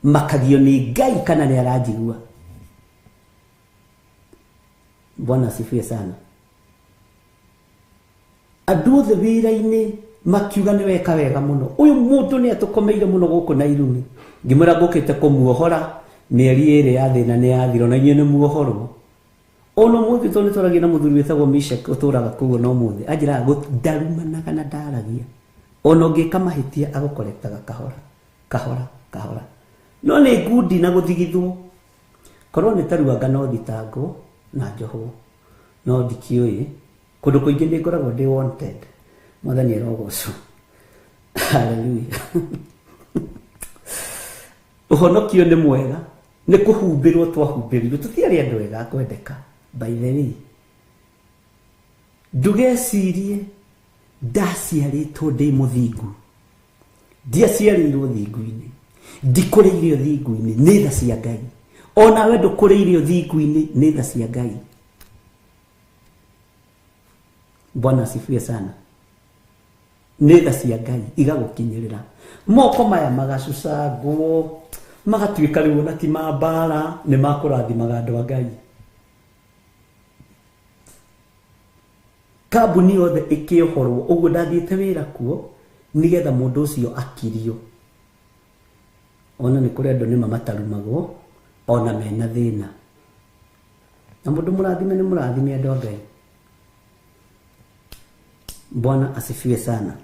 Speaker 4: makagio nĩ Ngai kana nĩ aranjigua. Bwana asifiwe sana. Andũ othe wĩra-inĩ makiuga nĩ weka wega mũno, ũyũ mũndũ nĩ atũkomeire mũno gũkũ na irumi. Ngĩmwĩra ngũkĩte kũmuohora, mĩeri ĩrĩ ya thĩna nĩ yathira, na inyuĩ nĩ muohorwo. Ona ũmũthĩ tondũ nĩtwaragia na mũthuri wĩtagwo Mishek ũtũraga kũu ona ũmũthĩ, anjĩraga ndarumanaga na ndaragia. Ona ũngĩka mahĩtia agũkorektaga kahora kahora kahora. No nĩ ngundi na gũthigithwo. Korwo nĩ taruanga no thitangwo na njohwo, no ndikĩũĩ. Kũndũ kũingĩ nĩ ngoragwo ndĩ wanted. Mwathani arogocwo. Hallelujah. Ũhonokio nĩ mwega, nĩ kũhumbĩrwo twahumbĩrirwo, tũtiarĩ andũ ega kwendeka. By the way, ndũgecirie ndaciarĩtwo ndĩ mũthingu, ndiaciarĩirwo thingu-inĩ, ndikũrĩire thingu-inĩ, nĩ tha cia Ngai. Onawe ndũkũrĩire thingu-inĩ, nĩ tha cia Ngai. Bwana asifiwe sana. Nĩ tha cia Ngai igagũkinyĩrĩra. Moko maya magacucangwo, magatuĩka rĩu ona ti ma mbara, nĩ makũrathimaga andũ a Ngai. Kambuni yothe ĩkĩohorwo, ũguo ndathiĩte wĩra kuo nĩgetha mũndũ ũcio akirio. Ona nĩ kũrĩ andũ nĩma matarumagwo ona mena thĩna. Na mũndũ mũrathime nĩ mũrathime andũ a Ngai. Bwana asifiwe sana.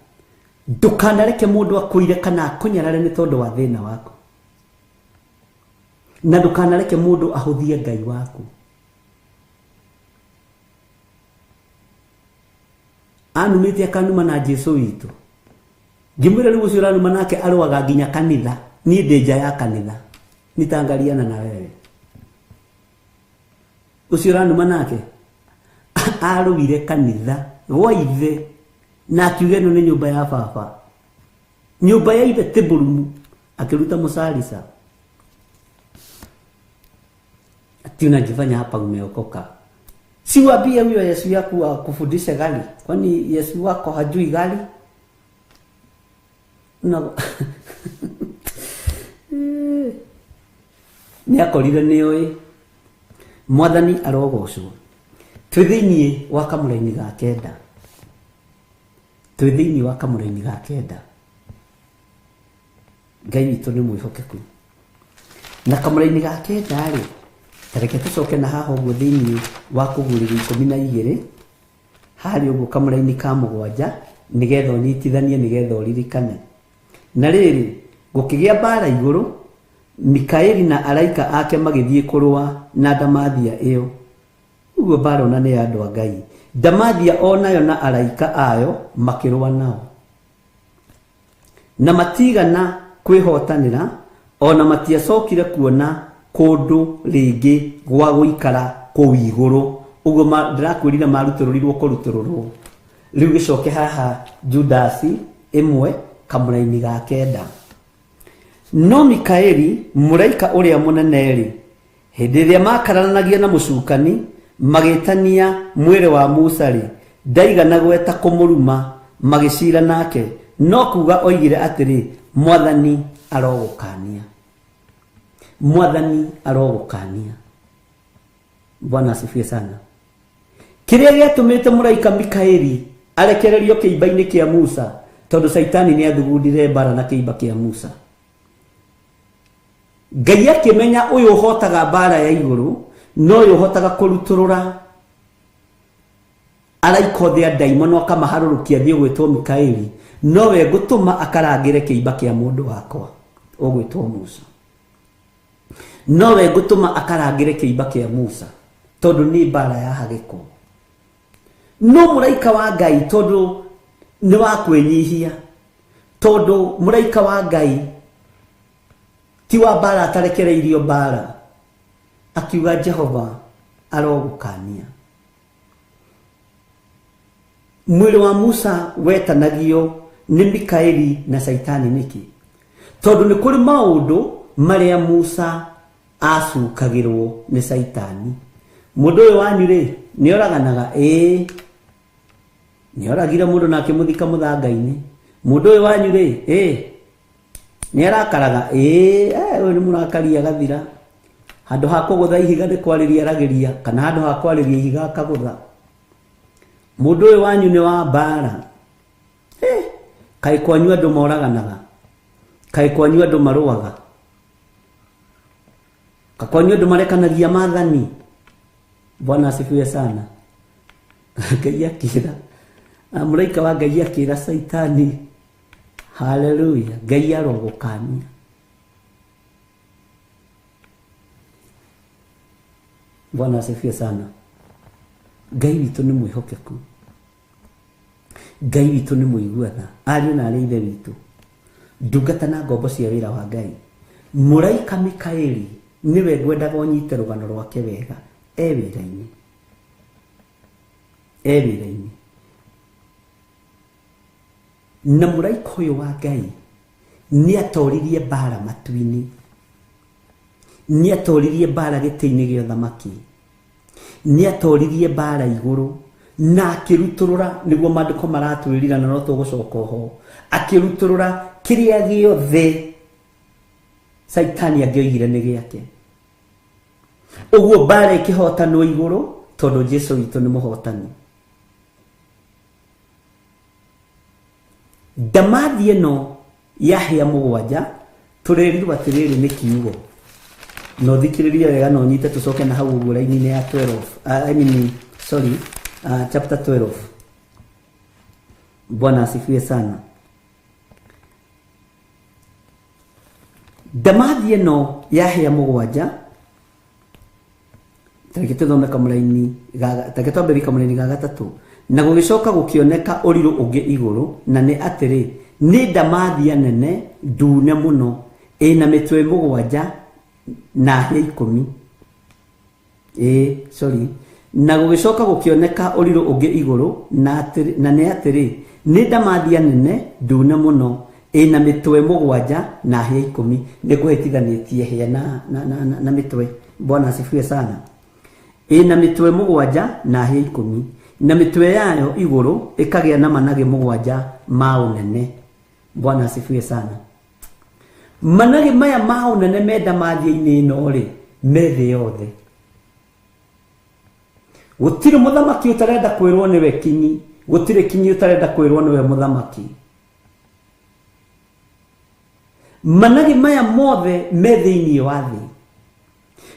Speaker 4: Ndũkanareke mũndũ akũire kana akũnyarare nĩ tondũ wa thĩna waku. Na ndũkanareke mũndũ ahũthie Ngai waku. Anumĩte akanuma na Jesu witũ. Ngĩmwĩra rĩu ũcio ũranuma nake arũaga nginya kanitha. Niĩ ndĩ nja ya kanitha. Nitangariana na wewe. Ũcio ũranuma nake arũire kanitha gwa ithe.
Speaker 3: Na akiuga ĩno nĩ nyũmba ya baba. Nyũmba ya ithe ti mburumu. Akiruta mũcarica. Ati unajifanya hapa umeokoka. Si uambie huyo Yesu yaku akufundishe gari. Kwani Yesu wako hajui gari? No. Nĩ akorire nĩ oĩ. Mwathani arogocwo. Twĩ thĩinĩ wa kamũraini ga kenda. Twĩ thĩinĩ wa kamũraini ga kenda. Ngai witũ nĩ mwĩhokeku. Na kamũraini ga kenda rĩ, tareke tũcoke na haha ũguo thĩinĩ wa kũguũrĩrio 12 harĩ ũguo kamũraini ka 7 nĩgetha ũnyitithanie nĩgetha ũririkane. Na rĩrĩ, gũkĩgĩa mbara igũrũ, Mikaeli na araika ake magĩthiĩ kũrũa na ndamathia ĩyo. Ũguo mbara ona nĩ ya andũ a Ngai. Ndamathia onayo na araika ayo makĩrũa nao. Na matigana kwĩhotanĩra, ona matiacokire kuona kũndũ rĩngĩ gwa gũikara kũu igũrũ. Ũguo ndĩrakwĩrire marutũrũrirwo kũrutũrũrwo. Rĩu gĩcoke haha Judasi 1 kamũraini ga 9. No Mikaeli mũraika ũrĩa mũnene-rĩ, hĩndĩ ĩrĩa makararanagia na mũcukani magĩtania mwĩrĩ wa Musa-rĩ, ndaigana gweta kũmũruma magĩcira nake, no kuga oigire atĩrĩ, Mwathani arogũkania. Mwathani arogũkania. Bwana asifiwe sana. Kĩrĩa gĩatũmĩte mũraika Mikaeli arekererio kĩimba-inĩ kĩa Musa, tondũ Caitani nĩ athugundire mbara na kĩimba kĩa Musa. Ngai akĩmenya ũyũ ũhotaga mbara ya igũrũ, no ũyũ ũhotaga kũrutũrũra araika othe a ndaimono akamaharũrũkia thiĩ ũgwĩtwo Mikaeli, nowe ngũtũma akarangĩre kĩimba kĩa mũndũ wakwa ũgwĩtwo Musa. Nowe ngũtũma akarangĩre kĩimba kĩa Musa, tondũ nĩ mbara ya hagĩkwo. No mũraika wa Ngai tondũ nĩ wa kwĩnyihia, tondũ mũraika wa Ngai ti wa mbara atarekereirio mbara, akiuga Jehova arogũkania. Mwĩrĩ wa Musa wetanagio nĩ Mikaeli na Caitani nĩkĩ? Tondũ nĩ kũrĩ maũndũ marĩa Musa acukagĩrwo nĩ Caitani. Mũndũ ũyũ wanyu rĩ, nĩ oraganaga? Ĩĩ. Nĩ oragire mũndũ na akĩmũthika mũthanga-inĩ. Mũndũ ũyũ wanyu rĩ, ĩĩ, nĩ arakaraga? Ĩĩ, ũyũ nĩ mũrakari agathira. Handũ ha kũgũtha ihiga nĩ kwarĩria aragĩria, kana handũ ha kwarĩria ihiga akagũtha. Mũndũ ũyũ wanyu nĩ wa mbara. Kaĩ kwanyu andũ moraganaga? Kaĩ kwanyu andũ marũaga? Kaĩ kwanyu andũ marekanagia maathani? Bwana asifiwe sana. Ngai akĩra, mũraika wa Ngai akĩra Caitani, haleluya, Ngai arogũkania. Bwana asifiwe sana. Ngai witũ nĩ mwĩhokeku. Ngai witũ nĩ mũigua tha. Ariũ na arĩ ithe witũ, ndungata na ngombo cia wĩra wa Ngai. Mũraika Mikaeli nĩwe ngwendaga ũnyite rũgano rwake wega e wĩra-inĩ. E wĩra-inĩ. Na mũraika ũyũ wa Ngai nĩ atoririe mbara matu-inĩ. Nĩ atoririe mbara gĩtĩ-inĩ gĩa ũthamaki. Nĩ atoririe mbara igũrũ na akĩrutũrũra, nĩguo maandĩko maratwĩrira na no tũgũcoka oho, akĩrutũrũra kĩrĩa gĩothe Caitani angĩoigire nĩ gĩake. Ũguo mbara ĩkĩhotanwo igũrũ tondũ Jesu witũ nĩ mũhotani. Ndamathi ĩno ya hĩa 7 tũrerirwo atĩrĩrĩ nĩ kiugo. No thikĩrĩrie wega na ũnyite tũcoke na hau ũguo raini-inĩ ya 12. I mean, sorry, chapter 12. Bwana asifiwe sana. Ndamathi ĩno ya hĩa 7, tareke tũthome kamũraini ga, tareke twambĩrĩrie kamũraini ga 3. Na gũgĩcoka gũkĩoneka ũrirũ ũngĩ igũrũ, na nĩ atĩrĩ, nĩ ndamathia nene ndune mũno, ĩna mĩtwe 7 na hĩa 10. Sorry. Na gũgĩcoka gũkĩoneka ũrirũ ũngĩ igũrũ, na nĩ atĩrĩ,
Speaker 4: Nĩ ndamathia nene ndune mũno ĩna mĩtwe 7 na hĩa 10. Nĩ ngũhĩtithanĩtie hĩa na mĩtwe. Bwana asifiwe sana. Ĩna mĩtwe 7 na hĩa 10, na mĩtwe yayo igũrũ ĩkagĩa na managĩ 7 ma ũnene. Bwana asifiwe sana. Managĩ maya ma ũnene me ndamathia-inĩ ĩno rĩ, me thĩ yothe. Gũtirĩ mũthamaki ũtarenda kwĩrwo nĩwe kinyi, gũtirĩ kinyi ũtarenda kwĩrwo nĩwe mũthamaki. Managĩ maya mothe me thĩinĩ wa thĩ.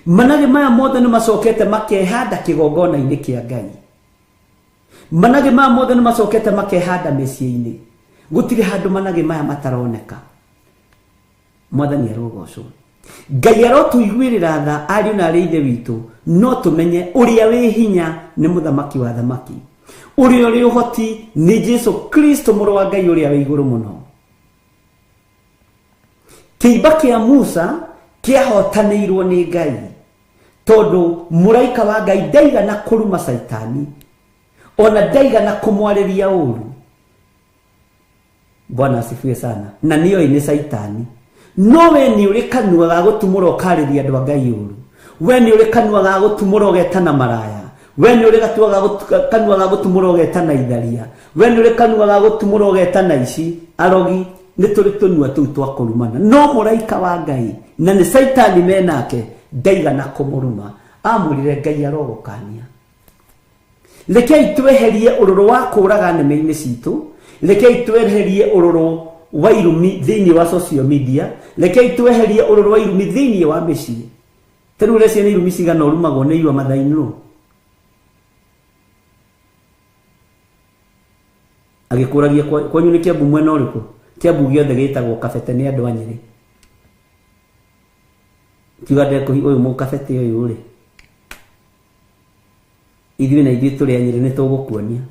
Speaker 4: Managĩ maya mothe nĩ macokete makehanda kĩgongona-inĩ kĩa Ngai. Managĩ maya mothe nĩ macokete makehanda mĩciĩ-inĩ. Gũtirĩ handũ managĩ maya mataroneka. Mwathani arogocwo. Ngai arotũiguĩrĩra tha ariũ na arĩ ithe witũ, no tũmenye ũrĩa wĩ hinya nĩ mũthamaki wa thamaki, ũrĩa ũrĩ ũhoti nĩ Jesu Kristo mũrũ wa Ngai ũrĩa wĩ igũrũ mũno. Kĩimba kĩa Musa kĩahotanĩirwo nĩ Ngai, tondũ mũraika wa Ngai ndaigana kũruma Caitani, ona ndaigana kũmwarĩria ũru. Bwana asifiwe sana. Na nĩoĩ nĩ Caitani. No we nĩ ũrĩ kanua ga gũtumũra ũkarĩria andũ a Ngai ũru. We nĩ ũrĩ kanua ga gũtumũra ũgetana maraya. We nĩ ũrĩ kanua ga gũtumũra ũgetana itharia. We nĩ ũrĩ kanua ga gũtumũra ũgetana ici arogi. Nĩ tũrĩ tũnua tũu twa kũrumana. No mũraika wa Ngai na nĩ Caitani menake ndaigana kũmũruma. Amwĩrire Ngai arogũkania. Rekei tweherie ũrũrũ wa kũraga nĩmĩ-inĩ citũ. Rekei tweherie ũrũrũ wa irumi thĩinĩ wa social media. Rekei tweherie ũrũrũ wa irumi thĩinĩ wa mĩciĩ. Ta rĩu ũreciria nĩ irumi cigana ũrumagwo nĩ irua mathainũ? Agĩkũragia kwanyu nĩ Kiambu mwena ũrĩkũ? Kiambu gĩothe gĩtagwo Kabete nĩ andũ a Nyĩrĩ. Kiuga ndekũhi ũyũ mũkabete ũyũ rĩ, ithuĩ na ithuĩ tũrĩ a Nyĩrĩ nĩ tũgũkuonia.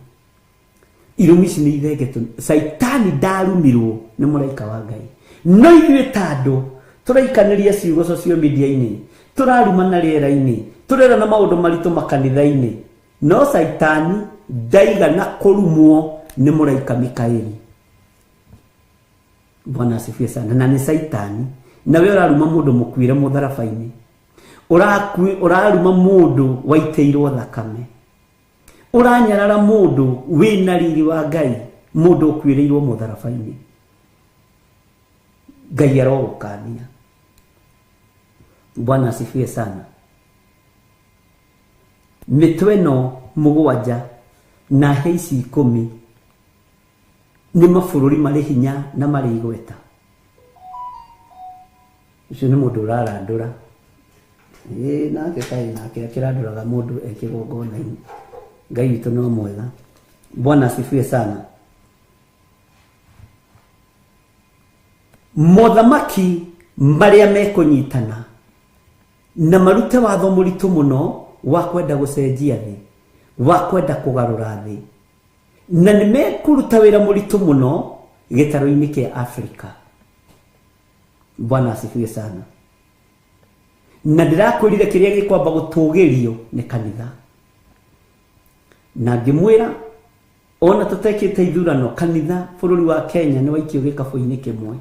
Speaker 4: Irumi ici nĩ ithenge. Caitani ndarumirwo nĩ mũraika wa Ngai. No ithuĩ ta andũ tũraikanĩria ciugo social media-inĩ, tũrarumana rĩera-inĩ, tũrerana maũndũ maritũ makanitha-inĩ. No Caitani ndaigana kũrumwo nĩ mũraika Mikaeli. Bwana asifiwe sana. Na nĩ Caitani. Na we ũraruma mũndũ mũkuire mũtharaba-inĩ. Ũraruma mũndũ waitĩirwo thakame. Ũranyarara mũndũ wĩna riri wa Ngai, mũndũ ũkuĩrĩirwo mũtharaba-inĩ. Ngai arogũkania. Bwana asifiwe sana. Mĩtwe ĩno 7 na hĩa ici 10 nĩ mabũrũri marĩ hinya na marĩ igweta. Ũcio nĩ mũndũ ũrarandũra. Ĩĩ nake kaĩ nake akĩrandũraga mũndũ e kĩgongona-inĩ. Ngai witũ no mwega. Bwana asifiwe sana. Mothamaki marĩa mekũnyitana na marute watho mũritũ mũno wa kwenda gũcenjia thĩ, wa kwenda kũgarũra thĩ, na nĩ mekũruta wĩra mũritũ mũno gĩtarũ-inĩ kĩa Afrika. Bwana asifiwe sana. Na ndĩrakwĩrire kĩrĩa gĩkwamba gũtũgĩrio nĩ kanitha. Na ngĩmwĩra ona tũtekĩte ithurano, kanitha bũrũri wa Kenya nĩ waikio gĩkabũ-inĩ kĩmwe.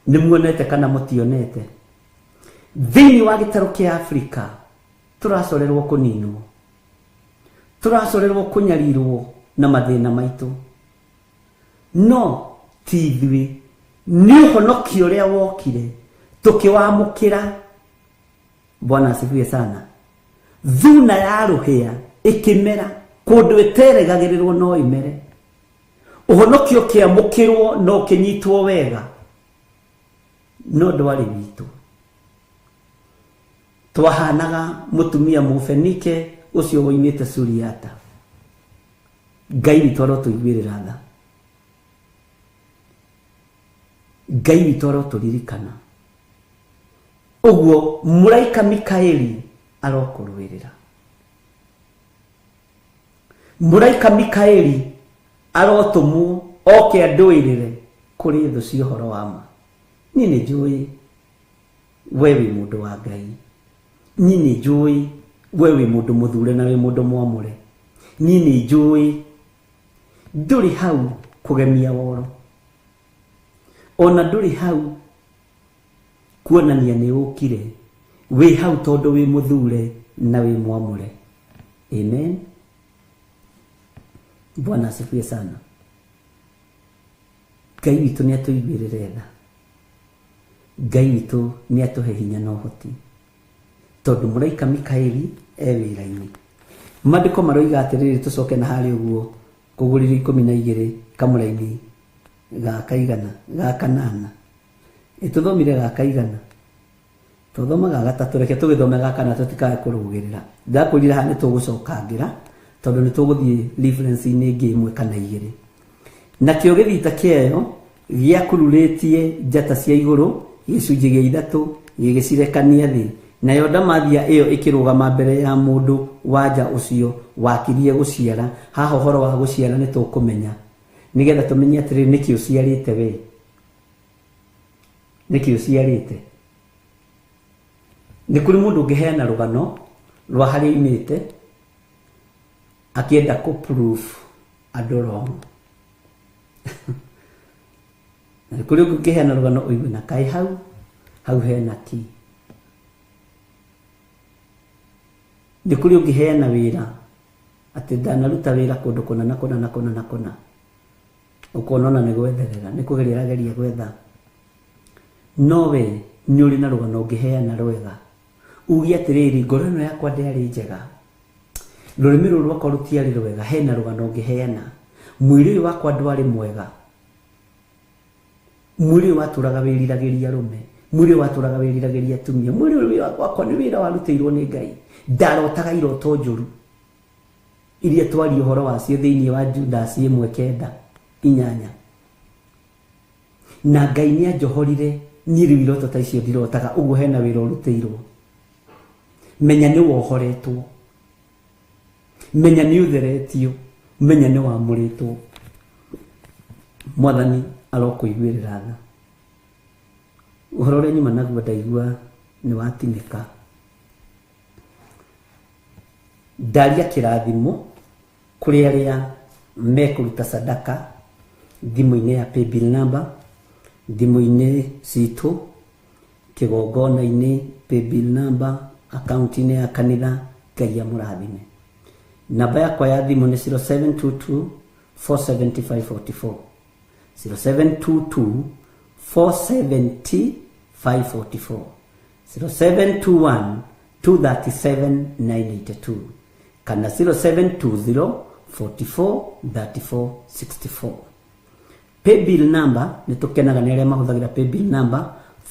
Speaker 4: Nĩ muonete kana mũtionete? Thĩinĩ wa gĩtarũ kĩa Afrika tũracorerwo kũninwo, tũracorerwo kũnyarirwo na mathĩna maitũ. No ti ithuĩ, nĩ ũhonokio ũrĩa wokire tũkĩwamũkĩra. Bwana asifiwe sana. Thuna ya rũhĩa ĩkĩmera kũndũ ĩteregagĩrĩrwo no ĩmere. Ũhonokio ũkĩamũkĩrwo no ũkĩnyitwo wega, no ndwarĩ witũ. Twahanaga mũtumia mũfenike ũcio woimĩte Suriata. Ngai witũ arotũiguĩrĩra tha. Ngai witũ arotũririkana. Ũguo mũraika Mikaeli arokũrũĩrĩra. Mũraika Mikaeli arotũmwo oke andũĩrĩre kũrĩ thũ cia ũhoro wa ma. Niĩ nĩ njũĩ we wĩ mũndũ wa Ngai. Niĩ nĩ njũĩ we wĩ mũndũ mũthure na wĩ mũndũ mwamũre. Niĩ nĩ njũĩ ndũrĩ hau kũgemia woro, ona ndũrĩ hau kuonania nĩ ũkire, wĩ hau tondũ wĩ mũthure na wĩ mwamũre. Amen. Bwana asifiwe sana. Ngai witũ nĩ atũiguĩrĩre tha. Ngai witũ nĩ atũhe hinya na ũhoti, tondũ mũraika Mikaeli e wĩra-inĩ. Maandĩko maroiga atĩrĩrĩ, tũcoke na harĩa ũguo kũgũrĩrio 12 kamũraini ga kaigana ga kanana, ĩtũthomire ga kaigana, tũthoma ga gatatũ, reke tũgĩthome ga kana tũtikae kũrũgĩrĩra. Ndakwĩrire haha nĩ tũgũcokangĩra tondũ nĩ tũgũthiĩ reference-inĩ ĩngĩ ĩmwe kana igĩrĩ. Nakĩo gĩthita kĩayo gĩakururĩtie njata cia igũrũ gĩcunjĩ gĩa ithatũ, gĩgĩcirekania thĩ. Nayo ndamathia ĩyo ĩkĩrũgama mbere ya mũndũ wanja ũcio wakirie gũciara. Haha ũhoro wa gũciara nĩ tũkũmenya, nĩgetha tũmenye atĩrĩrĩ, nĩkĩ ũciarĩte we, nĩkĩ ũciarĩte. Nĩ kũrĩ mũndũ ũngĩheana rũgano rwa harĩa oimĩte akĩenda kũ proof andũ wrong. Na nĩ kũrĩ ũngĩ ũngĩheana rũgano ũigue na kaĩ hau hau hena ki. Nĩ kũrĩ ũngĩheana wĩra atĩ ndanaruta wĩra kũndũ kũna na kũna na kũna na kũna, ũkona ona nĩ gwetherera, nĩ kũgeria arageria gwetha. No we nĩ ũrĩ na rũgano ũngĩheana rwega, uge atĩrĩrĩ, ngoro ĩno yakwa ndĩarĩ njega, rũrĩmĩ rũrũ rwakwa rũtiarĩ rwega, hena rũgano ũngĩheana. Mwĩrĩ ũyũ wakwa ndwarĩ mwega, mwĩrĩ ũyũ watũraga wĩriragĩria arũme, mwĩrĩ ũyũ watũraga wĩriragĩria atumia, mwĩrĩ ũyũ wakwa nĩ wĩra warutĩirwo nĩ Ngai, ndarotaga iroto njũru iria twaria ũhoro wacio thĩinĩ wa Judasi 1:9-8, na Ngai nĩ anjohorire niĩ rĩu iroto ta icio ndirotaga. Ũguo hena wĩra ũrutĩirwo. Menya nĩ wohoretwo, menya nĩ ũtheretio, menya nĩ wamũrĩtwo. Mwathani arokũiguĩrĩra tha. Ũhoro ũrĩa nyuma naguo ndaigua nĩ watinĩka. Ndaria kĩrathimo kũrĩ arĩa mekũruta sadaka thimũ-inĩ ya paybill number, thimũ-inĩ citũ, kĩgongona-inĩ paybill number, akaunti-inĩ ya kanitha. Ngai amũrathime. Namba yakwa ya thimũ nĩ 0722 47544, 0722 470 544, 0721 237 982 kana 0720 44 34 64. Paybill number nĩ tũkenaga nĩ arĩa mahũthagĩra paybill number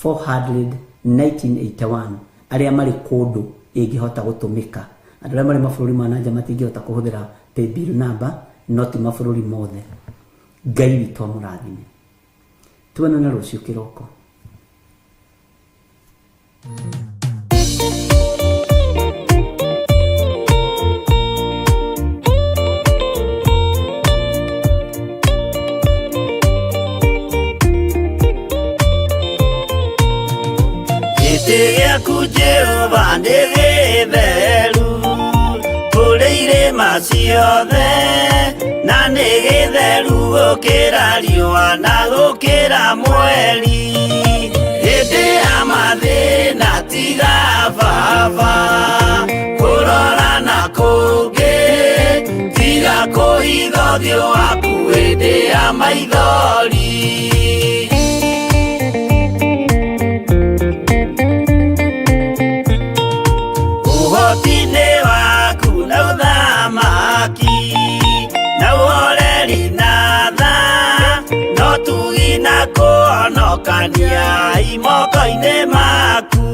Speaker 4: 400 1981, arĩa marĩ kũndũ ĩngĩhota gũtũmĩka. Andũ arĩa marĩ mabũrũri ma nanja matingĩhota kũhũthĩra paybill number, no ti mabũrũri mothe. Ngai witũ amũrathime. Tuonane rũciũ kĩroko.
Speaker 3: Gĩtĩ gĩaku Jehova nĩ gĩtheru kũrĩ irĩma ciothe, na nĩ gĩtheru gũkĩra riũa na gũkĩra mweri. Hĩndĩ ya mathĩna tiga baba kũrora na kũngĩ, tiga kũhitha ũthiũ waku hĩndĩ ya maithori. Ũhoti-inĩ waku na ũthamaki na ũhoreri na tha, no tugi na kũhonokania imoko-inĩ maku.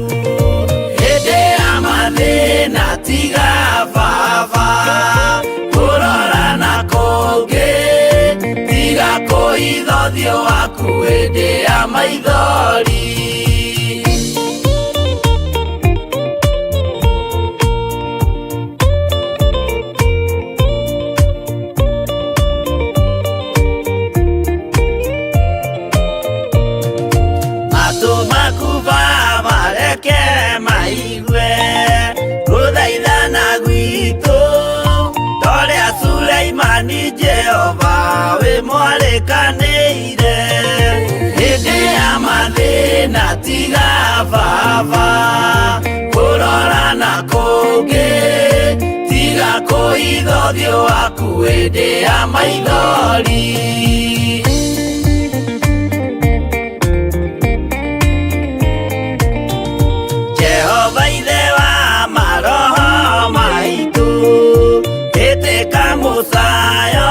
Speaker 3: Hĩndĩ ya mathĩna tiga baba kũrora na kũngĩ, tiga kũhitha ũthiũ waku hĩndĩ ya maithori. Matũ maku baba reke maigue gũthaithana gwitũ, torĩa Jehova wĩ mwarĩkanĩire hĩndĩ ya mathĩna tiga baba kũrora na kũngĩ tiga kũhitha ũthiũ waku hĩndĩ ya maithori. Jehova ithe wa maroho maitũ ĩtĩka mũcayo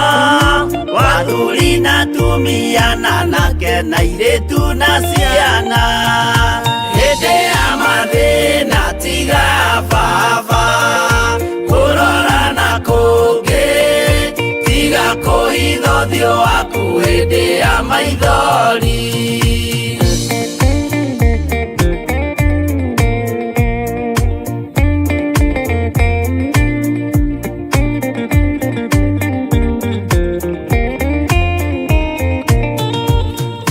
Speaker 3: wa athuri na atumia na anake na airĩtu na ciana hĩndĩ ya mathĩna tiga baba kũrora na kũngĩ tiga kũhitha ũthiũ waku hĩndĩ ya maithori.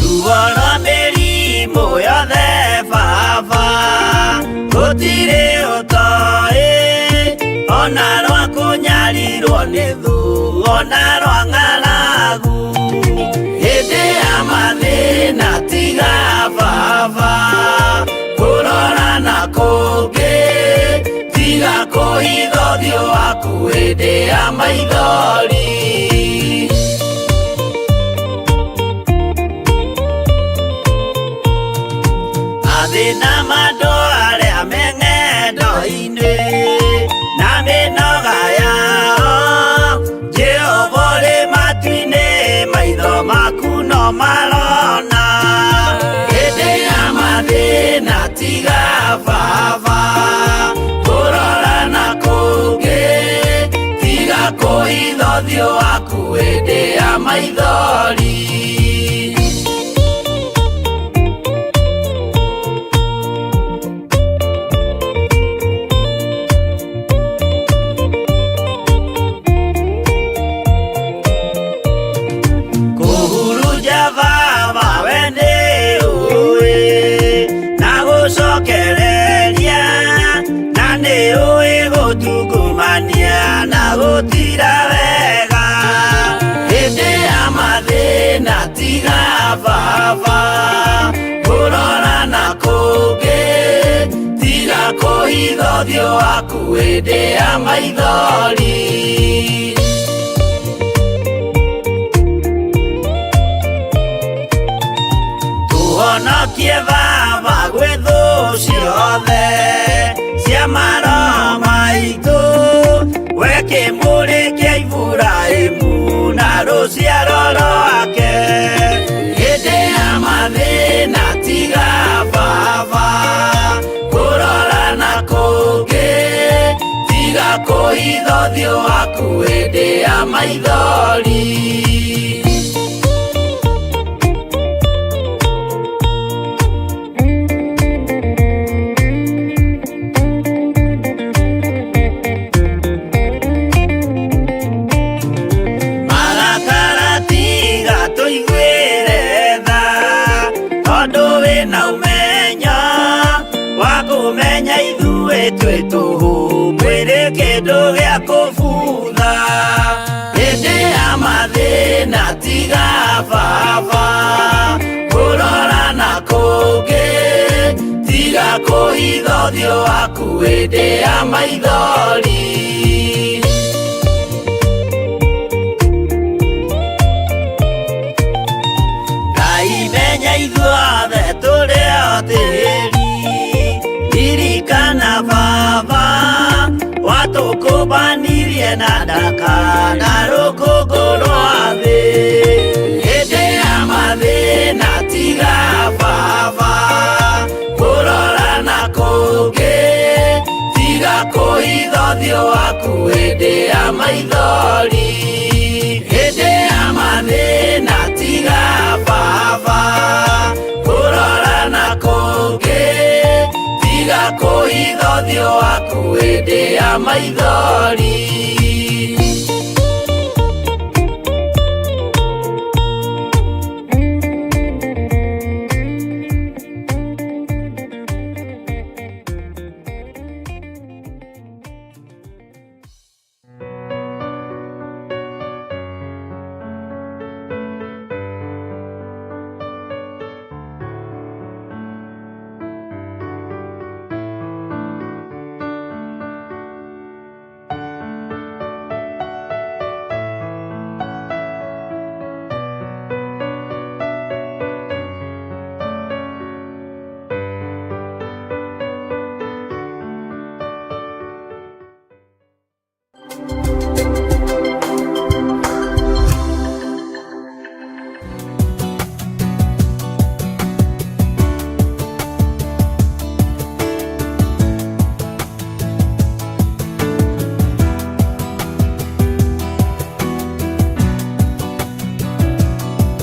Speaker 3: Ruo rwa mĩrimũ yothe baba gũtirĩ ũtoĩ ona rwa kũnyarirwo nĩ thũ ona rwa ng'aragu hĩndĩ ya mathĩna tiga baba kũrora na kũngĩ tiga kũhitha ũthiũ waku hĩndĩ ya maithori. Mathĩna ma andũ arĩa me ng'endo-inĩ na mĩnoga yao Jehova ũrĩ matu-inĩ maitho maku no marona hĩndĩ ya mathĩna tiga baba kũrora na kũngĩ tiga kũhitha ũthiũ waku hĩndĩ ya maithori. Kũhurunja baba we nĩ ũĩ na gũcokereria na nĩ ũĩ gũtungumania na gũtira wega hĩndĩ ya mathĩna tiga baba kũrora na kũngĩ tiga kũhitha ũthiũ waku hĩndĩ ya maithori. Tũhonokie baba gwĩ thũ ciothe cia maroho maitũ we kĩmũrĩ kĩa Iburahĩmu na rũciaro rwake hĩndĩ ya mathĩna tiga baba kũrora na kũngĩ tiga kũhitha ũthiũ waku hĩndĩ ya maithori. Marakara tiga tũiguĩre tha tondũ wĩna ũmenyo wa kũmenya ithuĩ twĩ tũhũ mwĩrĩ kĩndũ gĩa kũbutha hĩndĩ ya mathĩna tiga baba kũrora na kũngĩ tiga kũhitha ũthiũ waku hĩndĩ ya maithori. Ngai menya ithuothe tũrĩ o tĩri ririkana baba watũkũmbanirie na ndaka na rũkũngũ rwa thĩ hĩndĩ ya mathĩna tiga baba kũrora na kũngĩ tiga kũhitha ũthiũ waku hĩndĩ ya maithori. Hĩndĩ ya mathĩna tiga baba kũrora na kũngĩ tiga kũhitha ũthiũ waku hĩndĩ ya maithori.